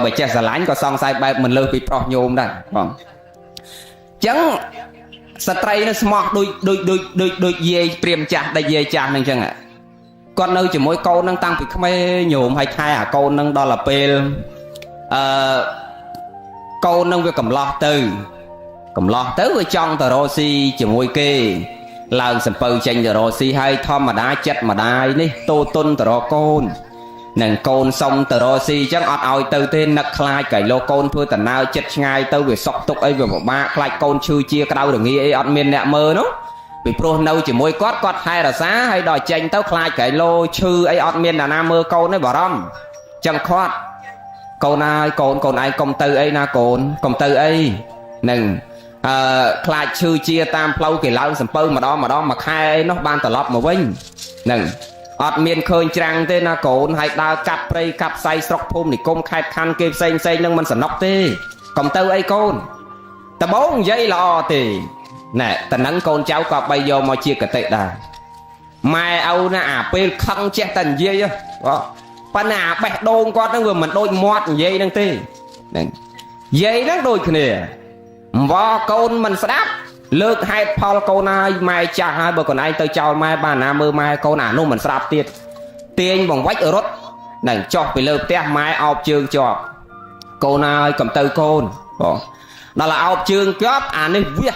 បើចេះស្រឡាញ់ក៏សង្ស័យបែបមិនលើសពីប្រុសញោមដែរបងអញ្ចឹងស្ត្រីនេះស្មោះដូចដូចដូចដូចដូចយាយព្រាមចាស់ដែលយាយចាស់ហ្នឹងអញ្ចឹងគាត់នៅជាមួយកូនហ្នឹងតាំងពីក្មេងញោមហើយថែអាកូនហ្នឹងដល់ទៅពេលអឺកូនហ្នឹងវាកំឡោះទៅកំឡោះទៅវាចង់ទៅរកស៊ីជាមួយគេឡើងសំពៅចេញទៅរកស៊ីហើយធម្មតាចិត្តម្ដាយនេះតូតុនទៅរកកូននឹងកូនសុំទៅរកស៊ីអញ្ចឹងអត់ឲ្យទៅទេនឹកខ្លាចកែលោកកូនធ្វើដំណើរចិត្តឆ្ងាយទៅវាសក់ទុកអីវាពិបាកខ្លាចកូនឈឺជាក្តៅរងាអីអត់មានអ្នកមើលនោះពីព្រោះនៅជាមួយគាត់គាត់ថែរក្សាហើយដល់ចេញទៅខ្លាចកែលោឈឺអីអត់មានអ្នកណាមើលកូនទេបារម្ភអញ្ចឹងគាត់កូនហើយកូនកូនឯងកុំទៅអីណាកូនកុំទៅអីនឹងអឺខ្លាចឈឺជាតាមផ្លូវគេឡើងសំពៅម្ដងម្ដងមួយខែអីនោះបានត្រឡប់មកវិញនឹងអត់មានឃើញច្រាំងទេណាកូនហើយដើរកាត់ព្រៃកាត់ផ្សៃស្រុកភូមិនិគមខេត្តខណ្ឌគេផ្សេងផ្សេងនឹងមិនសំណុកទេកុំទៅអីកូនដបងនិយាយល្អទេណែតនឹងកូនចៅក៏បីយកមកជាកតិដែរម៉ែឪណាអាពេលខឹងចេះតែនិយាយហ៎ប៉ុន្តែអាបេះដូងគាត់នឹងវាមិនដូចមាត់និយាយនឹងទេហ្នឹងនិយាយហ្នឹងដូចគ្នាអង្វរកូនមិនស្ដាប់លើកហេតុផលកូនហើយម៉ែចាស់ហើយបើកូនឯងទៅចោលម៉ែបានណាមើលម៉ែកូនអានោះមិនស្ដាប់ទៀតទាញបង្វិចរត់នឹងចុះពីលើផ្ទះម៉ែអោបជើងជាប់កូនហើយកុំទៅកូនបងដល់អោបជើងជាប់អានេះវា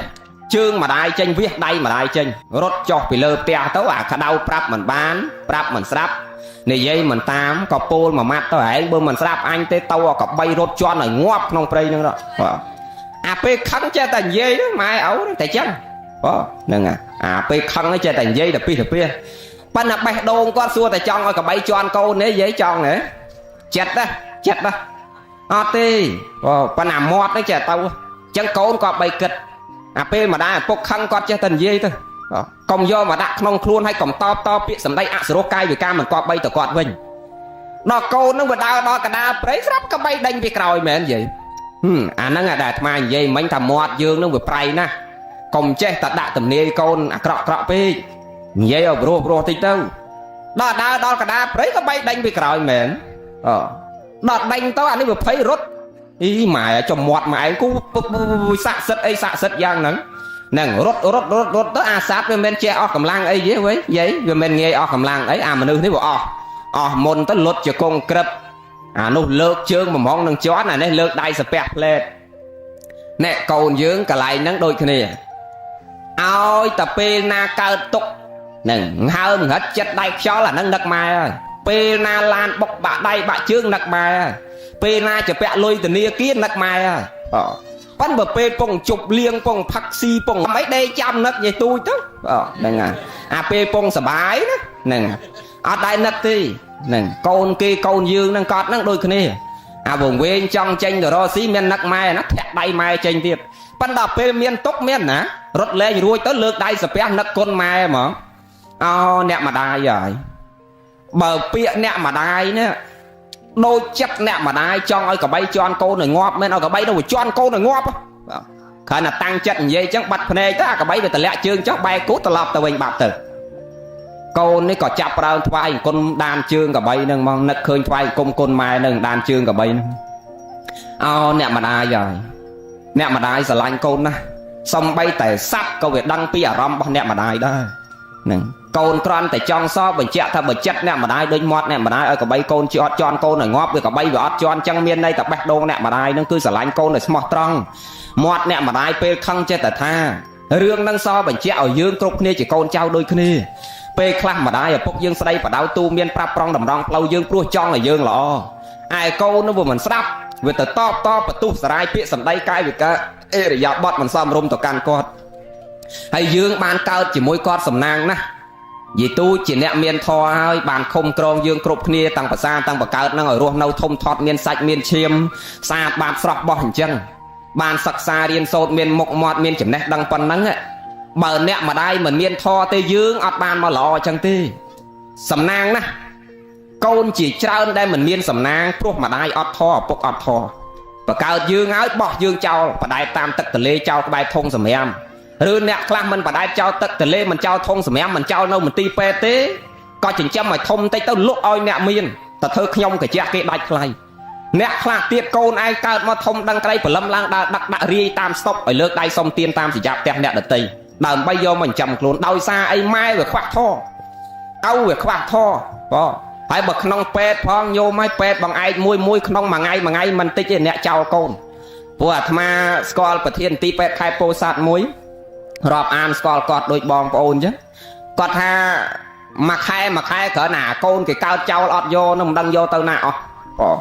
ជើងម្ដាយចេញវាសដៃម្ដាយចេញរត់ចុះពីលើផ្ទះទៅអាក្តៅប្រាប់មិនបានប្រាប់មិនស្ដាប់និយាយមិនតាមក៏ពោលមួយម៉ាត់ទៅឯងបើមិនស្ដាប់អញទេទៅក៏បីរត់ជន់ឲ្យងាប់ក្នុងព្រៃហ្នឹងបាទអាពេលខឹងចេះតែនិយាយម៉ែឪតែចឹងបាទហ្នឹងអាពេលខឹងចេះតែនិយាយតែពីទៅពីប៉ុន្តែបេះដូងគាត់សួរតែចង់ឲ្យកបីជន់កូននេះនិយាយចង់ហ៎ចិត្តណាចិត្តណាអត់ទេបាទប៉ុន្តែមាត់នេះចេះទៅចឹងកូនក៏បីគិតអាពេលម្ដាយឪពុកខឹងគាត់ចេះតែនិយាយទៅកុំយកមកដាក់ក្នុងខ្លួនហើយកុំតបតពាក្យសម្ដីអសុរោះកាយវិការមិនគប្បីទៅគាត់វិញដល់កូននឹងវាដើរដល់កដាលព្រៃស្រាប់កបីដេញពីក្រោយមែននិយាយអាហ្នឹងដែលអាត្មានិយាយមិញថាមាត់យើងនឹងវាប្រៃណាស់កុំចេះតែដាក់ទំនាយកូនអាក្រក់ក្រក់ពេកនិយាយឲ្យព្រោះព្រោះតិចទៅដល់ដើរដល់កដាលព្រៃក៏បីដេញពីក្រោយមែនអដល់ដេញទៅអានេះវាភ័យរត់អីម៉ែចំមាត់ម៉ែឯងគូស័ក្តិសិទ្ធអីស័ក្តិសិទ្ធយ៉ាងហ្នឹងហ្នឹងរត់រត់រត់រត់ទៅអាសត្វវាមិនចេះអស់កម្លាំងអីទេវិញយាយវាមិនងាយអស់កម្លាំងអីអាមនុស្សនេះវាអស់អស់មុនទៅលុតជាកងក្រឹបអានោះលើកជើងបំហងនឹងជន់អានេះលើកដៃសាពះផ្លែតណែកូនយើងកន្លែងហ្នឹងដូចគ្នាឲ្យតែពេលណាកើតទុកហ្នឹងហើមហិតចិត្តដៃខ្យល់អាហ្នឹងនឹកម៉ែហើយពេលណាឡានបុកបាក់ដៃបាក់ជើងនឹកម៉ែហើយពេលណាจะពាក់លុយធនាគារនឹកម៉ែហើយអូប៉ិនបើពេលពងជប់លៀងពងផឹកស៊ីពងអីដេកចាំនឹកនិយាយទូចទៅអូហ្នឹងអាពេលពងសបាយណាហ្នឹងអត់ដែរនឹកទេហ្នឹងកូនគេកូនយើងហ្នឹងកត់ហ្នឹងដូចគ្នាអាវងវែងចង់ចេញទៅរកស៊ីមាននឹកម៉ែណាធាក់ដៃម៉ែចេញទៀតប៉ិនដល់ពេលមានទុកមានណារត់លែងរួចទៅលើកដៃសាពះនឹកគុណម៉ែហ្មងអូអ្នកម្ដាយហើយបើពាក្យអ្នកម្ដាយនេះដូចចិត្តអ្នកម្ដាយចង់ឲ្យកបីជន់កូនឲ្យងាប់មែនឲ្យកបីទៅជន់កូនឲ្យងាប់គ្រាន់តែតាំងចិត្តនិយាយចឹងបាត់ភ្នែកទៅអាកបីវាតម្លាក់ជើងចុះបែកគូត្រឡប់ទៅវិញបាត់ទៅកូននេះក៏ចាប់ដើមថ្វាយអង្គដានជើងកបីនឹងមកនឹកឃើញថ្វាយអង្គគុណម៉ែនឹងដានជើងកបីនឹងអូអ្នកម្ដាយហើយអ្នកម្ដាយស្រឡាញ់កូនណាស់សំបីតែសัตว์ក៏វាដឹងពីអារម្មណ៍របស់អ្នកម្ដាយដែរហ្នឹងកូនគ្រាន់តែចង់សបញ្ជាក់ថាបើចិត្តអ្នកម្ដាយដូចមាត់អ្នកម្ដាយឲ្យកបីកូនជាអត់ជន់កូនឲ្យងាប់វាកបីវាអត់ជន់ចឹងមានន័យតែបេះដូងអ្នកម្ដាយនឹងគឺស្រឡាញ់កូនឲ្យស្មោះត្រង់មាត់អ្នកម្ដាយពេលខឹងចេះតែថារឿងនឹងសបញ្ជាក់ឲ្យយើងគ្រប់គ្នាជាកូនចៅដូចគ្នាពេលខ្លះម្ដាយឪពុកយើងស្ដីបដៅទូមានប្រាប់ប្រងតម្រង់ផ្លូវយើងព្រោះចង់ឲ្យយើងល្អឯកូននោះវាមិនស្ដាប់វាទៅតបតបបន្ទុះសារាយពាក្យសម្ដីកាយវិការអិរិយាបថមិនសមរម្យទៅកាន់គាត់ហើយយើងបានកើតជាមួយគាត់សំណាងណាស់យាយទូជាអ្នកមានធម៌ហើយបានឃុំក្រងយើងគ្រប់គ្នាតាំងភាសាតាំងបកើតនឹងឲ្យរស់នៅធំធាត់មានសាច់មានឈាមស្អាតបាតស្រស់បោះអញ្ចឹងបានសិក្សារៀនសូត្រមានមុខមាត់មានចំណេះដឹងប៉ុណ្ណឹងបើអ្នកម្ដាយមិនមានធម៌ទេយើងអត់បានមកល្អអញ្ចឹងទេសំណាងណាស់កូនជាច្រើនដែលមិនមានសំណាងព្រោះម្ដាយអត់ធម៌ឪពុកអត់ធម៌បកើតយើងឲ្យបោះយើងចោលបដែតតាមទឹកទលេចោលក្បែរធុងសម្រាមឬអ្នកខ្លះមិនបដែតចោលទឹកទលេមិនចោលធុងសម្រាមមិនចោលនៅមន្ទីរពេទ្យទេក៏ចិញ្ចឹមឲ្យធំតិចទៅលក់ឲ្យអ្នកមានតែធ្វើខ្ញុំកាជះគេដាច់ថ្លៃអ្នកខ្លះទៀតកូនឯងកើតមកធំដឹងក្រីព្រលឹមឡើងដើរដឹកដាក់រាយតាមស្តុបឲ្យលើកដៃសុំទានតាមសញ្ញាផ្ទះអ្នកដតីដើម្បីយកមកចិញ្ចឹមខ្លួនដោយសារអីម៉ែវាខ្វះធម៌ឪវាខ្វះធម៌បងហើយបើក្នុងពេទ្យផងញោមឲ្យពេទ្យបងឯកមួយមួយក្នុងមួយថ្ងៃមួយថ្ងៃមិនតិចទេអ្នកចោលកូនព្រោះអាត្មាស្គាល់ប្រធានទីពេទ្យខេត្តពោធិ៍សាត់មួយរាប់អានស្គាល់គាត់ដូចបងប្អូនអញ្ចឹងគាត់ថាមួយខែមួយខែគ្រាន់ណាកូនគេកើតចោលអត់យកនឹងមិនដឹងយកទៅណាអស់បង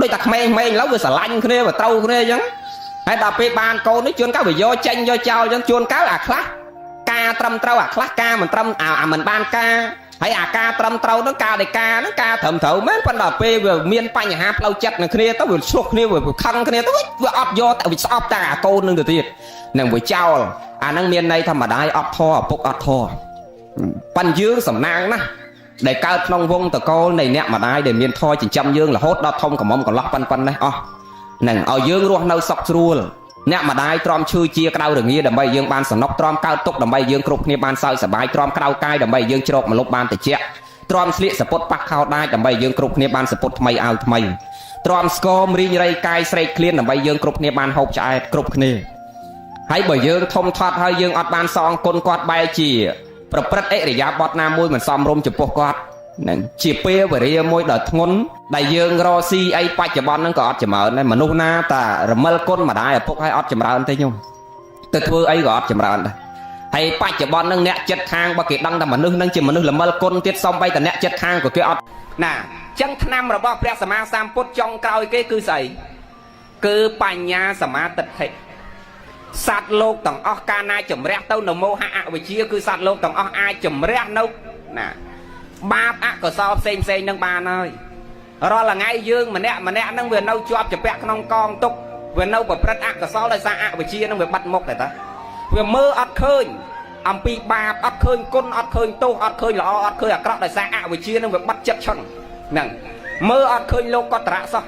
ដូចតែក្មេងៗឡើយវាស្រឡាញ់គ្នាវាត្រូវគ្នាអញ្ចឹងហើយដល់ពេលបានកូននេះជួនកាលវាយកចេញយកចោលអញ្ចឹងជួនកាលអាខ្លះការត្រឹមត្រូវអាខ្លះការមិនត្រឹមអាមិនបានការហើយអាការត្រឹមត្រូវហ្នឹងការដែលការហ្នឹងការត្រឹមត្រូវមែនប៉ុន្តែពេលវាមានបញ្ហាផ្លូវចិត្តនឹងគ្នាទៅវាឆ្លោះគ្នាវាខឹងគ្នាទៅវាអត់យកតែវាស្អប់តែអាកូននឹងទៅទៀតនឹងវាចោលអាហ្នឹងមានន័យធម្មតាអត់ធေါ်ឪពុកអត់ធေါ်ប៉ិនយើងសំណាងណាស់ដែលកើតក្នុងវងតកូលនៃអ្នកម្ដាយដែលមានធေါ်ចិញ្ចឹមយើងរហូតដល់ធំកំមុំកន្លោះប៉ុណ្ណេះអស់នឹងឲ្យយើងរស់នៅសុខស្រួលអ្នកម្ដាយទ្រាំឈឺជាក្តៅរងាដើម្បីយើងបានសំណុកទ្រាំកើតទុកដើម្បីយើងគ្រប់គ្នាបានសើចសប្បាយទ្រាំក្រៅកាយដើម្បីយើងជ្រកម្លប់បានតិចទ្រាំស្លៀកសពុតប៉ះខោដាចដើម្បីយើងគ្រប់គ្នាបានសពុតថ្មីអាវថ្មីទ្រាំស្គមរីងរៃកាយស្រេកឃ្លានដើម្បីយើងគ្រប់គ្នាបានហូបឆ្អែតគ្រប់គ្នាហើយបើយើងធំធាត់ហើយយើងអត់បានសងគុណគាត់បែរជាប្រព្រឹត្តអិរិយាបថណាមួយមិនសមរម្យចំពោះគាត់នឹងជាពេលវេលាមួយដ៏ធ្ងន់ដែលយើងរកស៊ីអីបច្ចុប្បន្នហ្នឹងក៏អត់ចម្រើនដែរមនុស្សណាតារមិលគុណម្ដាយឪពុកឲ្យអត់ចម្រើនទេញោម ទៅធ្វើអីក៏អត់ចម្រើនដែរហើយបច្ចុប្បន្នហ្នឹងអ្នកចិត្តខាងបើគេដឹងថាមនុស្សហ្នឹងជាមនុស្សល្មិលគុណទៀតសំបីតែអ្នកចិត្តខាងក៏គេអត់ណាចឹងឆ្នាំរបស់ព្រះសម្មាសម្ពុទ្ធចុងក្រោយគេគឺស្អីគឺបញ្ញាសមាទិដ្ឋិសត្វលោកទាំងអស់កាលណាជំរះទៅនៅមោហៈអវិជ្ជាគឺសត្វលោកទាំងអស់អាចជំរះនៅណាបាបអកុសលផ្សេងផ្សេងនឹងបានហើយរាល់ថ្ងៃយើងម្នាក់ម្នាក់នឹងវានៅជាប់ជាពាក់ក្នុងកងទុកវានៅប្រព្រឹត្តអកុសលដោយសារអវិជ្ជានឹងវាបាត់មុខតែតាវាមើលអត់ឃើញអំពីបាបអត់ឃើញគុណអត់ឃើញទោសអត់ឃើញល្អអត់ឃើញអាក្រក់ដោយសារអវិជ្ជានឹងវាបាត់ចិត្តឆឹងហ្នឹងមើលអត់ឃើញលោកកតរៈសោះ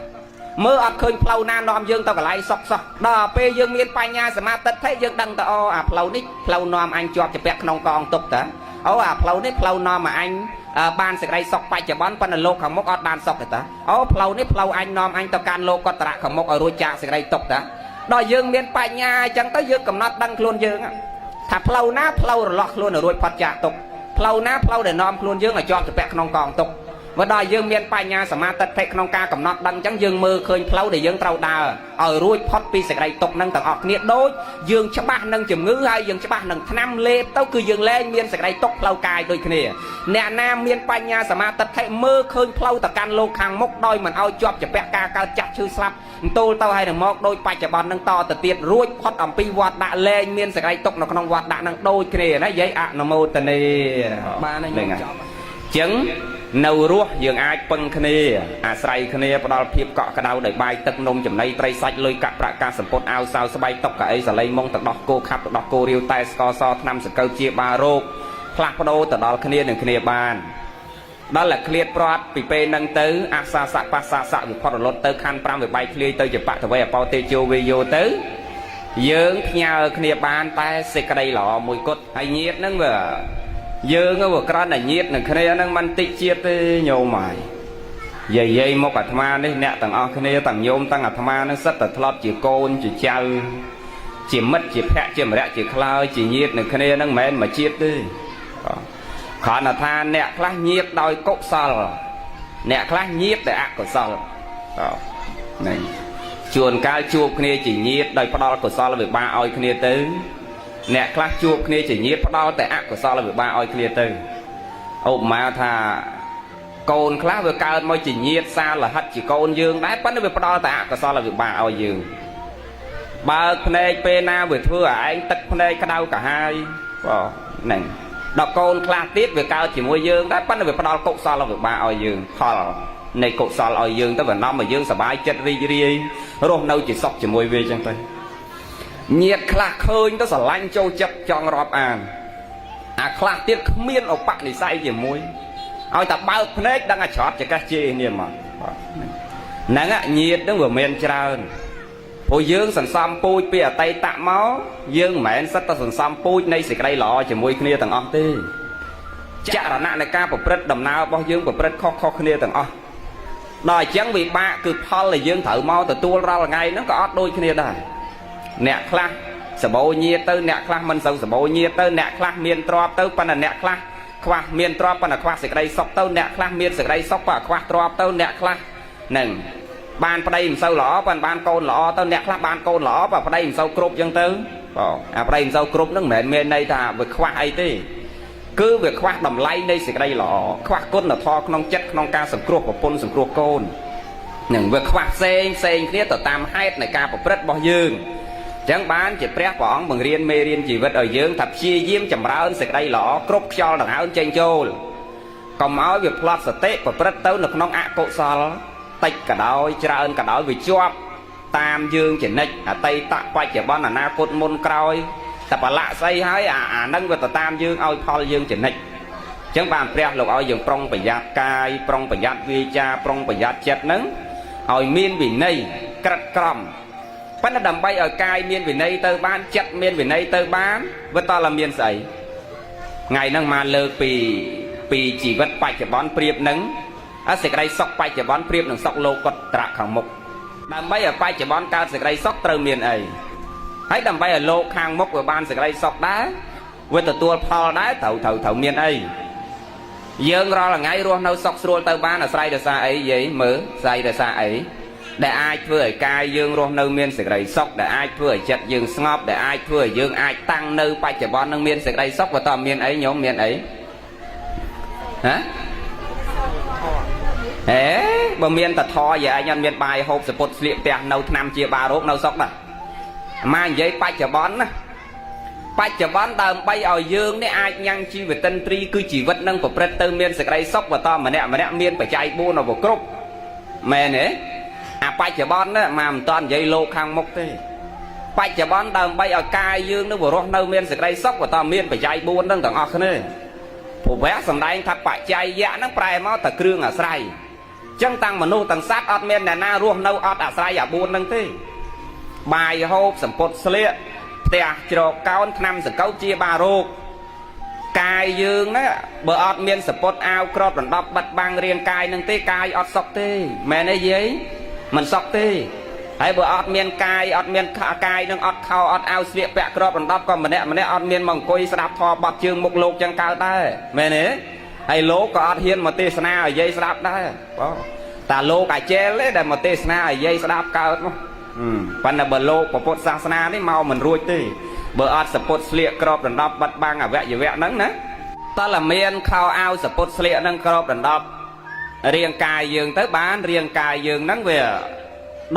មើលអត់ឃើញផ្លូវណានាំយើងទៅកន្លែងសុខសោះដល់ពេលយើងមានបញ្ញាសមាទិដ្ឋិយើងដឹងទៅអូអាផ្លូវនេះផ្លូវនាំអញជាប់ជាពាក់ក្នុងកងទុកតាអូអាផ្លូវនេះផ្លូវនាំមកអញបានសេចក្តីសុខបច្ចុប្បន្នប៉ុន្តែលោកខាងមុខអត់បានសុខទេតាអូផ្លូវនេះផ្លូវអញនាំអញទៅកាន់លោកកតរៈខាងមុខឲ្យរួចចាកសេចក្តីទុកតាដល់យើងមានបញ្ញាអញ្ចឹងទៅយើងកំណត់ដឹងខ្លួនយើងថាផ្លូវណាផ្លូវរលាស់ខ្លួនឲ្យរួចផុតចាកទុកផ្លូវណាផ្លូវដែលនាំខ្លួនយើងឲ្យជាប់ជាពាក់ក្នុងកងទុកបើដល់យើងមានបញ្ញាសមាទិដ្ឋិក្នុងការកំណត់ដឹងអញ្ចឹងយើងមើលឃើញផ្លូវដែលយើងត្រូវដើរឲ្យរួចផុតពីសេចក្តីទុកនឹងទាំងអស់គ្នាដូចយើងច្បាស់នឹងជំងឺហើយយើងច្បាស់នឹងថ្នាំលេបទៅគឺយើងលែងមានសេចក្តីទុកផ្លូវកាយដូចគ្នាអ្នកណាមានបញ្ញាសមាទិដ្ឋិមើលឃើញផ្លូវទៅកាន់លោកខាងមុខដោយមិនឲ្យជាប់ជាពាក់ការកើតចាស់ឈឺស្លាប់អន្ទោលទៅហើយនឹងមកដោយបច្ចុប្បន្ននឹងតទៅទៀតរួចផុតអំពីវត្តដាក់លែងមានសេចក្តីទុកនៅក្នុងវត្តដាក់នឹងដូចគ្នាណាយាយអនុមោទនាបានហើយខ្ញុំចប់ចឹងនៅរស់យើងអាចពឹងគ្នាអាស្រ័យគ្នាផ្ដល់ភាពកក់ក្ដៅដោយបាយទឹកនំចំណីត្រីសាច់លុយកាក់ប្រាក់កាសម្ពុតអាវសាវស្បៃតុកកៅអីសាលីមុងទឹកដោះគោខាប់ទឹកដោះគោរាវតែស្ករសថ្នាំសង្កូវជាបារោគផ្លាស់ប្ដូរទៅដល់គ្នានឹងគ្នាបានដល់តែឃ្លាតព្រាត់ពីពេលហ្នឹងទៅអាសាសៈបាសាសៈវិផុតរលត់ទៅខណ្ឌ5វិបែកធ្លាយទៅជាបតវេអបោទេជោវេយោទៅយើងផ្ញើគ្នាបានតែសេចក្តីល្អមួយគត់ហើយញាតហ្នឹងវាយើងវាក្រាន់តែញាតនឹងគ្នាហ្នឹងមិនតិចជាតិទេញោមហើយយាយយាយមកអាត្មានេះអ្នកទាំងអស់គ្នាទាំងញោមទាំងអាត្មាហ្នឹងសិតតែធ្លាប់ជាកូនជាចៅជាមិត្តជាភ័ក្រជាមរៈជាខ្លើយជាញាតនឹងគ្នាហ្នឹងមិនមែនមួយជាតិទេគ្រាន់តែថាអ្នកខ្លះញាតដោយកុសលអ្នកខ្លះញាតដោយអកុសលហ្នឹងជួនកាលជួបគ្នាជាញាតដោយផ្ដល់កុសលវិបាកឲ្យគ្នាទៅអ្នកខ្លះជួបគ្នាជាញាតផ្ដល់តែអកុសលវិបាកឲ្យគ្នាទៅឧបមាថាកូនខ្លះវាកើតមកជាញាតសាលហិតជាកូនយើងដែរប៉ុន្តែវាផ្ដល់តែអកុសលវិបាកឲ្យយើងបើកភ្នែកពេលណាវាធ្វើឲ្យឯងទឹកភ្នែកក្តៅកាហាយបាទហ្នឹងដល់កូនខ្លះទៀតវាកើតជាមួយយើងដែរប៉ុន្តែវាផ្ដល់កុសលវិបាកឲ្យយើងផលនៃកុសលឲ្យយើងទៅវានាំឲ្យយើងសប្បាយចិត្តរីករាយរស់នៅជាសុខជាមួយវាចឹងទៅញាតខ្លះឃើញទៅស្រឡាញ់ចូលចិត្តចង់រាប់អានអាខ្លះទៀតគ្មានឧបនិស្ស័យជាមួយឲ្យតែបើកភ្នែកដឹងអាច្រត់ចកេះជេរគ្នាមកហ្នឹងញាតហ្នឹងវាមានច្រើនព្រោះយើងសន្សំពូជពីអតីតមកយើងមិនមែនសិតតែសន្សំពូជនៃសេចក្តីល្អជាមួយគ្នាទាំងអស់ទេចរណៈនៃការប្រព្រឹត្តដំណើររបស់យើងប្រព្រឹត្តខុសៗគ្នាទាំងអស់ដល់អញ្ចឹងវិបាកគឺផលដែលយើងត្រូវមកទទួលរាល់ថ្ងៃហ្នឹងក៏អត់ដូចគ្នាដែរអ្នកខ្លះសបោញាតទៅអ្នកខ្លះមិនសូវសបោញាតទៅអ្នកខ្លះមានទ្រព្យទៅប៉ុន្តែអ្នកខ្លះខ្វះមានទ្រព្យប៉ុន្តែខ្វះសេចក្តីសុខទៅអ្នកខ្លះមានសេចក្តីសុខប៉ុន្តែខ្វះទ្រព្យទៅអ្នកខ្លះនឹងបានប្តីមិនសូវល្អប៉ុន្តែបានកូនល្អទៅអ្នកខ្លះបានកូនល្អប៉ុន្តែប្តីមិនសូវគ្រប់ចឹងទៅបងអាប្តីមិនសូវគ្រប់ហ្នឹងមិនមែនមានន័យថាវាខ្វះអីទេគឺវាខ្វះតម្លៃនៃសេចក្តីល្អខ្វះគុណធម៌ក្នុងចិត្តក្នុងការសង្គ្រោះប្រពន្ធសង្គ្រោះកូននឹងវាខ្វះផ្សេងផ្សេងគ្នាទៅតាមហេតុនៃការប្រព្រឹត្តរបស់យើងចឹងបានជាព្រះព្រះអង្គបង្រៀនមេរៀនជីវិតឲ្យយើងថាព្យាយាមចម្រើនសេចក្តីល្អគ្រប់ខ្យល់ដង្ហើមចេញចូលកុំឲ្យវាផ្លត់សតិប្រព្រឹត្តទៅនៅក្នុងអកុសលតិចក៏ដោយច្រើនក៏ដោយវាជាប់តាមយើងជានិច្ចអតីតបច្ចុប្បន្នអនាគតមុនក្រោយតែប្រឡាក់ស្អីហើយអានឹងវាទៅតាមយើងឲ្យផលយើងជានិច្ចចឹងបានព្រះលោកឲ្យយើងប្រុងប្រយ័ត្នកាយប្រុងប្រយ័ត្នវាចាប្រុងប្រយ័ត្នចិត្តហ្នឹងឲ្យមានវិន័យក្រិតក្រមប៉ុន្តែដើម្បីឲ្យកាយមានវិន័យទៅបានចិត្តមានវិន័យទៅបានវាតតែមានស្អីថ្ងៃហ្នឹងមកលើកពីជីវិតបច្ចុប្បន្នប្រៀបនឹងសេចក្តីសុខបច្ចុប្បន្នប្រៀបនឹងសុខលោកុត្តរៈខាងមុខដើម្បីឲ្យបច្ចុប្បន្នកើតសេចក្តីសុខត្រូវមានអីហើយដើម្បីឲ្យលោកខាងមុខវាបានសេចក្តីសុខដែរវាទទួលផលដែរត្រូវត្រូវត្រូវមានអីយើងរាល់ថ្ងៃរស់នៅសុខស្រួលទៅបានអាស្រ័យដោយសារអីយាយមើលអាស្រ័យដោយសារអី ដែលអាចធ្វើឲ្យកាយយើងរស់នៅមានសេចក្តីសុខដែលអាចធ្វើឲ្យចិត្តយើងស្ងប់ដែលអាចធ្វើឲ្យយើងអាចតាំងនៅបច្ចុប្បន្ននឹងមានសេចក្តីសុខបើតើមានអីញោមមានអីហ៎ហេបើមានតធយាយឯងអត់មានបាយហូបសពុតស្លៀកផ្ទះនៅឆ្នាំជាបារោគនៅសុខណាអាម៉ានិយាយបច្ចុប្បន្នណាបច្ចុប្បន្នដើម្បីឲ្យយើងនេះអាចញ៉ាំងជីវិតិន្ទ្រីគឺជីវិតនឹងប្រព្រឹត្តទៅមានសេចក្តីសុខបើតម្នាក់ម្នាក់មានបច្ច័យ4នៅគ្រប់មែនទេអាបច្ចុប្បន្នណាមកមិនតាន់និយាយលោកខាងមុខទេបច្ចុប្បន្នដើម្បីឲ្យកាយយើងនឹងរស់នៅមានសេចក្តីសុខបើតមានបច្ច័យ4ហ្នឹងទាំងអស់គ្នាព្រោះវៈសំដែងថាបច្ច័យយៈហ្នឹងប្រែមកតែគ្រឿងអាស្រ័យចឹងតាំងមនុស្សទាំងសត្វអត់មានអ្នកណារស់នៅអត់អាស្រ័យអា4ហ្នឹងទេបាយហូបសម្ពុតស្លៀកផ្ទះជ្រកកោនថ្នាំសង្កូវជាបារោគកាយយើងណាបើអត់មានសពុតអាវក្របដណ្ដប់បិទបាំងរាងកាយនឹងទេកាយអត់សុខទេមែនទេយាយមិនសុខទេហើយបើអត់មានកាយអត់មានកាយនឹងអត់ខោអត់អាវស្លៀកពាក់ក្របដណ្ដប់ក៏ម្នាក់ម្នាក់អត់មានមកអង្គុយស្ដាប់ធម៌បត់ជើងមុខលោកចឹងកើតដែរមែនទេហើយលោកក៏អត់ហ៊ានមកទេសនាឲ្យយាយស្ដាប់ដែរបងតាលោកអាចេលទេដែលមកទេសនាឲ្យយាយស្ដាប់កើតមកប៉ុន្តែបើលោកពុទ្ធសាសនានេះមកមិនរួចទេបើអត់សពុតស្លៀកក្របដណ្ដប់បិទបាំងអវយវៈហ្នឹងណាតើមានខោអាវសពុតស្លៀកហ្នឹងក្របដណ្ដប់រាងកាយយើងទៅបានរាងកាយយើងហ្នឹងវា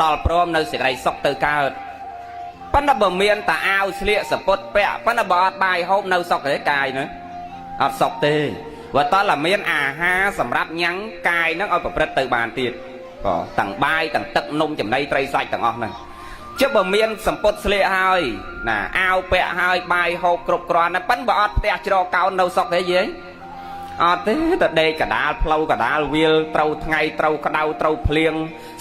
ដល់ព្រមនៅសេចក្តីសុខទៅកើតប៉ុន្តែបើមានតាអាវស្លៀកសពុតពាក់ប៉ុន្តែបើអត់បាយហូបនៅសុខទេកាយហ្នឹងអត់សុខទេបើតើមានអាហារសម្រាប់ញ៉ាំងកាយហ្នឹងឲ្យប្រព្រឹត្តទៅបានទៀតបាទទាំងបាយទាំងទឹកនំចំណីត្រីសាច់ទាំងអស់ហ្នឹងជិះបើមានសម្ពុតស្លៀកហើយណាអាវពាក់ហើយបាយហូបគ្រប់គ្រាន់ណាប៉ិនបើអត់ផ្ទះជ្រកកោននៅសុខទេយាយអត់ទេតែដេកកដាលផ្លូវកដាលវាលត្រូវថ្ងៃត្រូវក្តៅត្រូវភ្លៀង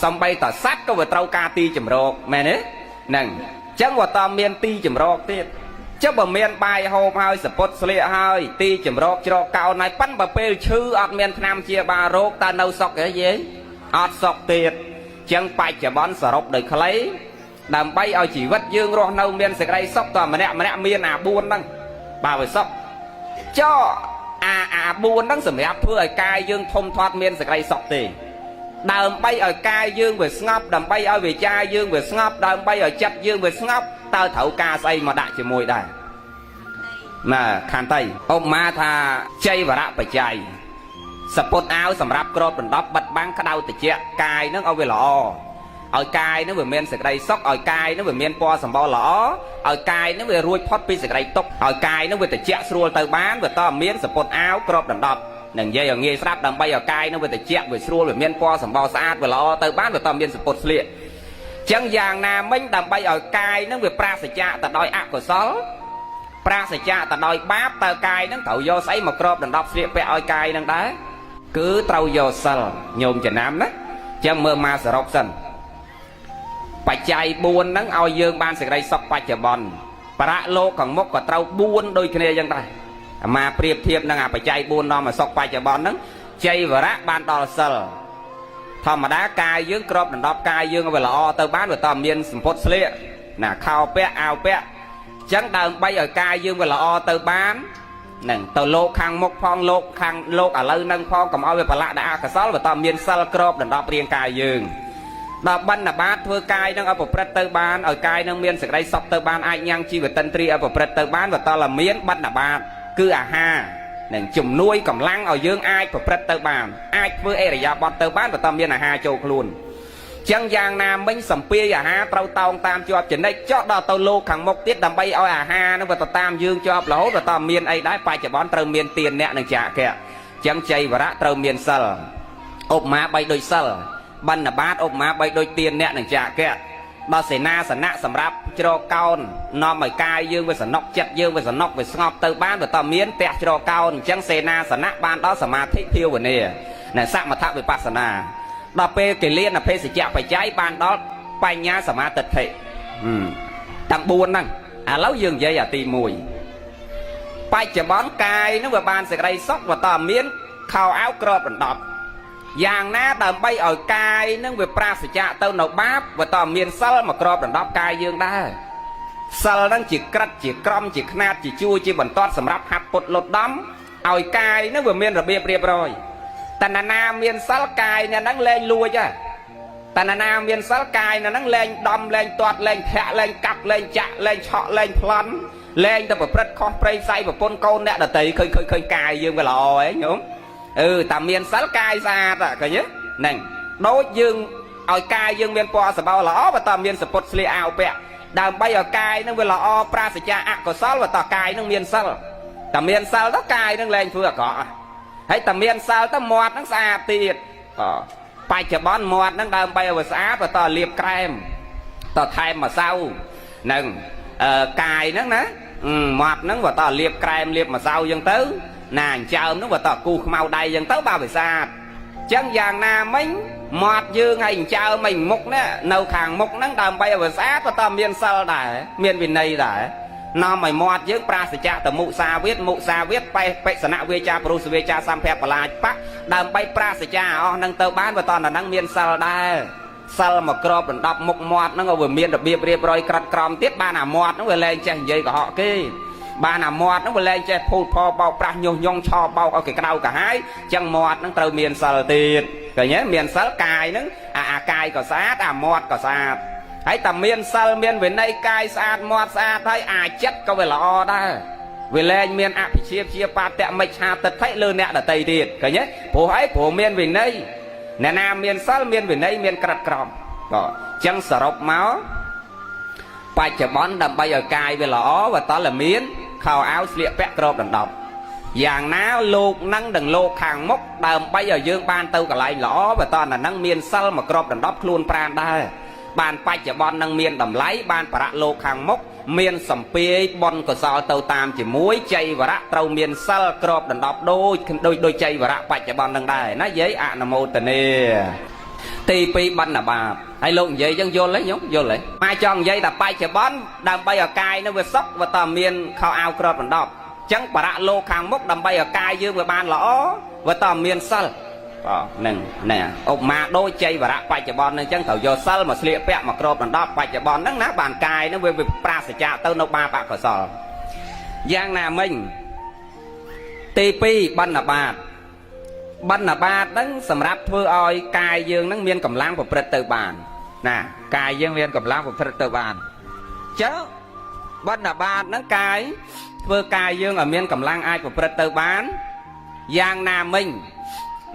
សំបីតសัตว์ក៏វាត្រូវការទីចម្រោកមែនទេហ្នឹងអញ្ចឹងវាតមានទីចម្រោកទៀតចុះបើមានបាយហូបហើយសពុតស្លៀកហើយទីចម្រោកជ្រកកោនហើយប៉ិនបើពេលឈឺអត់មានថ្នាំជាបារោគតើនៅសុខទេយាយអត់សុខទៀតអញ្ចឹងបច្ចុប្បន្នសរុបដោយខ្លីដើម្បីឲ្យជីវិតយើងរស់នៅមានសេចក្តីសុខតើម្នាក់ម្នាក់មានអា4ហ្នឹងបើវាសុខចុះអា4ហ្នឹងសម្រាប់ធ្វើឲ្យកាយយើងធំធាត់មានសេចក្តីសុខទេដើម្បីឲ្យកាយយើងវាស្ងប់ដើម្បីឲ្យវាចាយើងវាស្ងប់ដើម្បីឲ្យចិត្តយើងវាស្ងប់តើត្រូវការស្អីមកដាក់ជាមួយដែរណាខន្តីឧបមាថាជ័យវរៈបច្ច័យសពុតអាវសម្រាប់ក្របដណ្ដប់បិទបាំងក្តៅតិចកាយហ្នឹងឲ្យវាល្អឲ្យកាយហ្នឹងវាមានសេចក្តីសុខឲ្យកាយហ្នឹងវាមានពណ៌សម្បុរល្អឲ្យកាយហ្នឹងវារួចផុតពីសេចក្តីទុក្ខឲ្យកាយហ្នឹងវាតិចស្រួលទៅបានវាតមានសពុតអាវក្របដណ្ដប់នឹងនិយាយឲ្យងាយស្ដាប់ដើម្បីឲ្យកាយហ្នឹងវាតិចវាស្រួលវាមានពណ៌សម្បុរស្អាតវាល្អទៅបានវាតមានសពុតស្លៀកចឹងយ៉ាងណាមិញដើម្បីឲ្យកាយហ្នឹងវាប្រាសចាកទៅដោយអកុសលប្រាសចាកទៅដោយបាបតើកាយហ្នឹងត្រូវយកស្អីមកក្របដណ្ដប់ស្លៀកពាក់ឲ្យកាយហ្នឹងដែរគឺត្រូវយកសិលញោមចំណាំណាចឹងមើលមកសរុបសិនបច្ច័យ4ហ្នឹងឲ្យយើងបានសេចក្តីសុខបច្ចុប្បន្នបរៈលោកខាងមុខក៏ត្រូវ4ដូចគ្នាចឹងដែរអាមាប្រៀបធៀបនឹងអាបច្ច័យ4នាំឲ្យសុខបច្ចុប្បន្នហ្នឹងជ័យវរៈបានដល់សិលធម្មតាកាយយើងក្របដណ្ដប់កាយយើងឲ្យវាល្អទៅបានវាតមានសម្ពុតស្លៀកណាខោពាក់អាវពាក់ចឹងដើម្បីឲ្យកាយយើងវាល្អទៅបាននឹងទៅលោកខាងមុខផងលោកខាងលោកឥឡូវនឹងផងកុំឲ្យវាប្រឡាក់ដាក់អកុសលវាតមានសិលក្របដណ្ដប់រាងកាយយើងដល់បណ្ឌបាតធ្វើកាយនឹងឲ្យប្រព្រឹត្តទៅបានឲ្យកាយនឹងមានសេចក្តីសុខទៅបានអាចញ៉ាំងជីវតិន្ទ្រីឲ្យប្រព្រឹត្តទៅបានវាតលមានបណ្ឌបាតគឺអាហារនឹងជំនួយកម្លាំងឲ្យយើងអាចប្រព្រឹត្តទៅបានអាចធ្វើអរិយាបថទៅបានវាតមានអាហារចូលខ្លួនចឹងយ៉ាងណាមិញសំពាយអាហារត្រូវតោងតាមជាប់ចំណិចចុះដល់ទៅលោកខាងមុខទៀតដើម្បីឲ្យអាហារនឹងវាទៅតាមយើងជាប់រហូតវាតមានអីដែរបច្ចុប្បន្នត្រូវមានទានអ្នកនឹងចាកៈចឹងជ័យវរៈត្រូវមានសិលឧបមាបីដូចសិលបណ្ឌបាតឧបមាបីដូចទានអ្នកនឹងចាកៈដល់សេនាសនៈសម្រាប់ជ្រកកោននាំឲ្យកាយយើងវាសនុកចិត្តយើងវាសនុកវាស្ងប់ទៅបានវាតមានផ្ទះជ្រកកោនអញ្ចឹងសេនាសនៈបានដល់សមាធិភាវនានិងសមថវិបស្សនាដល់ពេលកិលានអភេសជ្ជៈបច្ច័យបានដល់បញ្ញាសមាទិដ្ឋិទាំង4ហ្នឹងឥឡូវយើងនិយាយអាទី1បច្ចុប្បន្នកាយហ្នឹងវាបានសេចក្តីសុខវាតមានខោអាវក្របដណ្ដប់យ៉ាងណាដើម្បីឲ្យកាយនឹងវាប្រាសចាកទៅនៅបាបវាតមានសិលមកក្របដណ្ដប់កាយយើងដែរសិលនឹងជាក្រិតជាក្រមជាខ្នាតជាជួរជាបន្ទាត់សម្រាប់ហាត់ពុតលុតដំឲ្យកាយនឹងវាមានរបៀបរៀបរយតណ្ណាមានសិលកាយអ្នកហ្នឹងលែងលួចហ៎ តែណានាមានសិលកាយនៅហ្នឹងលែងដំលែងទាត់លែងធាក់លែងកាប់លែងចាក់លែងឆក់លែងប្លន់លែងទៅប្រព្រឹត្តខុសព្រៃផ្សៃប្រពន្ធកូនអ្នកដតីឃើញឃើញឃើញកាយយើងវាល្អហ៎ញោមអឺតាមានសិលកាយស្អាតឃើញទេហ្នឹងដូចយើងឲ្យកាយយើងមានពណ៌សម្បុរល្អបើតើមានសពុតស្លៀកអាវពាក់ដើម្បីឲ្យកាយនឹងវាល្អប្រាសចាអកុសលបើតើកាយនឹងមានសិលតែមានសិលទៅកាយនឹងលែងធ្វើអាក្រក់ហើយតែមានសិលទៅមាត់នឹងស្អាតទៀតបច្ចុប្បន្នមាត់នឹងដើម្បីឲ្យវាស្អាតបើតើលាបក្រែមតើថែមម្សៅនឹងកាយហ្នឹងណាមាត់ហ្នឹងបើតើលាបក្រែមលាបម្សៅអញ្ចឹងទៅណាអញ្ចើមហ្នឹងបើតើគូសខ្មៅដៃអញ្ចឹងទៅបាទវាស្អាតចឹងយ៉ាងណាមិញមាត់យើងឲ្យអញ្ចើមឲ្យមុខនេះនៅខាងមុខហ្នឹងដើម្បីឲ្យវាស្អាតបើតើមានសិលដែរមានវិន័យដែរនាំឲ្យមាត់យើងប្រាសចាកតមុសាវាទមុសាវាទបេបិសនៈវាចាប្រុសវាចាសម្ភៈបលាចបៈដើម្បីប្រាសចាអស់ហ្នឹងទៅបានបើតើហ្នឹងមានសិលដែរសិលមកក្របដណ្ដប់មុខមាត់ហ្នឹងឲ្យវាមានរបៀបរៀបរយក្រិតក្រមទៀតបានអាមាត់ហ្នឹងវាលែងចេះនិយាយកុហកគេបានអាមាត់ហ្នឹងវាលែងចេះភូតផលបោកប្រាស់ញុះញង់ឆោបោកឲ្យគេក្តៅកាហាយចឹងមាត់ហ្នឹងត្រូវមានសិលទៀតឃើញទេមានសិលកាយហ្នឹងអាកាយក៏ស្អាតអាមាត់ក៏ស្អាតហើយតែមានសិលមានវិន័យកាយស្អាតមាត់ស្អាតហើយអាចិត្តក៏វាល្អដែរវាលែងមានអភិជាព្យាបាទៈមិច្ឆាទិដ្ឋិលើអ្នកដតីទៀតឃើញទេព្រោះអីព្រោះមានវិន័យអ្នកណាមានសិលមានវិន័យមានក្រិតក្រមក៏ចឹងសរុបមកបច្ចុប្បន្នដើម្បីឲ្យកាយវាល្អវាតតែមានខោអាវស្លៀកពាក់ក្របដណ្ដប់យ៉ាងណាលោកនឹងនឹងលោកខាងមុខដើម្បីឲ្យយើងបានទៅកន្លែងល្អបើតតែនឹងមានសិលមកក្របដណ្ដប់ខ្លួនប្រាណដែរបានបច្ចុប្បន្ននឹងមានតម្លៃបានប្រៈលោកខាងមុខមានសំពាយបុណ្យកុសលទៅតាមជាមួយចៃវរៈត្រូវមានសិលក្របដណ្ដប់ដូចដូចដូចចៃវរៈបច្ចុប្បន្ននឹងដែរណាយាយអនុមោទនាទី2បណ្ឌបាបហើយលោកនិយាយចឹងយល់ទេញោមយល់ទេម៉ែចង់និយាយតែបច្ចុប្បន្នដើម្បីឲ្យកាយនឹងវាសុខវាតមានខោអាវក្របដណ្ដប់ចឹងបរៈលោកខាងមុខដើម្បីឲ្យកាយយើងវាបានល្អវាតមានសិលបាទហ្នឹងណែឧបមាដូចជ័យវរៈបច្ចុប្បន្នហ្នឹងចឹងត្រូវយកសិលមកស្លៀកពាក់មកក្របដណ្ដប់បច្ចុប្បន្នហ្នឹងណាបានកាយហ្នឹងវាប្រាសចាកទៅនៅបាបអកុសលយ៉ាងណាមិញទី2បណ្ឌបាតបណ្ឌបាតហ្នឹងសម្រាប់ធ្វើឲ្យកាយយើងហ្នឹងមានកម្លាំងប្រព្រឹត្តទៅបានណា កាយយើងមានកម្លាំងប្រព្រឹត្តទៅបាន ចឹងបណ្ឌបាតហ្នឹងកាយធ្វើកាយយើងឲ្យមានកម្លាំងអាចប្រព្រឹត្តទៅបានយ៉ាងណាមិញ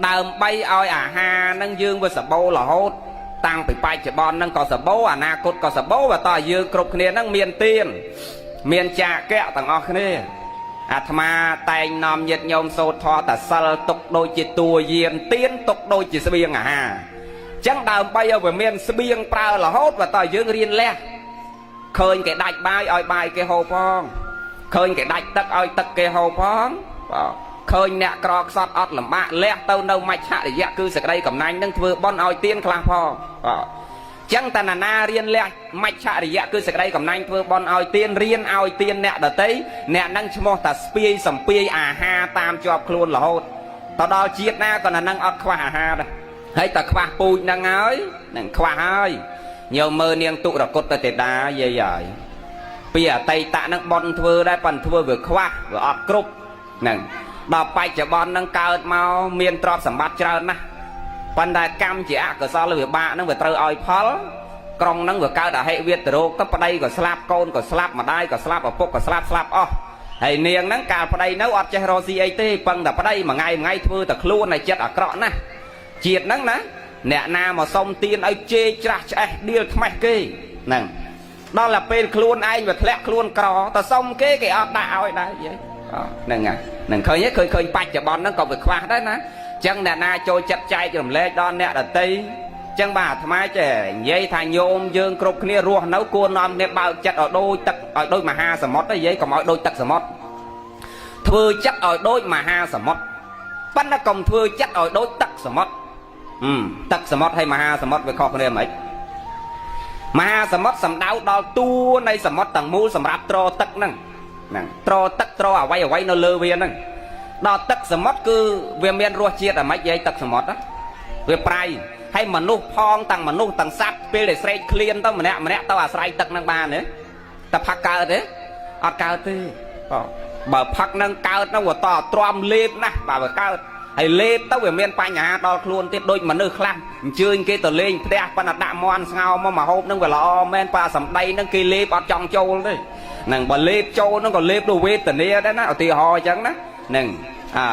ដើម្បីឲ្យអាហារនឹងយើងវាសបោរហូតតាំងពីបច្ចុប្បន្ននឹងក៏សបោអនាគតក៏សបោបើតើយើងគ្រប់គ្នានឹងមានទានមានចាកៈទាំងអស់គ្នាអាត្មាតែងនាំញាតិញោមសូត្រធម៌តាសិលទុកដូចជាតួយានទានទុកដូចជាស្បៀងអាហារចឹងដើម្បីឲ្យវាមានស្បៀងប្រើរហូតបើតើយើងរៀនលះឃើញគេដាច់បាយឲ្យបាយគេហូបផងឃើញគេដាច់ទឹកឲ្យទឹកគេហូបផងបាទឃើញអ្នកក្រខ្សត់អត់លំបាកលះទៅនៅមច្ឆរិយៈគឺសក្តីកំណាញ់នឹងធ្វើបន់ឲ្យទៀនខ្លះផងបាទចឹងតាណានារៀនលះមច្ឆរិយៈគឺសក្តីកំណាញ់ធ្វើបន់ឲ្យទៀនរៀនឲ្យទៀនអ្នកដតីអ្នកនឹងឈ្មោះតាស្ពាយសំពាយអាហារតាមជាប់ខ្លួនរហូតទៅដល់ជាតិណាក៏នឹងអត់ខ្វះអាហារដែរហើយតែខ្វះពូជហ្នឹងហើយនឹងខ្វះហើយញោមមើលនាងទុរគតទៅទេតាយាយហើយពីអតីតហ្នឹងបន់ធ្វើដែរប៉ុន្តែធ្វើវាខ្វះវាអត់គ្រប់ហ្នឹងដល់បច្ចុប្បន្នហ្នឹងកើតមកមានទ្រព្យសម្បត្តិច្រើនណាស់ប៉ុន្តែកម្មជាអកុសលវិបាកហ្នឹងវាត្រូវឲ្យផលក្រុងហ្នឹងវាកើតអហិវាតរោគទៅប្តីក៏ស្លាប់កូនក៏ស្លាប់ម្ដាយក៏ស្លាប់ឪពុកក៏ស្លាប់ស្លាប់អស់ហើយនាងហ្នឹងកាលប្តីនៅអត់ចេះរកស៊ីអីទេពឹងតែប្តីមួយថ្ងៃមួយថ្ងៃធ្វើតែខ្លួនឲ្យចិត្តអាក្រក់ណាស់ជាតិហ្នឹងណាអ្នកណាមកសុំទានឲ្យជេរច្រាស់ឆ្អេះដៀលថ្មេះគេហ្នឹងដល់តែពេលខ្លួនឯងវាធ្លាក់ខ្លួនក្រទៅសុំគេគេអត់ដាក់ឲ្យដែរយាយហ្នឹងហើយនឹងឃើញទេឃើញឃើញបច្ចុប្បន្នហ្នឹងក៏វាខ្វះដែរណាចឹងអ្នកណាចូលចិត្តចែករំលែកដល់អ្នកដតីចឹងបាទអាត្មាចេះនិយាយថាញោមយើងគ្រប់គ្នារស់នៅគួរនាំគ្នាបើកចិត្តឲ្យដូចទឹកឲ្យដូចមហាសមុទ្រទេយាយកុំឲ្យដូចទឹកសមុទ្រធ្វើចិត្តឲ្យដូចមហាសមុទ្រប៉ុន្តែកុំធ្វើចិត្តឲ្យដូចទឹកសមុទ្រទឹកសមុទ្រហើយមហាសមុទ្រវាខុសគ្នាមិនមហាសមុទ្រសំដៅដល់តួនៃសមុទ្រទាំងមូលសម្រាប់ទ្រទឹកហ្នឹងហ្នឹងទ្រទឹកទ្រអ្វីអ្វីនៅលើវាហ្នឹងដល់ទឹកសមុទ្រគឺវាមានរសជាតិអាម៉េចយាយទឹកសមុទ្រវាប្រៃហើយមនុស្សផងទាំងមនុស្សទាំងសត្វពេលដែលស្រេកឃ្លានទៅម្នាក់ម្នាក់ទៅអាស្រ័យទឹកហ្នឹងបានទេតែផឹកកើតទេអត់កើតទេបើផឹកហ្នឹងកើតហ្នឹងវាតទ្រាំលេបណាស់បាទវាកើត ហើយលេបទៅវាមានបញ្ហាដល់ខ្លួនទៀតដូចមនុស្សខ្លះអញ្ជើញគេទៅលេងផ្ទះប៉ុន្តែដាក់មន់ស្ងោមកមកហូបហ្នឹងវាល្អមែនប៉ាសម្ដីហ្នឹងគេលេបអត់ចង់ចូលទេហ្នឹងបើលេបចូលហ្នឹងក៏លេបដូចវេទនាដែរណាឧទាហរណ៍អញ្ចឹងណាហ្នឹងអា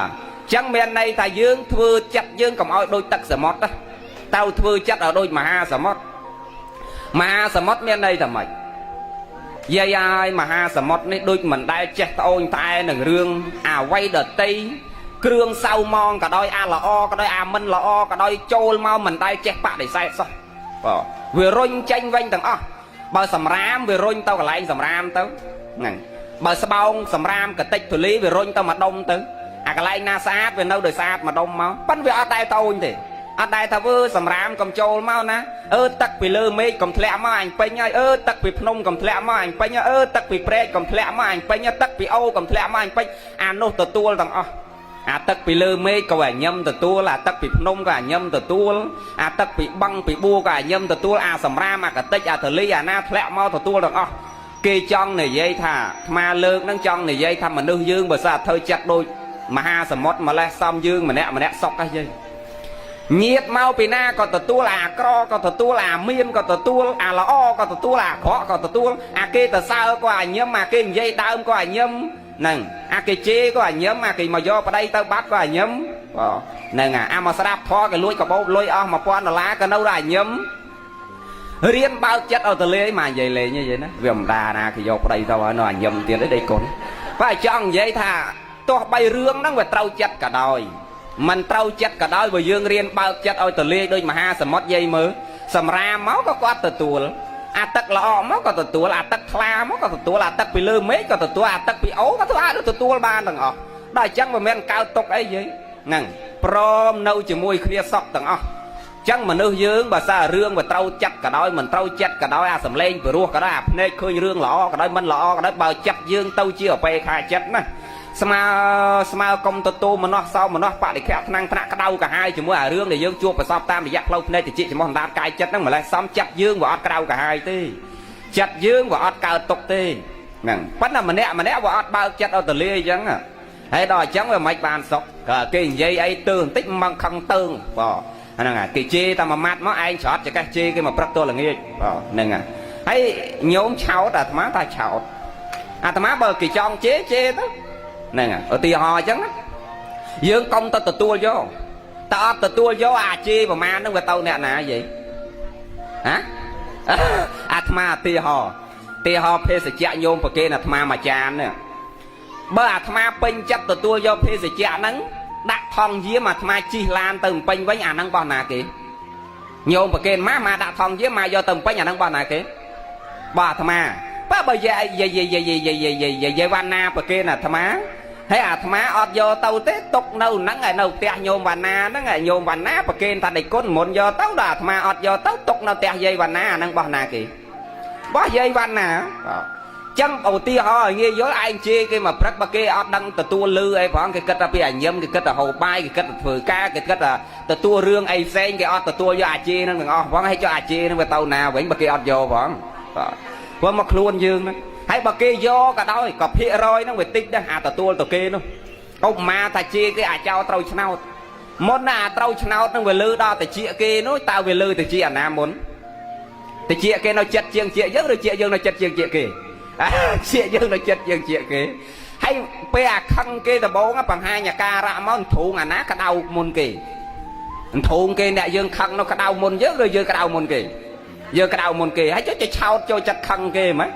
ចឹងមានន័យថាយើងធ្វើចិត្តយើងកុំឲ្យដូចទឹកសមុទ្រណាត្រូវធ្វើចិត្តឲ្យដូចមហាសមុទ្រមហាសមុទ្រមានន័យថាម៉េចយាយហើយមហាសមុទ្រនេះដូចមិនដែលចេះត្អូញត្អែនឹងរឿងអ្វីដតីគ្រឿងសៅមងក៏ដោយអាល្អក៏ដោយអាមិនល្អក៏ដោយចូលមកមិនដែលចេះបដិសេធសោះបាទវារុញចេញវិញទាំងអស់បើសម្រាមវារុញទៅកន្លែងសម្រាមទៅហ្នឹងបើស្បោងសម្រាមកតិចធូលីវារុញទៅមួយដុំទៅអាកន្លែងណាស្អាតវានៅដោយស្អាតមួយដុំមកប៉ិនវាអត់ដែលត្អូញទេអត់ដែលថាវើសម្រាមកុំចូលមកណាអឺទឹកពីលើមេឃកុំធ្លាក់មកអញពេញហើយអឺទឹកពីភ្នំកុំធ្លាក់មកអញពេញហើយអឺទឹកពីព្រែកកុំធ្លាក់មកអញពេញហើយទឹកពីអូកុំធ្លាក់មកអញពេញអានោះទទួលទាំងអស់អាទឹកពីលើមេឃក៏អាញឹមទទួលអាទឹកពីភ្នំក៏អាញឹមទទួលអាទឹកពីបឹងពីបួក៏អាញឹមទទួលអាសម្រាមអាកតិចអាទលីអាណាធ្លាក់មកទទួលទាំងអស់គេចង់និយាយថាអាត្មាលើកនឹងចង់និយាយថាមនុស្សយើងបើសិនធ្វើចិត្តដូចមហាសមុទ្រម្លេះសំយើងម្នាក់ម្នាក់សុកហ៎យើងញាតមកពីណាក៏ទទួលអាក្រក៏ទទួលអាមានក៏ទទួលអាល្អក៏ទទួលអាក្រក់ក៏ទទួលអាគេទៅសើក៏អាញឹមអាគេនិយាយដើមក៏អាញឹមហ្នឹងអាគេជេរក៏អាញឹមអាគេមកយកប្តីទៅបាត់ក៏អាញឹមបាទហ្នឹងអាមកស្ដាប់ធម៌គេលួចកបោបលុយអស់1000ដុល្លារក៏នៅតែអាញឹមរៀនបើកចិត្តឲ្យទលាយមកនិយាយលេងនិយាយណាវាមិនដាណាគេយកប្តីទៅហើយនៅអាញឹមទៀតអីដេកកូនបាទចង់និយាយថាទោះបីរឿងហ្នឹងវាត្រូវចិត្តក៏ដោយមិនត្រូវចិត្តក៏ដោយបើយើងរៀនបើកចិត្តឲ្យទលាយដូចមហាសមុទ្រយាយមើលសម្រាមមកក៏គាត់ទទួលអាទឹកល្អមកក៏ទទួលអាទឹកថ្លាមកក៏ទទួលអាទឹកពីលើមេឃក៏ទទួលអាទឹកពីអូក៏ទទួលអាចទទួលបានទាំងអស់ដល់អញ្ចឹងមិនមែនកើតទុកអីយាយហ្នឹងព្រមនៅជាមួយគ្នាសក់ទាំងអស់ចឹងមនុស្សយើងបើសាររឿងវាត្រូវចិត្តក៏ដោយមិនត្រូវចិត្តក៏ដោយអាសំឡេងព្រោះក៏ដោយអាភ្នែកឃើញរឿងល្អក៏ដោយមិនល្អក៏ដោយបើចិត្តយើងទៅជាអបេខាចិត្តណាស្មើស្មើកុំទទួលមនោះសោមនោះបដិខៈថ្នាំងថ្នាក់ក្តៅកាហាយជាមួយអារឿងដែលយើងជួបប្រសពតាមរយៈផ្លូវភ្នែកតិចចំោះអណ្ដាតកាយចិត្តហ្នឹងម្លេះសំចិត្តយើងវាអត់ក្តៅកាហាយទេចិត្តយើងវាអត់កើតទុកទេហ្នឹងប៉ុន្តែម្នាក់ម្នាក់វាអត់បើកចិត្តឲ្យទលាយអញ្ចឹងហើយដល់អញ្ចឹងវាមិនបានសុខក៏គេនិយាយអីទើបន្តិចមកខឹងតើងបាទហ្នឹងហើយគេជេរតែមួយម៉ាត់មកឯងច្រត់ចកេះជេរគេមកព្រឹកទល់ល្ងាចបាទហ្នឹងហើយហើយញោមឆោតអាត្មាថាឆោតអាត្មាបើគេចង់ជេរជេរទៅហ្នឹងហើយឧទាហរណ៍អញ្ចឹងណាយើងកុំទៅទទួលយកតើអត់ទទួលយកអាជេរប្រមាណហ្នឹងវាទៅអ្នកណាយាយហ៎អាត្មាឧទាហរណ៍ឧទាហរណ៍ភេសជ្ជៈញោមប្រគេនអាត្មាមួយចាននេះបើអាត្មាពេញចិត្តទទួលយកភេសជ្ជៈហ្នឹងដាក់ថងយាមអាត្មាជិះឡានទៅពេញវិញអាហ្នឹងបោះណាគេញោមប្រគេនម៉ាម៉ាដាក់ថងយាមម៉ាយកទៅពេញអាហ្នឹងបោះណាគេបោះអាត្មាបើបើយាយយាយយាយយាយយាយយាយយាយវណ្ណាប្រគេនអាត្មាហើយអាត្មាអត់យកទៅទេទុកនៅហ្នឹងហើយនៅផ្ទះញោមវណ្ណាហ្នឹងហើយញោមវណ្ណាប្រគេនថាដេចគុណមុនយកទៅដល់អាត្មាអត់យកទៅទុកនៅផ្ទះយាយវណ្ណាអាហ្នឹងបោះណាគេបោះយាយវណ្ណាបាទចឹងឧទាហរណ៍ឲ្យងាយយល់ឯងជេរគេមកព្រឹកបើគេអត់ដឹងទទួលលឺអីផងគេគិតថាពីអាញឹមគេគិតថាហូបបាយគេគិតថាធ្វើការគេគិតថាទទួលរឿងអីផ្សេងគេអត់ទទួលយកអាជេរហ្នឹងទាំងអស់ផងហើយចុះអាជេរហ្នឹងវាទៅណាវិញបើគេអត់យកផងបាទព្រោះមកខ្លួនយើងហ្នឹងហើយបើគេយកក៏ដោយក៏ភាគរយហ្នឹងវាតិចដែរអាទទួលទៅគេនោះឧបមាថាជេរគេអាចោត្រូវឆ្នោតមុនណាអាត្រូវឆ្នោតហ្នឹងវាលឺដល់តិចគេនោះតើវាលឺតិចអាណាមុនតិចគេនៅចិត្តជាងជាយើងឬជាយើងនៅចិត្តជាងជាគេជាយើងនៅចិត្តជាងជាគេហើយពេលអាខឹងគេដំបងបង្ហាញអាការៈមកធូងអាណាក្តៅមុនគេធូងគេអ្នកយើងខឹងនោះក្តៅមុនយើងឬយើងក្តៅមុនគេយើងក្តៅមុនគេហើយចុះឆោតចូលចិត្តខឹងគេហ្មង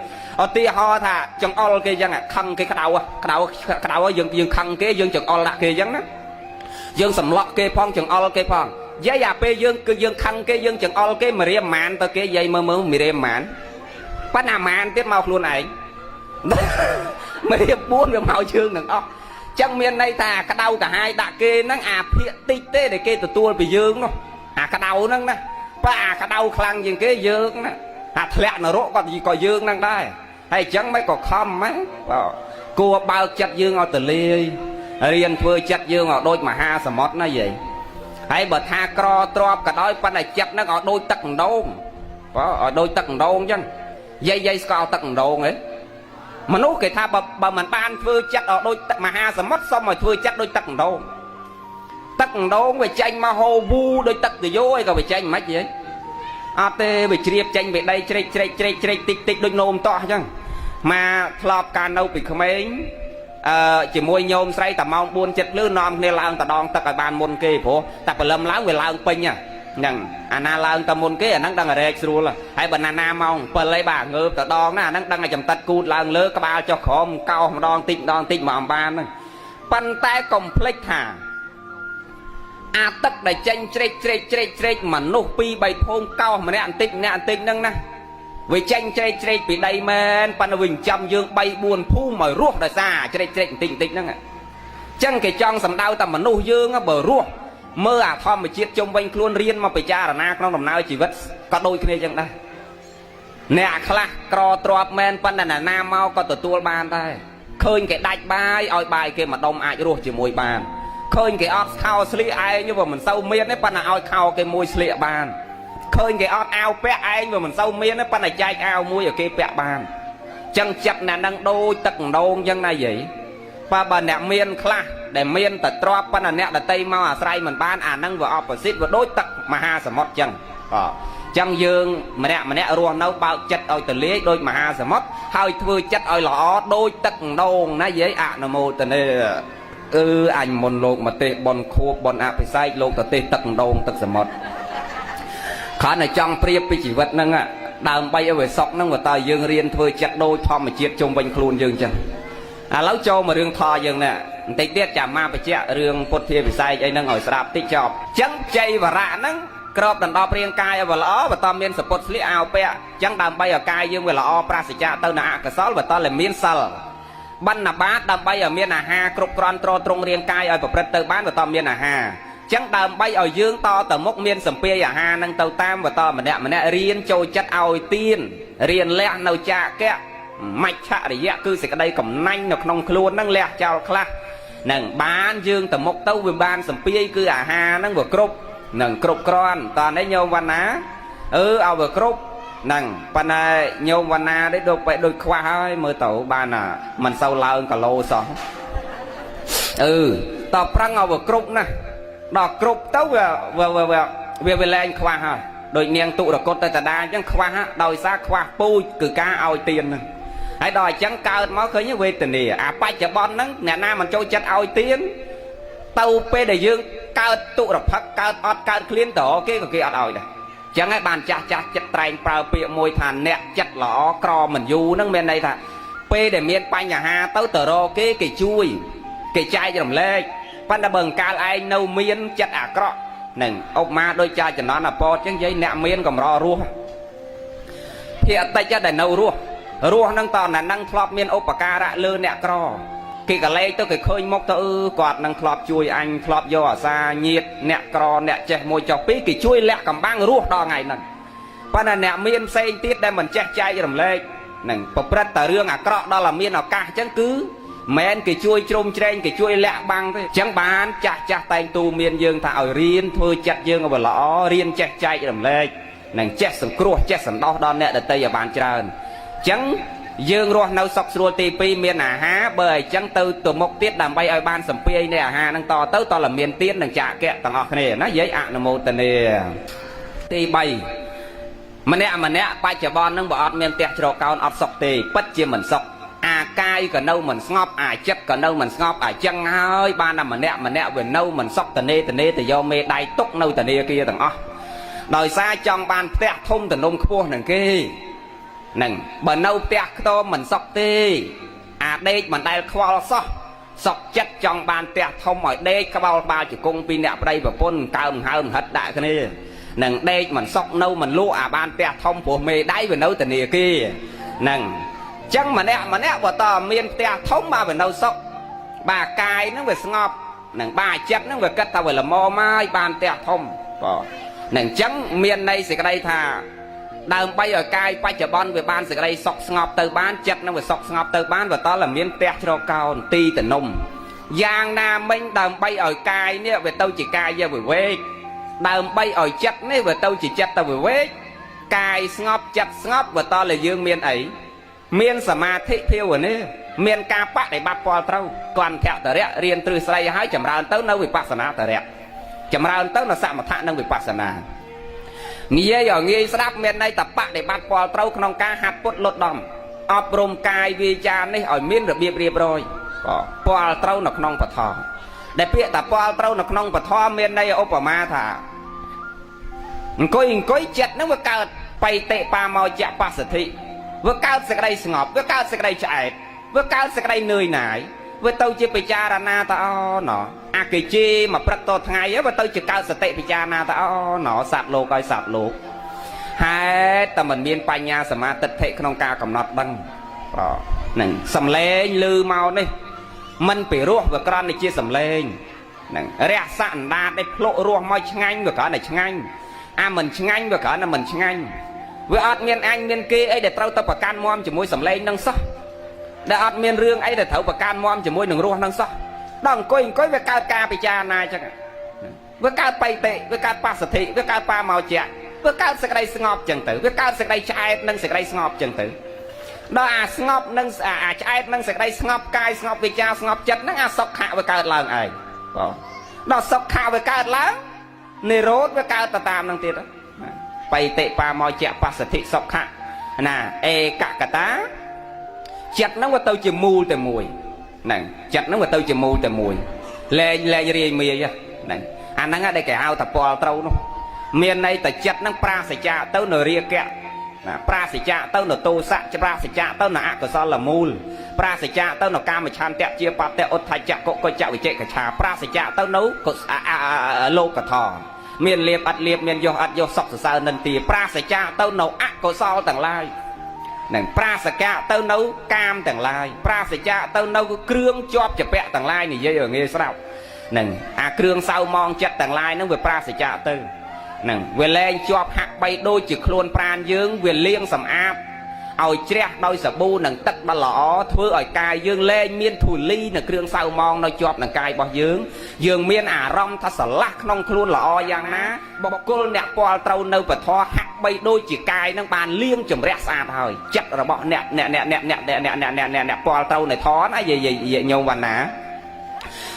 ឧទាហរណ៍ថាចង្អុលគេចឹងខឹងគេក្តៅក្តៅក្តៅយើងយើងខឹងគេយើងចង្អុលដាក់គេចឹងណាយើងសម្លក់គេផងចង្អុលគេផងយាយអាពេលយើងគឺយើងខឹងគេយើងចង្អុលគេមួយរៀមម៉ានទៅគេយាយមើលមើលមួយរៀមម៉ានប៉ុន្តែម៉ានទៀតមកខ្លួនឯងមួយរៀម4វាមកជើងទាំងអស់ចឹងមានន័យថាក្តៅកាហាយដាក់គេហ្នឹងអាភាកតិចទេដែលគេទទួលពីយើងនោះអាក្តៅហ្នឹងណាបើអាក្តៅខ្លាំងជាងគេយើងណាអាធ្លាក់នរកក៏យើងហ្នឹងដែរហើយអញ្ចឹងមិនក៏ខំហ្នឹងបាទគួរបើកចិត្តយើងឲ្យទលាយរៀនធ្វើចិត្តយើងឲ្យដូចមហាសមុទ្រណាយាយហើយបើថាក្រទ្របក៏ដោយប៉ុន្តែចិត្តហ្នឹងឲ្យដូចទឹកអណ្ដូងបាទឲ្យដូចទឹកអណ្ដូងអញ្ចឹងយាយយាយស្គាល់ទឹកអណ្ដូងហ៎មនុស្សគេថាបើមិនបានធ្វើចិត្តឲ្យដូចទឹកមហាសមុទ្រសុំឲ្យធ្វើចិត្តដូចទឹកអណ្ដូង ទឹកអណ្ដូងវាចេញមកហូរវូដូចទឹកទយោឯក៏វាចេញមិនហីអត់ទេវាជ្រាបចេញពីដីជ្រេកជ្រេកជ្រេកជ្រេកតិចតិចដូចនោមតោះអញ្ចឹងមកធ្លាប់កាលនៅពីក្មេងអឺជាមួយញោមស្រីតែម៉ោង4ចិត្តភ្លឺនាំគ្នាឡើងតដងទឹកឲ្យបានមុនគេព្រោះតែព្រលឹមឡើងវាឡើងពេញហ្នឹងអាណាឡើងតែមុនគេអាហ្នឹងដឹងតែរែកស្រួលហើយបើណាណាម៉ោង7អីបាទងើបតដងណាអាហ្នឹងដឹងតែចំតិតគូតឡើងលើក្បាលចុះក្រោមកោសម្ដងតិចម្ដងតិចមកអំបានហ្នឹងប៉ុន្តែកុំភ្លេចថាអាទឹកដែលចេញជ្រេកជ្រេកជ្រេកជ្រេកមនុស្ស2 3ភូមិកោសម្នាក់បន្តិចម្នាក់បន្តិចហ្នឹងណាវាចេញជ្រេកជ្រេកពីដីមែនប៉ុន្តែវាចិញ្ចឹមយើង3 4ភូមិឲ្យរស់ដោយសារជ្រេកជ្រេកបន្តិចបន្តិចហ្នឹងអញ្ចឹងគេចង់សំដៅតែមនុស្សយើងបើរស់មើលអាធម្មជាតិជុំវិញខ្លួនរៀនមកពិចារណាក្នុងដំណើរជីវិតក៏ដូចគ្នាចឹងដែរអ្នកខ្លះក្រទ្របមែនប៉ុន្តែណាណាមកក៏ទទួលបានដែរឃើញគេដាច់បាយឲ្យបាយគេម្ដុំអាចរស់ជាមួយបានឃើញគេអត់ខោស្លៀកឯងវាមិនសូវមានទេប៉ុន្តែឲ្យខោគេមួយស្លៀកបានឃើញគេអត់អាវពាក់ឯងវាមិនសូវមានទេប៉ុន្តែចែកអាវមួយឲ្យគេពាក់បានចឹងចិត្តអ្នកនឹងដូចទឹកអណ្ដូងចឹងណាយាយបើអ្នកមានខ្លះដែលមានតែទ្របប៉ុន្តែអ្នកដតីមកអាស្រ័យមិនបានអានឹងវាអបសិទ្ធវាដូចទឹកមហាសមុទ្រចឹងបាទចឹងយើងម្នាក់ម្នាក់រស់នៅបើកចិត្តឲ្យទលាយដូចមហាសមុទ្រហើយធ្វើចិត្តឲ្យល្អដូចទឹកអណ្ដូងណាយាយអនុមោទនាអឺអញមុនលោកមកទេសបនខួបបនអភិសេកលោកទៅទេសទឹកអណ្ដូងទឹកសមុទ្រគ្រាន់តែចង់ប្រៀបពីជីវិតហ្នឹងដើម្បីឲ្យវាសុខហ្នឹងបើតើយើងរៀនធ្វើចិត្តដូចធម្មជាតិជុំវិញខ្លួនយើងចឹងឥឡូវចូលមករឿងថយើងនេះបន្តិចទៀតចាំមកបញ្ជាក់រឿងពុទ្ធាវិស័យអីហ្នឹងឲ្យស្រាប់តិចចប់ចឹងជ័យវរៈហ្នឹងក្របដណ្ដប់រាងកាយឲ្យវាល្អបើតមានសពុតស្លៀកអាវពាក់ចឹងដើម្បីឲ្យកាយយើងវាល្អប្រាសចាកទៅនៅអកុសលបើតតែមានសិលបណ្ណបាតដើម្បីឲ្យមានអាហារគ្រប់គ្រាន់ទ្រទ្រង់រាងកាយឲ្យប្រព្រឹត្តទៅបានបើតមានអាហារចឹងដើម្បីឲ្យយើងតទៅមុខមានសម្ពាយអាហារនឹងទៅតាមបន្តម្នាក់ម្នាក់រៀនចូលចិត្តឲ្យទៀនរៀនលះនៅចាកៈមច្ឆរិយៈគឺសេចក្តីកំណាញ់នៅក្នុងខ្លួននឹងលះចោលខ្លះនឹងបានយើងទៅមុខទៅវាបានសម្ពាយគឺអាហារនឹងវាគ្រប់នឹងគ្រប់គ្រាន់តោះនេះញោមវណ្ណាអឺឲ្យវាគ្រប់ហ្នឹងប៉ុន្តែញោមវណ្ណានេះដូចបែដូចខ្វះហើយមើលទៅបានណាមិនសូវឡើងគីឡូសោះអឺតប្រឹងឲ្យវាគ្រប់ណាស់ដល់គ្រប់ទៅវាវាវាវាលែងខ្វះហើយដូចនាងទុរគតទៅតាដាអញ្ចឹងខ្វះដោយសារខ្វះពូជគឺការឲ្យទៀនហ្នឹងហើយដល់អញ្ចឹងកើតមកឃើញវេទនាអាបច្ចុប្បន្នហ្នឹងអ្នកណាមិនចូលចិត្តឲ្យទៀនទៅពេលដែលយើងកើតទុរភឹកកើតអត់កើតឃ្លានតគេក៏គេអត់ឲ្យដែរចឹងហើយបានចាស់ចាស់ចិត្តត្រែងប្រើពាក្យមួយថាអ្នកចិត្តល្អក្រមិនយូរហ្នឹងមានន័យថាពេលដែលមានបញ្ហាទៅទៅរកគេគេជួយគេចែករំលែកប៉ុន្តែបើអង្កាលឯងនៅមានចិត្តអាក្រក់នឹងអុបមាដូចចាចំណន់អពតចឹងនិយាយអ្នកមានកម្ររស់ភាកតិចដែលនៅរស់រស់នឹងតណានឹងធ្លាប់មានឧបការៈលើអ្នកក្រគេកលេចទៅគេឃើញមុខទៅអឺគាត់នឹងធ្លាប់ជួយអញធ្លាប់យកអាសាញាតអ្នកក្រអ្នកចេះមួយចុះពីរគេជួយលាក់កំបាំងរស់ដល់ថ្ងៃហ្នឹងប៉ុន្តែអ្នកមានផ្សេងទៀតដែលមិនចេះចែករំលែកនឹងប្រព្រឹត្តតែរឿងអាក្រក់ដល់តែមានឱកាសអញ្ចឹងគឺមិនគេជួយជ្រោមជ្រែងគេជួយលាក់បាំងទេអញ្ចឹងបានចាស់ចាស់តែងទូមានយើងថាឲ្យរៀនធ្វើចិត្តយើងឲ្យល្អរៀនចេះចែករំលែកនិងចេះសង្គ្រោះចេះសន្តោសដល់អ្នកដទៃឲ្យបានច្រើនអញ្ចឹងយើងរស់នៅសុខស្រួលទី2មានអាហារបើអញ្ចឹងទៅទៅមុខទៀតដើម្បីឲ្យបានសម្ពាយនៃអាហារហ្នឹងតទៅតតែមានទៀននិងចាកៈទាំងអស់គ្នាណាយាយអនុមោទនាទី3ម្នាក់ម្នាក់បច្ចុប្បន្នហ្នឹងបើអត់មានផ្ទះជ្រកកោនអត់សុខទេពិតជាមិនសុខអាកាយក៏នៅមិនស្ងប់អាចិត្តក៏នៅមិនស្ងប់អាចឹងហើយបានតែម្នាក់ម្នាក់វានៅមិនសុខតនេតនេទៅយកមេដៃទុកនៅធនាគារទាំងអស់ដោយសារចង់បានផ្ទះធំទំនំខ្ពស់នឹងគេហ្នឹងបើនៅផ្ទះខ្ទមមិនសុខទេអាដេកមិនដែលខ្វល់សោះសុកចិត្តចង់បានផ្ទះធំឲ្យដេកក្បោលបាល់ជង្គង់ពីអ្នកប្តីប្រពន្ធកើមហើមហិតដាក់គ្នានឹងដេកមិនសុកនៅមិនលក់អាបានផ្ទះធំព្រោះមេដៃវានៅធនាគារហ្នឹងចឹងម្នាក់ម្នាក់បើតមានផ្ទះធំបាទវានៅសុខបាទកាយហ្នឹងវាស្ងប់នឹងបាទចិត្តហ្នឹងវាគិតថាវាល្មមហើយបានផ្ទះធំបាទនឹងចឹងមានន័យសេចក្តីថាដើម្បីឲ្យកាយបច្ចុប្បន្នវាបានសេចក្តីសុខស្ងប់ទៅបានចិត្តនឹងវាសុខស្ងប់ទៅបានបើតតែមានផ្ទះជ្រកកោនទីតនំយ៉ាងណាមិញដើម្បីឲ្យកាយនេះវាទៅជាកាយវិវេកដើម្បីឲ្យចិត្តនេះវាទៅជាចិត្តទៅវិវេកកាយស្ងប់ចិត្តស្ងប់បើតតែយើងមានអីមានសមាធិភាវនាមានការបដិបត្តិពលត្រូវគន្ធតរៈរៀនទ្រឹស្ដីឲ្យចម្រើនទៅនៅវិបស្សនាតរៈ ចម្រើនទៅនៅសមថៈនិងវិបស្សនានិយាយឲ្យងាយស្ដាប់មានន័យតបដិបត្តិពលត្រូវក្នុងការហាត់ពុតលត់ដំអប់រំកាយវាចានេះឲ្យមានរបៀបរៀបរយពលត្រូវនៅក្នុងពធដែលពាក្យតាពលត្រូវនៅក្នុងពធមានន័យឧបមាថាអង្គុយចិត្តហ្នឹងវាកើតបៃតិបាមោចៈបស្សទ្ធិវាកើតសេចក្តីស្ងប់វាកើតសេចក្តីឆ្អែតវាកើតសេចក្តីនឿយណាយវាទៅជាពិចារណាថាអូណអាគេជេមកព្រឹកតថ្ងៃវាទៅជាកើតសតិពិចារណាថាអូណសត្វលោកឲ្យសត្វលោកហេតុតែមិនមានបញ្ញាសមាទិដ្ឋិក្នុងការកំណត់ដឹងប្រហ្នឹងសំឡេងឮមកនេះមិនពីរោះវាក្រន់តែជាសំឡេងហ្នឹងរះសអណ្ដាតនេះភ្លុករស់មកឆ្ងាញ់វាគ្រាន់តែឆ្ងាញ់អាមិនឆ្ងាញ់វាគ្រាន់តែមិនឆ្ងាញ់វាអត់មានអញមានគេអីដែលត្រូវទៅប្រកាន់មមជាមួយសំឡេងនឹងសោះដែលអត់មានរឿងអីដែលត្រូវប្រកាន់មមជាមួយនឹងរសនឹងសោះដល់អង្គុយវាកើតការពិចារណាអញ្ចឹងវាកើតបៃតិវាកើតបស្សទ្ធិវាកើតបាមោចៈវាកើតសេចក្តីស្ងប់អញ្ចឹងទៅវាកើតសេចក្តីឆ្អែតនិងសេចក្តីស្ងប់អញ្ចឹងទៅដល់អាស្ងប់និងអាឆ្អែតនិងសេចក្តីស្ងប់កាយស្ងប់វិចារស្ងប់ចិត្តហ្នឹងអាសុខៈវាកើតឡើងឯងបងដល់សុខៈវាកើតឡើងនិរោធវាកើតទៅតាមនឹងទៀតបៃតិបាមោចៈបស្សទ្ធិសុខៈណាឯកកតាចិត្តហ្នឹងវាទៅជាមូលតែមួយហ្នឹងចិត្តហ្នឹងវាទៅជាមូលតែមួយលែងរាយមាយហ្នឹងអាហ្នឹងដែលគេហៅថាពលត្រូវនោះមានន័យតែចិត្តហ្នឹងប្រាសចាកទៅនៅរាគៈណាប្រាសចាកទៅនៅទោសៈប្រាសចាកទៅនៅអកុសលមូលប្រាសចាកទៅនៅកាមឆន្ទៈជាបតៈឧទ្ធច្ចៈកុកច្ចៈវិជិកឆាប្រាសចាកទៅនៅលោកធម៌មានលៀបអត់លៀបមានយោអត់យោសុខសរសើរនិន្ទាប្រាសចាកទៅនៅអកុសលទាំងឡាយនឹងប្រាសចាកទៅនៅកាមទាំងឡាយប្រាសចាកទៅនៅគ្រឿងជាប់ជាពាក់ទាំងឡាយនិយាយឲ្យងាយស្រាប់នឹងអាគ្រឿងសៅមងចិត្តទាំងឡាយនឹងវាប្រាសចាកទៅនឹងវាលែងជាប់ហាក់បីដូចជាខ្លួនប្រានយើងវាលាងសម្អាតឲ្យជ្រះដោយសាប៊ូនិងទឹកដ៏ល្អធ្វើឲ្យកាយយើងលែងមានធូលីនៅគ្រឿងសៅមងនៅជាប់នឹងកាយរបស់យើងយើងមានអារម្មណ៍ថាស្រឡះក្នុងខ្លួនល្អយ៉ាងណាបុគ្គលអ្នកពលត្រូវនៅពធហាក់បីដូចជាកាយនឹងបានលាងជម្រះស្អាតហើយចិត្តរបស់អ្នកអ្នកអ្នកអ្នកអ្នកអ្នកអ្នកអ្នកអ្នកអ្នកពលត្រូវនៅធនណាយាយញោមវណ្ណា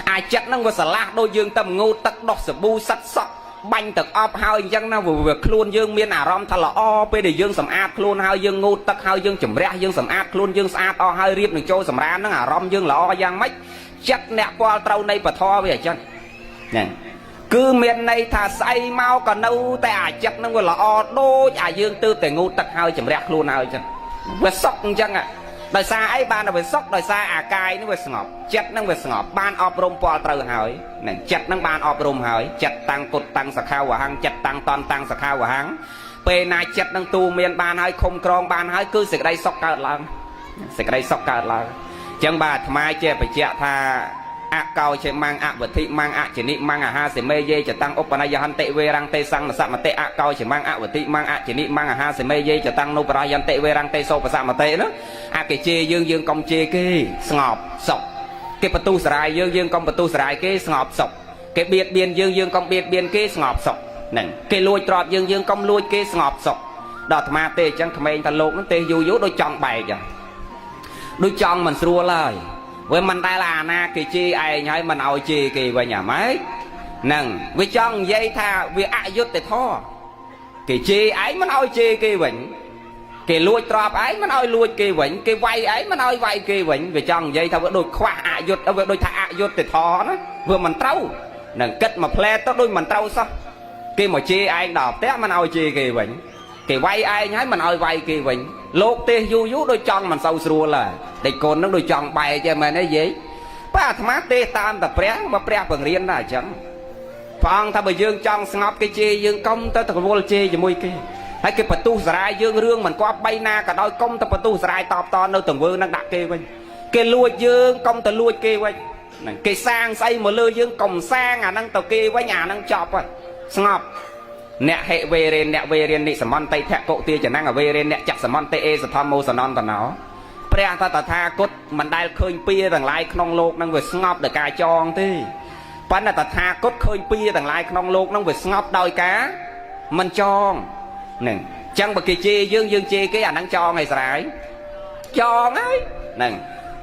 អាចចិត្តនឹងវាស្រឡះដូចយើងទៅងូតទឹកដោះសាប៊ូសិតសក់បាញ់ទឹកអប់ហើយអញ្ចឹងណាវាខ្លួនយើងមានអារម្មណ៍ថាល្អពេលដែលយើងសម្អាតខ្លួនហើយយើងងូតទឹកហើយយើងជម្រះយើងសម្អាតខ្លួនយើងស្អាតអស់ហើយរៀបនឹងចូលសម្រានហ្នឹងអារម្មណ៍យើងល្អយ៉ាងម៉េចចិត្តអ្នកពលត្រូវនៃពធវាអញ្ចឹងហ្នឹងគឺមានន័យថាស្អីមកក៏នៅតែអាចិត្តហ្នឹងវាល្អដូចអាយើងទើបតែងូតទឹកហើយជម្រះខ្លួនហើយអញ្ចឹងវាសុខអញ្ចឹងដោយសារអីបានតែវាសុខដោយសារអាកាយនេះវាស្ងប់ចិត្តនឹងវាស្ងប់បានអប់រំពលត្រូវហើយនឹងចិត្តនឹងបានអប់រំហើយចិត្តតាំងពុតតាំងសខាវហੰចិត្តតាំងតន់តាំងសខាវហੰពេលណាចិត្តនឹងទូមានបានហើយឃុំក្រងបានហើយគឺសេចក្តីសុខកើតឡើងសេចក្តីសុខកើតឡើងអញ្ចឹងបាទអាត្មាជាបញ្ជាក់ថាអកោឆេមੰអវធិមੰអជនិមੰអាហាសិមេយេចតាំងឧបនយហន្តិវេរੰទេសង្នសមតិអកោឆេមੰអវធិមੰអជនិមੰអាហាសិមេយេចតាំងនុបរាយន្តិវេរੰទេសោបសមតិណាអាគេជេរយើងយើងកុំជេរគេស្ងប់សុខគេបន្ទុះសរាយយើងយើងកុំបន្ទុះសរាយគេស្ងប់សុខគេបៀតបៀនយើងយើងកុំបៀតបៀនគេស្ងប់សុខហ្នឹងគេលួចទ្រព្យយើងយើងកុំលួចគេស្ងប់សុខដល់អាត្មាទេអញ្ចឹងក្មេងថាលោកហ្នឹងទេយូរយូរដូចចង់បែកដូចចង់មិនស្រួលហើយវាមិនដែលអាណាគេជេរឯងហើយមិនឲ្យជេរគេវិញអាម៉េចហ្នឹងវាចង់និយាយថាវាអយុត្តិធម៌គេជេរឯងមិនឲ្យជេរគេវិញគេលួចទ្រព្យឯងមិនឲ្យលួចគេវិញគេវាយឯងមិនឲ្យវាយគេវិញវាចង់និយាយថាវាដូចខ្វះអយុត្តិវាដូចថាអយុត្តិធម៌ណាវាមិនត្រូវនឹងគិតមួយផ្លែទៅដូចមិនត្រូវសោះគេមកជេរឯងដល់ផ្ទះមិនឲ្យជេរគេវិញគេវាយឯងហើយមិនឲ្យវាយគេវិញលោកទេសយូរយូរដូចចង់មិនសូវស្រួលហើយដេចកូននឹងដូចចង់បែកទេមែនទេយាយបាទអាត្មាទេសតាមតែព្រះបើព្រះបង្រៀនថាអញ្ចឹងព្រះអង្គថាបើយើងចង់ស្ងប់គេជេរយើងកុំទៅតកវល់ជេរជាមួយគេហើយគេបន្ទុះសរាយយើងរឿងមិនគប្បីណាក៏ដោយកុំទៅបន្ទុះសរាយតបតនៅទង្វើនឹងដាក់គេវិញគេលួចយើងកុំទៅលួចគេវិញហ្នឹងគេសាងស្អីមកលើយើងកុំសាងអាហ្នឹងទៅគេវិញអាហ្នឹងចប់ហើយស្ងប់អ្នកហិវេរេអ្នកវេរានិសមន្តិភកុទាចនំអវេរេអ្នកចសមន្តិអេសធម្មោសនន្តណោព្រះតថាគតមិនដែលឃើញពៀទាំងឡាយក្នុងលោកនឹងវាស្ងប់ដោយការចងទេប៉ុន្តែតថាគតឃើញពៀទាំងឡាយក្នុងលោកនឹងវាស្ងប់ដោយការមិនចងហ្នឹងអញ្ចឹងបើគេជេរយើងយើងជេរគេអាហ្នឹងចងឲ្យស្រាយចងហើយហ្នឹង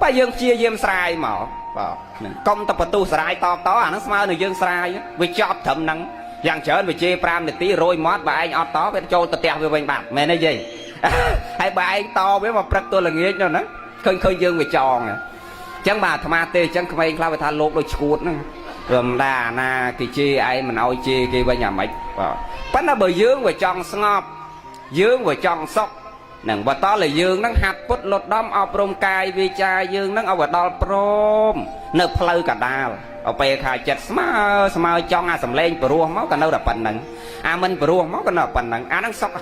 បើយើងព្យាយាមស្រាយមក បាទហ្នឹងកុំទៅបន្ទុះស្រាយតបតអាហ្នឹងស្មើនឹងយើងស្រាយវាចប់ត្រឹមហ្នឹងយ៉ាងច្រើនវាជេរ5នាទីរយមាត់បើឯងអត់តវាចូលទៅផ្ទះវាវិញបាត់មែនទេយាយហើយបើឯងតវាមកព្រឹកទល់ល្ងាចនោះណាឃើញឃើញយើងវាចងអញ្ចឹងបាទអាត្មាទេអញ្ចឹងក្មេងខ្លះវាថាលោកដូចឈួតហ្នឹងរំដាអាណាគេជេរឯងមិនអោយជេរគេវិញអាម៉េចបាទប៉ុន្តែបើយើងវាចង់ស្ងប់យើងវាចង់សុខនឹងបើតតែយើងនឹងហាត់ពុតលត់ដំអប់រំកាយវាចាយើងនឹងឲ្យវាដល់ព្រមនៅផ្លូវកដាលអពេលខាចិត្តស្មើស្មើចង់អាសំឡេងព្រោះមកក៏នៅតែប៉ុណ្្នឹងអាមិនព្រោះមកក៏នៅប៉ុណ្្នឹងអាហ្នឹងសុខ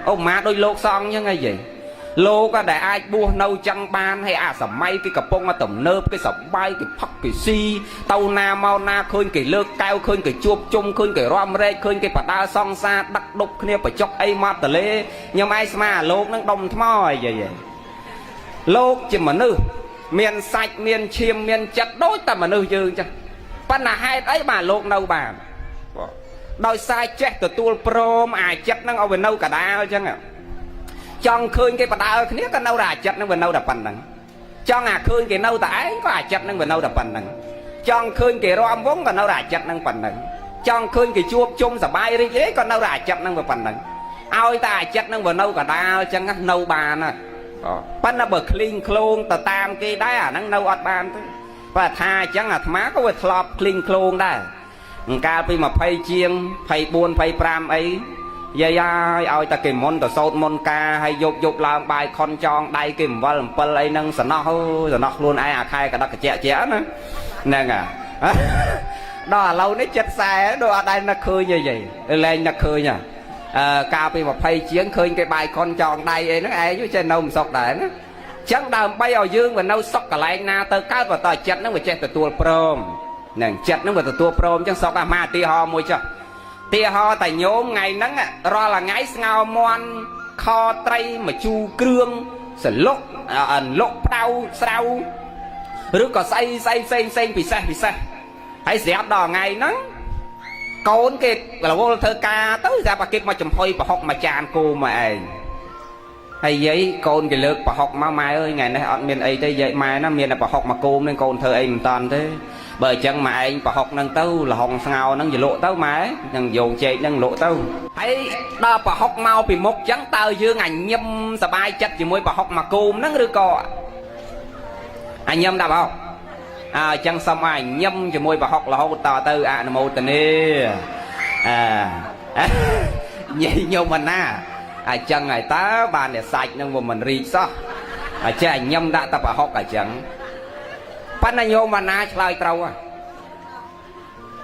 អូម៉ាដូចលោកសង្ឃអញ្ចឹងអីយាយលោកដែលអាចបួសនៅចឹងបានហើយអាសម័យគេកំពុងតែទំនើបគេសបាយគេផឹកគេស៊ីទៅណាមកណាឃើញគេលើកកែវឃើញគេជួបជុំឃើញគេរំរែកឃើញគេបដើសង្សារដឹកដប់គ្នាបញ្ចុកអីមកតលេខ្ញុំឯងស្មាលោកនឹងដុំថ្មអីយាយលោកជាមនុស្សមានសាច់មានឈាមមានចិត្តដូចតែមនុស្សយើងចឹងប៉ុន្តែហេតុអីបាទលោកនៅបានដោយសារចេះទទួលព្រមអាចិត្តនឹងឲ្យវានៅកដាលចឹងចង់ឃើញគេបដើគ្នាក៏នៅតែអាចិត្តនឹងវានៅតែប៉ុណ្្នឹងចង់អាឃើញគេនៅតែឯងក៏អាចិត្តនឹងវានៅតែប៉ុណ្្នឹងចង់ឃើញគេរំវងក៏នៅតែអាចិត្តនឹងប៉ុណ្្នឹងចង់ឃើញគេជួបជុំសបាយរីករាយក៏នៅតែអាចិត្តនឹងវាប៉ុណ្្នឹងឲ្យតែអាចិត្តនឹងវានៅកដាលចឹងនៅបានណាប៉ុន្តែបើក្លីងក្លងទៅតាមគេដែរអាហ្នឹងនៅអត់បានទេបើថាអញ្ចឹងអាត្មាក៏វាធ្លាប់ក្លីងក្លងដែរកាលពី20ជាង24 25អីយាយហើយឲ្យតែគេមុនទៅសោតមុនការហើយយកយកឡើងបាយខុនចងដៃគេអំវិលអំពិលអីហ្នឹងសំណោះអើយសំណោះខ្លួនឯងអាខែកដឹកកជាជាណាហ្នឹងអាដល់ឥឡូវនេះចិត្តខ្សែដូចអត់ដែរនឹកឃើញយាយលែងនឹកឃើញអើកាលពី20ជាងឃើញគេបាយខុនចងដៃអីហ្នឹងឯងចេះនៅមិនសុខដែរណាចឹងដើម្បីឲ្យយើងវានៅសុខកន្លែងណាទៅកើតបើតើចិត្តហ្នឹងវាចេះទទួលព្រមហ្នឹងចិត្តហ្នឹងវាទទួលព្រមចឹងសុខអាមកឧទាហរណ៍មួយចុះទីហោតែញោមថ្ងៃហ្នឹងរាល់ថ្ងៃស្ងោមន់ខត្រីមជូរគ្រឿងសលុកអន្លុកផ្ដៅស្ដៅឬក៏ស្អីស្អីផ្សេងផ្សេងពិសេសពិសេសហើយស្រាប់ដល់ថ្ងៃហ្នឹងកូនគេរវល់ធ្វើការទៅស្រាប់តែគេមកចំហុយប្រហុកមួយចានគោមកឯងហើយយាយកូនគេលើកប្រហុកមកម៉ែអើយថ្ងៃនេះអត់មានអីទេយាយម៉ែណាមានតែប្រហុកមកគោមនឹងកូនធ្វើអីមិនតាន់ទេបើអញ្ចឹងម៉ែឯងប្រហុកហ្នឹងទៅលហុងស្ងោហ្នឹងយលក់ទៅម៉ែនឹងយោងចេកហ្នឹងលក់ទៅហើយដល់ប្រហុកមកពីមុខអញ្ចឹងតើយើងអញញឹមសบายចិត្តជាមួយប្រហុកមកគោមហ្នឹងឬក៏អញញឹមដាក់ប្រហុកអើអញ្ចឹងសុំឲ្យញឹមជាមួយប្រហុករហូតតទៅអនុមោទនាអើញញញោមណាអញ្ចឹងហើយតើបានតែសាច់ហ្នឹងវាមិនរីកសោះអញ្ចឹងអញញឹមដាក់តែប្រហុកអញ្ចឹងប៉ុន្តែញោមវណ្ណាឆ្លើយត្រូវហ៎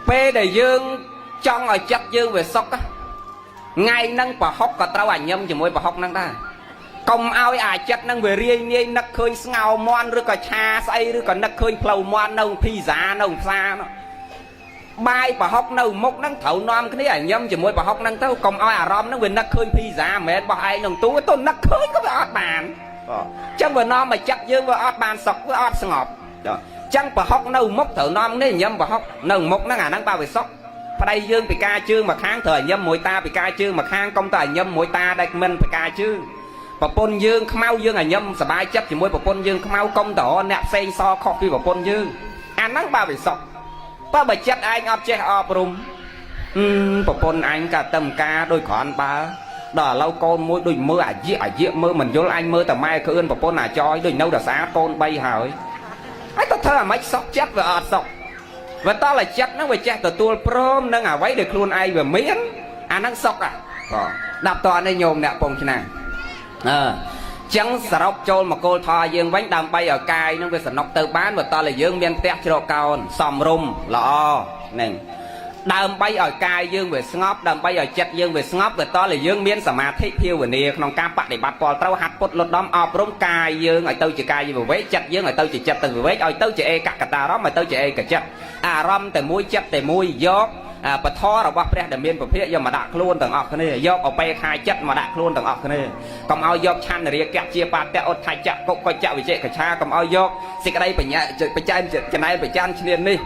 ពេលដែលយើងចង់ឲ្យចិត្តយើងវាសុខថ្ងៃហ្នឹងប្រហុកក៏ត្រូវអញញឹមជាមួយប្រហុកហ្នឹងដែរកុំឲ្យអាចិត្តហ្នឹងវារាយនាយនឹកឃើញស្ងោមន់ឬក៏ឆាស្អីឬក៏នឹកឃើញផ្លូវមន់នៅភីហ្សានៅផ្សារនោះបាយប្រហុកនៅមុខហ្នឹងត្រូវនាំគ្នាឲ្យញឹមជាមួយប្រហុកហ្នឹងទៅកុំឲ្យអារម្មណ៍ហ្នឹងវានឹកឃើញភីហ្សាមិនមែនរបស់ឯងក្នុងទូទៅនឹកឃើញក៏វាអត់បានចឹងវានាំឲ្យចិត្តយើងវាអត់បានសុខវាអត់ស្ងប់ចឹងប្រហុកនៅមុខត្រូវនាំនេះញឹមប្រហុកនៅមុខហ្នឹងអាហ្នឹងបើវាសុខប្តីយើងពិការជើងមួយខាងត្រូវឲ្យញឹមមួយតាពិការជើងមួយខាងកុំតែឲ្យញឹមមួយតាដែលមិនពិការជើងប្រពន្ធយើងខ្មៅយើងឲ្យញឹមសบายចិត្តជាមួយប្រពន្ធយើងខ្មៅកុំតរអ្នកផ្សេងសខុសពីប្រពន្ធយើងអាហ្នឹងបើវាសុខបើបើចិត្តឯងអត់ចេះអប់រំប្រពន្ធអញក៏ទៅការដូចគ្រាន់បើដល់ឥឡូវកូនមួយដូចមើលអាយៈអាយៈមើលមិនយល់អញមើលតែម៉ែក្អឿនប្រពន្ធអាចយដូចនៅតែស្អាតកូន3ហើយហើយទៅធ្វើអាម៉េចសុខចិត្តវាអត់សុខវាតតែចិត្តហ្នឹងវាចេះទទួលព្រមនឹងអ្វីដែលខ្លួនឯងវាមានអាហ្នឹងសុខហ่ะបាទដាប់តនេះញោមអ្នកពងឆ្នាំអឺចឹងសរុបចូលមកគោលធម៌យើងវិញដើម្បីឲ្យកាយនឹងវាសំណុកទៅបានវាតតែយើងមានផ្ទះជ្រកកោនសមរម្យល្អហ្នឹងដើម្បីឲ្យកាយយើងវាស្ងប់ដើម្បីឲ្យចិត្តយើងវាស្ងប់វាតតែយើងមានសមាធិភាវនាក្នុងការបដិបត្តិពលត្រូវហាត់ពុតលត់ដំអប់រំកាយយើងឲ្យទៅជាកាយវិវេកចិត្តយើងឲ្យទៅជាចិត្តទៅវិវេកឲ្យទៅជាឯកកតារម្មណ៍ឲ្យទៅជាឯកចិត្តអារម្មណ៍តែមួយចិត្តតែមួយយកពធរបស់ព្រះដែលមានពភាកយកមកដាក់ខ្លួនទាំងអស់គ្នាយកអបេខាចិត្តមកដាក់ខ្លួនទាំងអស់គ្នាកុំឲ្យយកឆន្ទរាគៈជាបាតៈឧទ្ធច្ចៈកុកច្ចៈវិជិកឆាកុំឲ្យយកសេចក្តីបញ្ញាបច្ចេកចំណែនប្រច័នឈ្នាននេះ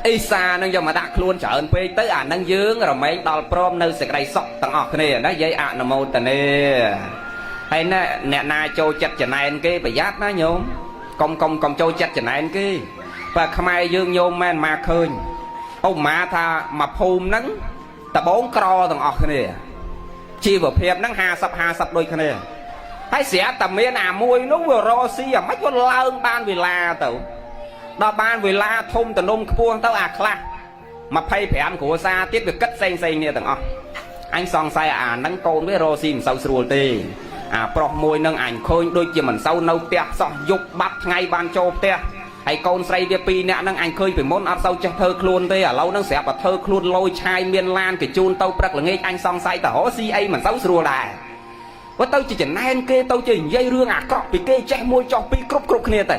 អេសានឹងយកមកដាក់ខ្លួនច្រើនពេកទៅអានឹងយើងរមែងដល់ព្រមនៅសេចក្តីសុខទាំងអស់គ្នាណាយាយអនុមោទនាហើយណាអ្នកណាចូលចិត្តចំណែនគេប្រយ័ត្នណាញោមកុំកុំកុំចូលចិត្តចំណែនគេ បើខ្មែរយើងញោមមែនមកឃើញឧបមាថាមួយភូមិហ្នឹងដបងក្រទាំងអស់គ្នាជីវភាពហ្នឹង50 50ដូចគ្នាហើយស្រាប់តែមានអាមួយនោះវារកស៊ីអាម៉េចវាឡើងបានវេលាទៅដល់បានវេលាធំតនំខ្ពស់ទៅអាខ្លះ25គ្រួសារទៀតវាគិតផ្សេងផ្សេងគ្នាទាំងអស់អញសង្ស័យអាហ្នឹងកូនវារកស៊ីមិនសូវស្រួលទេអាប្រុសមួយនឹងអញឃើញដូចជាមិនសូវនៅផ្ទះសោះយប់បាត់ថ្ងៃបានចូលផ្ទះហើយកូនស្រីវាពីរនាក់ហ្នឹងអញឃើញពីមុនអត់សូវចេះធ្វើខ្លួនទេឥឡូវហ្នឹងស្រាប់តែធ្វើខ្លួនលយឆាយមានឡានគេជូនទៅព្រឹកល្ងាចអញសង្ស័យតរកស៊ីអីមិនសូវស្រួលដែរបើទៅជាចំណែនគេទៅជានិយាយរឿងអាក្រក់ពីគេចេះមួយចោះពីរគ្រប់គ្រប់គ្នាទៅ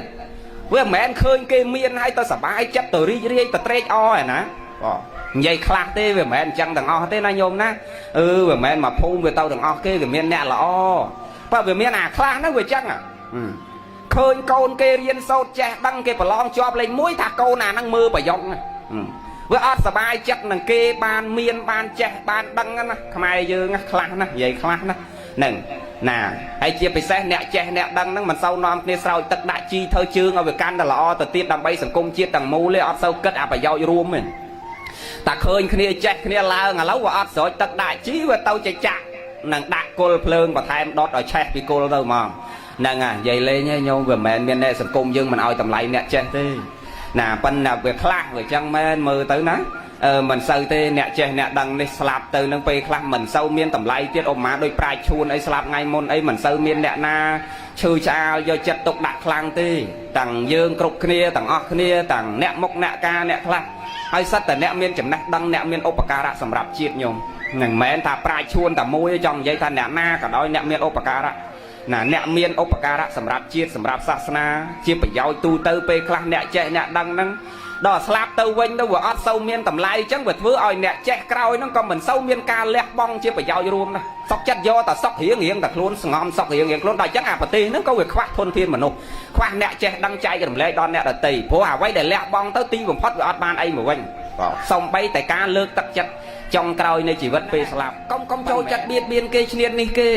វាមិនមែនឃើញគេមានហើយទៅសบายចិត្តទៅរីករាយទៅត្រេកអរឯណាបងនិយាយខ្លះទេវាមិនមែនអញ្ចឹងទាំងអស់ទេណាញោមណាអឺវាមិនមែនមកភូមិវាទៅទាំងអស់គេវាមានអ្នកល្អបើវាមានអាខ្លះហ្នឹងវាអញ្ចឹងឃើញកូនគេរៀនសូត្រចេះដឹងគេប្រឡងជាប់លេខ1ថាកូនអាហ្នឹងមើលប្រយ៉ងវាអត់សบายចិត្តនឹងគេបានមានបានចេះបានដឹងណាខ្មែរយើងខ្លះណានិយាយខ្លះណាហ្នឹងណាហើយជាពិសេសអ្នកចេះអ្នកដឹងហ្នឹងមិនសូវនាំគ្នាស្រោចទឹកដាក់ជីធ្វើជើងឲ្យវាកាន់តែល្អទៅទៀតដើម្បីសង្គមជាតិទាំងមូលទេអត់សូវគិតអាប្រយោជន៍រួមទេតែឃើញគ្នាចេះគ្នាឡើងឥឡូវវាអត់ស្រោចទឹកដាក់ជីវាទៅចេះចាក់នឹងដាក់គល់ភ្លើងបន្ថែមដុតឲ្យឆេះពីគល់ទៅហ្មងហ្នឹងហើយនិយាយលេងញោមវាមិនមែនមានអ្នកសង្គមយើងមិនឲ្យតម្លៃអ្នកចេះទេណាប៉ុន្តែវាខ្លះវាចឹងមែនមើលទៅណាអឺមិនសូវទេអ្នកចេះអ្នកដឹងនេះស្លាប់ទៅនឹងពេលខ្លះមិនសូវមានតម្លៃទៀតអ៊ំម៉ាដូចប្រាជ្ញឈួនអីស្លាប់ថ្ងៃមុនអីមិនសូវមានអ្នកណាឈឺឆ្អាលយកចិត្តទុកដាក់ខ្លាំងទេទាំងយើងគ្រប់គ្នាទាំងអស់គ្នាទាំងអ្នកមុខអ្នកការអ្នកខ្លះហើយសិតតែអ្នកមានចំណេះដឹងអ្នកមានឧបការៈសម្រាប់ជាតិញោមនឹងមិនមែនថាប្រាជ្ញឈួនតែមួយចង់និយាយថាអ្នកណាក៏ដោយអ្នកមានឧបការៈណាអ្នកមានឧបការៈសម្រាប់ជាតិសម្រាប់សាសនាជាប្រយោជន៍ទូទៅពេលខ្លះអ្នកចេះអ្នកដឹងហ្នឹងដល់ស្លាប់ទៅវិញទៅវាអត់សូវមានតម្លៃអញ្ចឹងវាធ្វើឲ្យអ្នកចេះក្រោយហ្នឹងក៏មិនសូវមានការលះបង់ជាប្រយោជន៍រួមណាសុកចិត្តយកតែសុករៀងរៀងតែខ្លួនស្ងំសុករៀងរៀងខ្លួនដល់អញ្ចឹងអាប្រទេសហ្នឹងក៏វាខ្វះធនធានមនុស្សខ្វះអ្នកចេះដឹងចែករំលែកដល់អ្នកដទៃព្រោះអ្វីដែលលះបង់ទៅទីបំផុតវាអត់បានអីមកវិញសំបីតែការលើកទឹកចិត្តចុងក្រោយនៃជីវិតពេលស្លាប់កុំចូលចិត្តបៀតបៀនគេឈ្នាតនេះគេ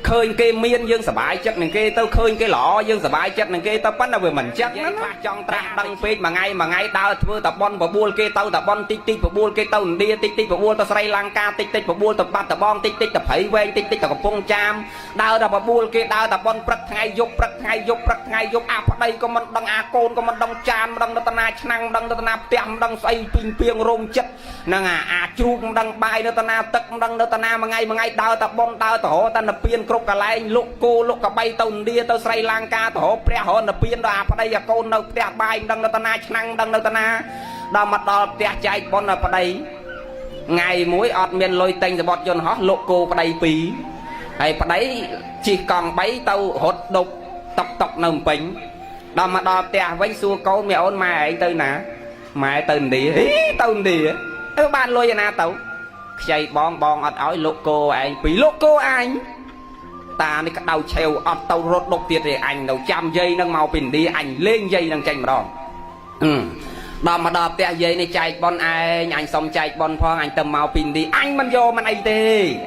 ឃើញគេមានយើងសบายចិត្តនឹងគេទៅឃើញគេល្អយើងសบายចិត្តនឹងគេទៅប៉ុន្តែវាមិនចឹងណាខ្លះចង់ត្រាស់ដឹងពេកមួយថ្ងៃមួយថ្ងៃដើរធ្វើតបនបបួលគេទៅតបនតិចតិចបបួលគេទៅឥណ្ឌាតិចតិចបបួលទៅស្រីលង្កាតិចតិចបបួលទៅបាត់ដបងតិចតិចទៅព្រៃវែងតិចតិចទៅកំពង់ចាមដើរដល់បបួលគេដើរតបនព្រឹកថ្ងៃយប់ព្រឹកថ្ងៃយប់ព្រឹកថ្ងៃយប់អាប្តីក៏មិនដឹងអាកូនក៏មិនដឹងចានមិនដឹងទៅណាឆ្នាំងមិនដឹងទៅណាផ្ទះមិនដឹងស្អីពីងពីងរោងចិត្តហ្នឹងអាជ្រូកមិនដឹងបាយនៅទៅណាទឹកមិនដឹងនៅទៅណាមួយថ្ងៃមួយថ្ងៃដើរតបនដើរទៅរកតនពៀនគ្រប់កន្លែងលុកគោលុកកបីទៅឥណ្ឌាទៅស្រីលង្កាទៅរកព្រះរកនពៀនដល់អាប្តីអាកូននៅផ្ទះបាយមិនដឹងនៅទៅណាឆ្នាំងមិនដឹងនៅទៅណាដល់មកដល់ផ្ទះចែកប៉ុនដល់ប្តីថ្ងៃមួយអត់មានលុយទិញសបុតយន្តហោះលុកគោប្តីពីរហើយប្តីជិះកង់3ទៅរត់ដប់តុកតុកនៅពេញដល់មកដល់ផ្ទះវិញសួរកូនមីអូនម៉ែឯងទៅណាម៉ែទៅឥណ្ឌាហីទៅឥណ្ឌាអឺបានលុយឯណាទៅខ្ចីបងបងអត់ឲ្យលុកគោឯងពីលុកគោអញតានេះក្តៅឆេវអត់ទៅរត់ដុកទៀតទេអញនៅចាំយាយនឹងមកពីឥណ្ឌាអញលេងយាយនឹងចេញម្ដងដល់មកដល់ផ្ទះយាយនេះចែកប៉ុនឯងអញសុំចែកប៉ុនផងអញទៅមកពីឥណ្ឌាអញមិនយកមិនអីទេ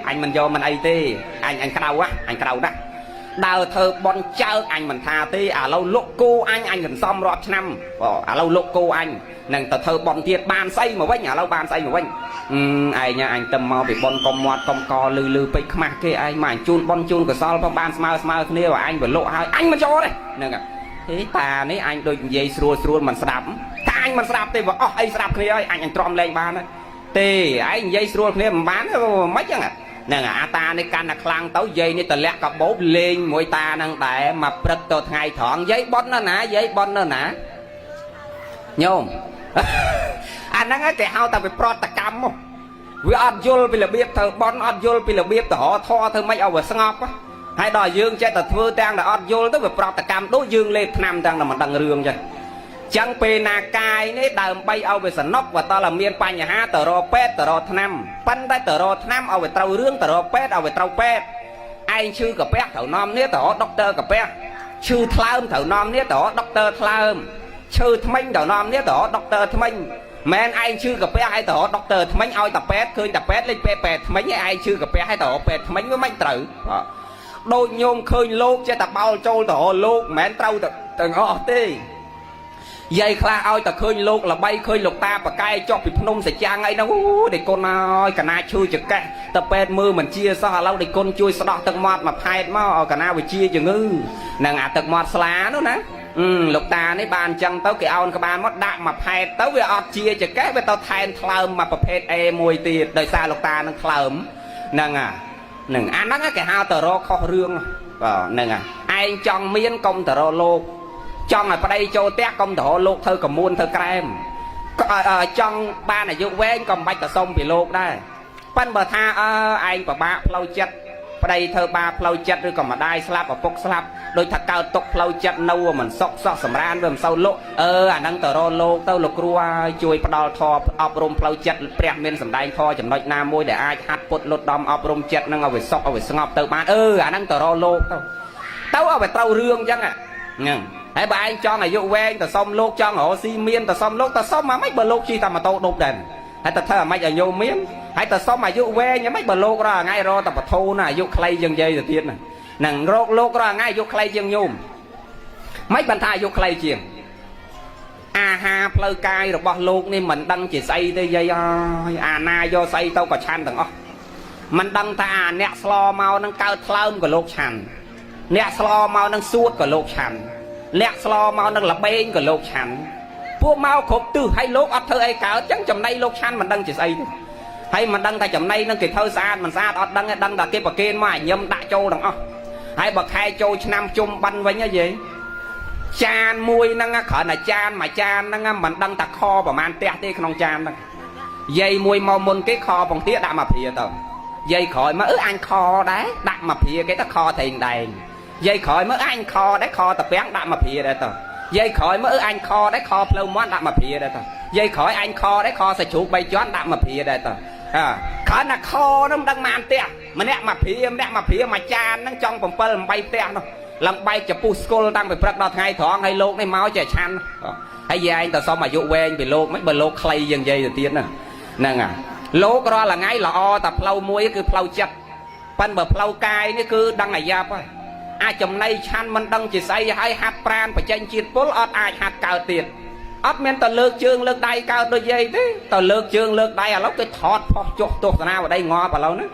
អញមិនយកមិនអីទេអញអញក្តៅហ៎អញក្តៅណាស់ដើរធ្វើប៉ុនចើកអញមិនថាទេឥឡូវលុកគោអញអញសន្សំរាប់ឆ្នាំឥឡូវលុកគោអញនឹងទៅធ្វើប៉ុនទៀតបានស្អីមកវិញឥឡូវបានស្អីមកវិញឯងអញទៅមកពីប៉ុនកុំមាត់កុំកលឺលឺពេកខ្មាស់គេឯងមកអញជូនប៉ុនជូនកសលផងបានស្មើស្មើគ្នាបើអញបលុកហើយអញមិនចូលទេហ្នឹងហេតានេះអញដូចនិយាយស្រួលស្រួលមិនស្ដាប់តែអញមិនស្ដាប់ទេបើអស់អីស្ដាប់គ្នាហើយអញអញទ្រាំលែងបានទេឯងនិយាយស្រួលគ្នាមិនបានមិនចឹងហ្នឹងអាតានេះកាន់តែខ្លាំងទៅយាយនេះតលាក់កបោបលេងមួយតាហ្នឹងដែរមកព្រឹកទៅថ្ងៃត្រង់យាយប៉ុននៅណាយាយប៉ុននៅណាញោមអាហ្នឹងគេហៅថាវាប្រតិកម្មវាអត់យល់ពីរបៀបធ្វើបន់អត់យល់ពីរបៀបទៅរកធរធ្វើម៉េចឲ្យវាស្ងប់ហើយដល់យើងចេះតែធ្វើទាំងដែលអត់យល់ទៅវាប្រតិកម្មដូចយើងលេបថ្នាំទាំងតែមិនដឹងរឿងចឹងចឹងពេលណាកាយនេះដើម្បីឲ្យវាសនុកបើតើមានបញ្ហាទៅរកពេទ្យទៅរកថ្នាំប៉ុន្តែទៅរកថ្នាំឲ្យវាត្រូវរឿងទៅរកពេទ្យឲ្យវាត្រូវពេទ្យឯងឈឺកាពះត្រូវនាំនេះទៅរកដុកទ័រកាពះឈឺថ្លើមត្រូវនាំនេះទៅរកដុកទ័រថ្លើមឈឺថ្មិញត្រូវនាំនេះទៅរកដុកទ័រថ្មិញមែនឯងឈឺកាពះឲ្យទៅរកដុកទ័រថ្មិញឲ្យតាពេទ្យឃើញតាពេទ្យលេចពេទ្យពេទ្យថ្មិញឯងឈឺកាពះឲ្យទៅរកពេទ្យថ្មិញវាមិនត្រូវដូចញោមឃើញលោកចេះតែបោលចូលទៅរកលោកមិនមែនត្រូវទាំងអស់ទេ យាយខ្លះឲ្យតែឃើញលោកល្បីឃើញលោកតាប្រកែចុះពីភ្នំសចាំងអីហ្នឹងអូដេគុណអើយកណាឈឺចកេះទៅពេទ្យមើលមិនជាសោះឥឡូវដេគុណជួយស្ដោះទឹកមាត់មួយផែតមកឲ្យកណាវិជាជំងឺនឹងអាទឹកមាត់ស្លានោះណាលោកតានេះបានអញ្ចឹងទៅគេអោនក្បាលមកដាក់មួយផែតទៅវាអត់ជាចកេះវាទៅថែមថ្លើមមួយប្រភេទ A មួយទៀតដោយសារលោកតានឹងថ្លើមហ្នឹងអាហ្នឹងអាហ្នឹងគេហៅទៅរកខុសរឿងបាទហ្នឹងអាឯងចង់មានកុំទៅរកលោកចង់ឲ្យប្តីចូលផ្ទះកុំទៅរកលោកធ្វើកមួនធ្វើក្រែមចង់បានអាយុវែងក៏មិនបាច់ទៅសុំពីលោកដែរប៉ិនបើថាអើឯងពិបាកផ្លូវចិត្តប្តីធ្វើបាបផ្លូវចិត្តឬក៏ម្ដាយស្លាប់ឪពុកស្លាប់ដូចថាកើតទុកផ្លូវចិត្តនៅមិនសុខសោះសម្រានវាមិនសូវលក់អឺអាហ្នឹងទៅរកលោកទៅលោកគ្រូឲ្យជួយផ្ដល់ធម៌អប់រំផ្លូវចិត្តព្រះមានសម្ដែងធម៌ចំណុចណាមួយដែលអាចហាត់ពុតលុតដំអប់រំចិត្តហ្នឹងឲ្យវាសុខឲ្យវាស្ងប់ទៅបានអឺអាហ្នឹងទៅរកលោកទៅទៅឲ្យវាត្រូវរឿងអញ្ចឹងហ្នឹងហើយបើឯងចង់អាយុវែងទៅសុំលោកចង់រកស៊ីមានទៅសុំលោកទៅសុំអាម៉េចបើលោកជិះតែម៉ូតូដប់ដែរហើយទៅធ្វើអាម៉េចឲ្យញោមមានហើយទៅសុំអាយុវែងអាម៉េចបើលោករកថ្ងៃរកតែបធូណាអាយុខ្លីជាងយាយទៅទៀតណានឹងរកលោករកថ្ងៃអាយុខ្លីជាងញោមមិនបានថាអាយុខ្លីជាងអាហារផ្លូវកាយរបស់លោកនេះមិនដឹងជាស្អីទេយាយអើយអាណាយកស្អីទៅក៏ឆាន់ទាំងអស់មិនដឹងថាអាអ្នកស្លមកនឹងកើតថ្លើមក៏លោកឆាន់អ្នកស្លមកនឹងសួតក៏លោកឆាន់អ្នកស្លមកនឹងលបែងក៏លោកឆាន់ពួកមកគ្រប់ទិសហើយលោកអត់ធ្វើអីកើតចឹងចំណៃលោកឆាន់មិនដឹងជាស្អីទេហើយមិនដឹងថាចំណៃនឹងគេធ្វើស្អាតមិនស្អាតអត់ដឹងទេដឹងតែគេប្រគេនមកឲ្យញឹមដាក់ចូលទាំងអស់ហើយបើខែចូលឆ្នាំជុំបិណ្ឌវិញហ៎យាយចានមួយហ្នឹងគ្រាន់តែចានមួយចានហ្នឹងមិនដឹងថាខប្រហែលផ្ទះទេក្នុងចានហ្នឹងយាយមួយមកមុនគេខពងទាដាក់មកព្រាទៅយាយក្រោយមកអឺអញខដែរដាក់មកព្រាគេទៅខត្រេងដែងយាយក្រោយមកអញខដែរខតាពាំងដាក់មកព្រាដែរទៅយាយក្រោយមកអឺអញខដែរខផ្លូវមាន់ដាក់មកព្រាដែរទៅយាយក្រោយអញខដែរខសាច់ជ្រូក3ជាន់ដាក់មកព្រាដែរទៅអើគ្រាន់តែខនោះមិនដឹងម៉ានផ្ទះម្នាក់មកព្រាម្នាក់មកព្រាមួយចានហ្នឹងចង់7 8ផ្ទះនោះឡើងបែកចពុះស្គលតាំងពីព្រឹកដល់ថ្ងៃត្រង់ហើយលោកនេះមកចេះឆាន់ហើយយាយឯងទៅសុំអាយុវែងពីលោកមិនបើលោកខ្លីជាងយាយទៅទៀតណាហ្នឹងអាលោករាល់ថ្ងៃល្អតែផ្លូវមួយគឺផ្លូវចិត្តប៉ិនបើផ្លូវកាយនេះគឺដឹងអាយ៉ាប់ហើយអាចចំណៃឆាន់មិនដឹងជាស្អីហើយហាត់ប្រានបញ្ចេញជាតិពុលអត់អាចហាត់កើតទៀតអត់មានតលើកជើងលើកដៃកើតដូចយាយទេតលើកជើងលើកដៃឥឡូវគេថតផុសចុះទស្សនាវដ្តីងាប់ឥឡូវហ្នឹង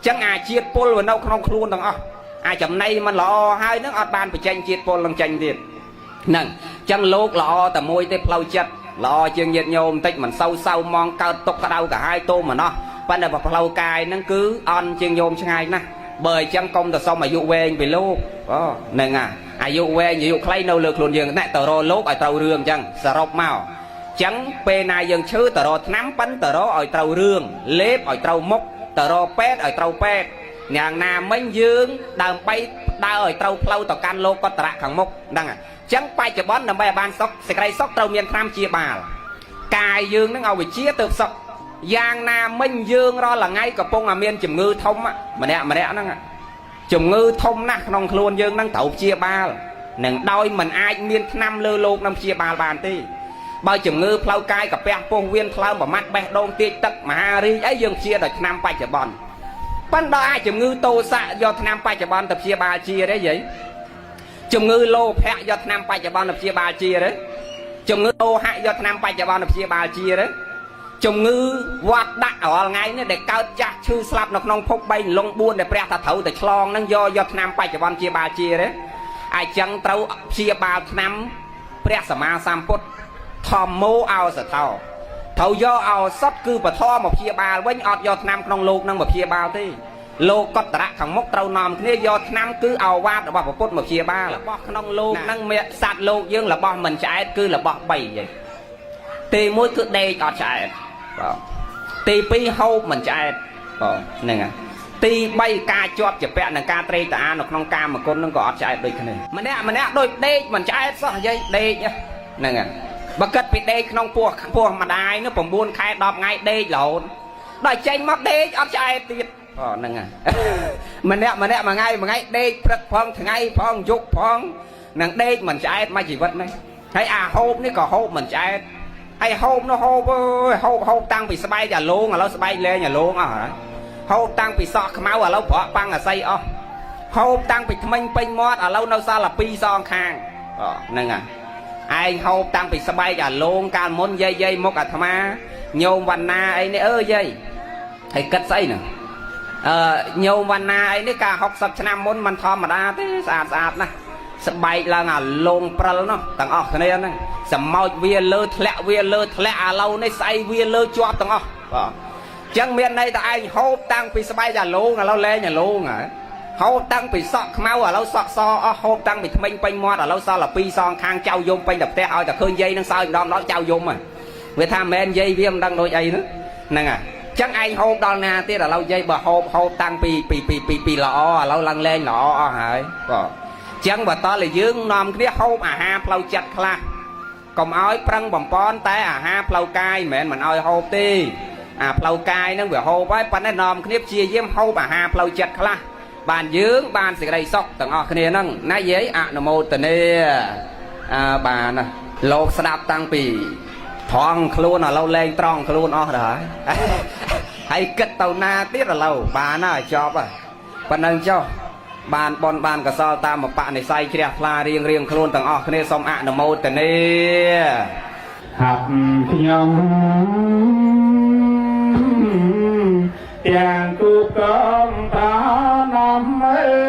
ចឹងអាជាតិពុលវានៅក្នុងខ្លួនទាំងអស់អាចចំណៃមិនល្អហើយនឹងអត់បានបញ្ចេញជាតិពុលនឹងចេញទៀតហ្នឹងចឹងលោកល្អតែមួយទេផ្លូវចិត្តល្អជាងញាតិញោមបន្តិចមិនសូវសៅមងកើតទុកក្តៅកាហាយទោមនោះប៉ុន្តែបើផ្លូវកាយហ្នឹងគឺអន់ជាងញោមឆ្ងាយណាស់បើអញ្ចឹងកុំទៅសុំអាយុវែងពីលោកអូហ្នឹងអាយុវែងអាយុខ្លីនៅលើខ្លួនយើងណែទៅរកលោកឲ្យត្រូវរឿងអញ្ចឹងសរុបមកចឹងពេលណាយើងឈឺទៅរកថ្នាំប៉ិនទៅរកឲ្យត្រូវរឿងលេបឲ្យត្រូវមុខទៅរកពេទ្យឲ្យត្រូវពេទ្យយ៉ាងណាមិញយើងដើម្បីដើរឲ្យត្រូវផ្លូវទៅកាន់លោកកតរៈខាងមុខហ្នឹងអញ្ចឹងបច្ចុប្បន្នដើម្បីឲ្យបានសុខសេចក្តីសុខត្រូវមានថ្នាំជាបាលកាយយើងនឹងឲ្យវិជាទៅសុខយ៉ាងណាមិញយើងរាល់ថ្ងៃកំពុងតែមានជំងឺធំម្នាក់ម្នាក់ហ្នឹងជំងឺធំណាស់ក្នុងខ្លួនយើងហ្នឹងត្រូវព្យាបាលនឹងដោយមិនអាចមានថ្នាំលើលោកនឹងព្យាបាលបានទេបើជំងឺផ្លូវកាយកាពះពោះវៀនថ្លើមប្រមាត់បេះដូងទាចទឹកមហារីកអីយើងព្យាដោយថ្នាំបច្ចុប្បន្នប៉ុន្តែអាចជំងឺទោសៈយកថ្នាំបច្ចុប្បន្នទៅព្យាបាលជាទេយាយជំងឺលោភៈយកថ្នាំបច្ចុប្បន្នទៅព្យាបាលជាទេជំងឺលោហៈយកថ្នាំបច្ចុប្បន្នទៅព្យាបាលជាទេជំងឺវត្តដាក់រាល់ថ្ងៃនេះដែលកើតចាស់ឈឺស្លាប់នៅក្នុងភព3លង4ដែលព្រះថាត្រូវតែឆ្លងហ្នឹងយកយកថ្នាំបច្ចុប្បន្នព្យាបាលជាទេអាចចឹងត្រូវព្យាបាលថ្នាំព្រះសម្មាសម្ពុទ្ធធម្មោអោសថោត្រូវយកឱសថគឺពធមកព្យាបាលវិញអត់យកថ្នាំក្នុងលោកនឹងមកព្យាបាលទេលោកកតរៈខាងមុខត្រូវនាំគ្នាយកថ្នាំគឺឱវាទរបស់ពុទ្ធមកព្យាបាលរបស់ក្នុងលោកនឹងមានសត្វលោកយើងរបស់មិនឆ្អែតគឺរបស់3ឯងទី1គឺដេកអត់ឆ្អែតបាទទី2ហូបមិនឆ្អែតបាទហ្នឹងហើយទី3ការជាប់ជាពាក់នឹងការត្រេកតាអានៅក្នុងកាមគុណនឹងក៏អត់ឆ្អែតដូចគ្នាម្នាក់ម្នាក់ដូចដេកមិនឆ្អែតសោះយាយដេកហ្នឹងហើយបើគិតពីដេកក្នុងពោះពោះម្ដាយនោះ9ខែ10ថ្ងៃដេករហូតដល់ចេញមកដេកអត់ឆ្អែតទៀតអូហ្នឹងហើយម្នាក់ម្នាក់មួយថ្ងៃមួយថ្ងៃដេកព្រឹកផងថ្ងៃផងយប់ផងនឹងដេកមិនឆ្អែតមកជីវិតនេះហើយអាហូបនេះក៏ហូបមិនឆ្អែតហើយហូបនោះហូបអើយហូបហូបតាំងពីស្បែកអាលងឥឡូវស្បែកលែងអាលងអស់ហើយហូបតាំងពីសក់ខ្មៅឥឡូវប្រក់ប៉ាំងអាស័យអស់ហូបតាំងពីថ្មិញពេញមាត់ឥឡូវនៅសល់តែ2សងខាងអូហ្នឹងហើយ ឯងហូបតាំងពីស្បែកអាលងកាលមុនយាយយាយមុខអាត្មាញោមវណ្ណាអីនេះអើយាយហើយគិតស្អីហ្នឹងអឺញោមវណ្ណាអីនេះកាល60ឆ្នាំមុនមិនធម្មតាទេស្អាតស្អាតណាស់ស្បែកឡើងអាលងព្រិលនោះទាំងអស់គ្នាហ្នឹងសម្ោចវាលើធ្លាក់វាលើធ្លាក់អាឡូវនេះស្អីវាលើជាប់ទាំងអស់បាទចឹងមានន័យថាឯងហូបតាំងពីស្បែកអាលងឥឡូវលែងអាលងហើយហូបតាំងពីសក់ខ្មៅឥឡូវសក់សអស់ហូបតាំងពីថ្មិញពេញមាត់ឥឡូវសល់តែពីរសងខាងចៅយំពេញតែផ្ទះឲ្យតែឃើញយាយនឹងសើចម្ដងម្ដងចៅយំហ្នឹងវាថាមិនមែនយាយវាមិនដឹងដូចអីហ្នឹងហ្នឹងហើយចឹងឯងហូបដល់ណាទៀតឥឡូវយាយបើហូបហូបតាំងពីពីពីពីពីល្អឥឡូវឡើងលែងល្អអស់ហើយបាទចឹងបើតតែយើងនាំគ្នាហូបអាហារផ្លូវចិត្តខ្លះកុំឲ្យប្រឹងបំពន់តែអាហារផ្លូវកាយមិនមែនមិនឲ្យហូបទេអាផ្លូវកាយហ្នឹងវាហូបហើយប៉ុន្តែនាំគ្នាព្យាយាមហូបអាហារផ្លូវចិត្តខ្លះបានយើងបានសេចក្តីសុខទាំងអស់គ្នាហ្នឹងណាយាយអនុមោទនាអើបានណាលោកស្ដាប់តាំងពីត្រង់ខ្លួនឥឡូវលែងត្រង់ខ្លួនអស់ដល់ហើយហើយគិតទៅណាទៀតឥឡូវបានហើយចប់ហើយប៉ុណ្ណឹងចុះបានបនបានកសលតាមបនិស័យជ្រះថ្លារៀងរៀងខ្លួនទាំងអស់គ្នាសូមអនុមោទនា ហាប់ខ្ញុំទាំងគូកងតាណាំអើ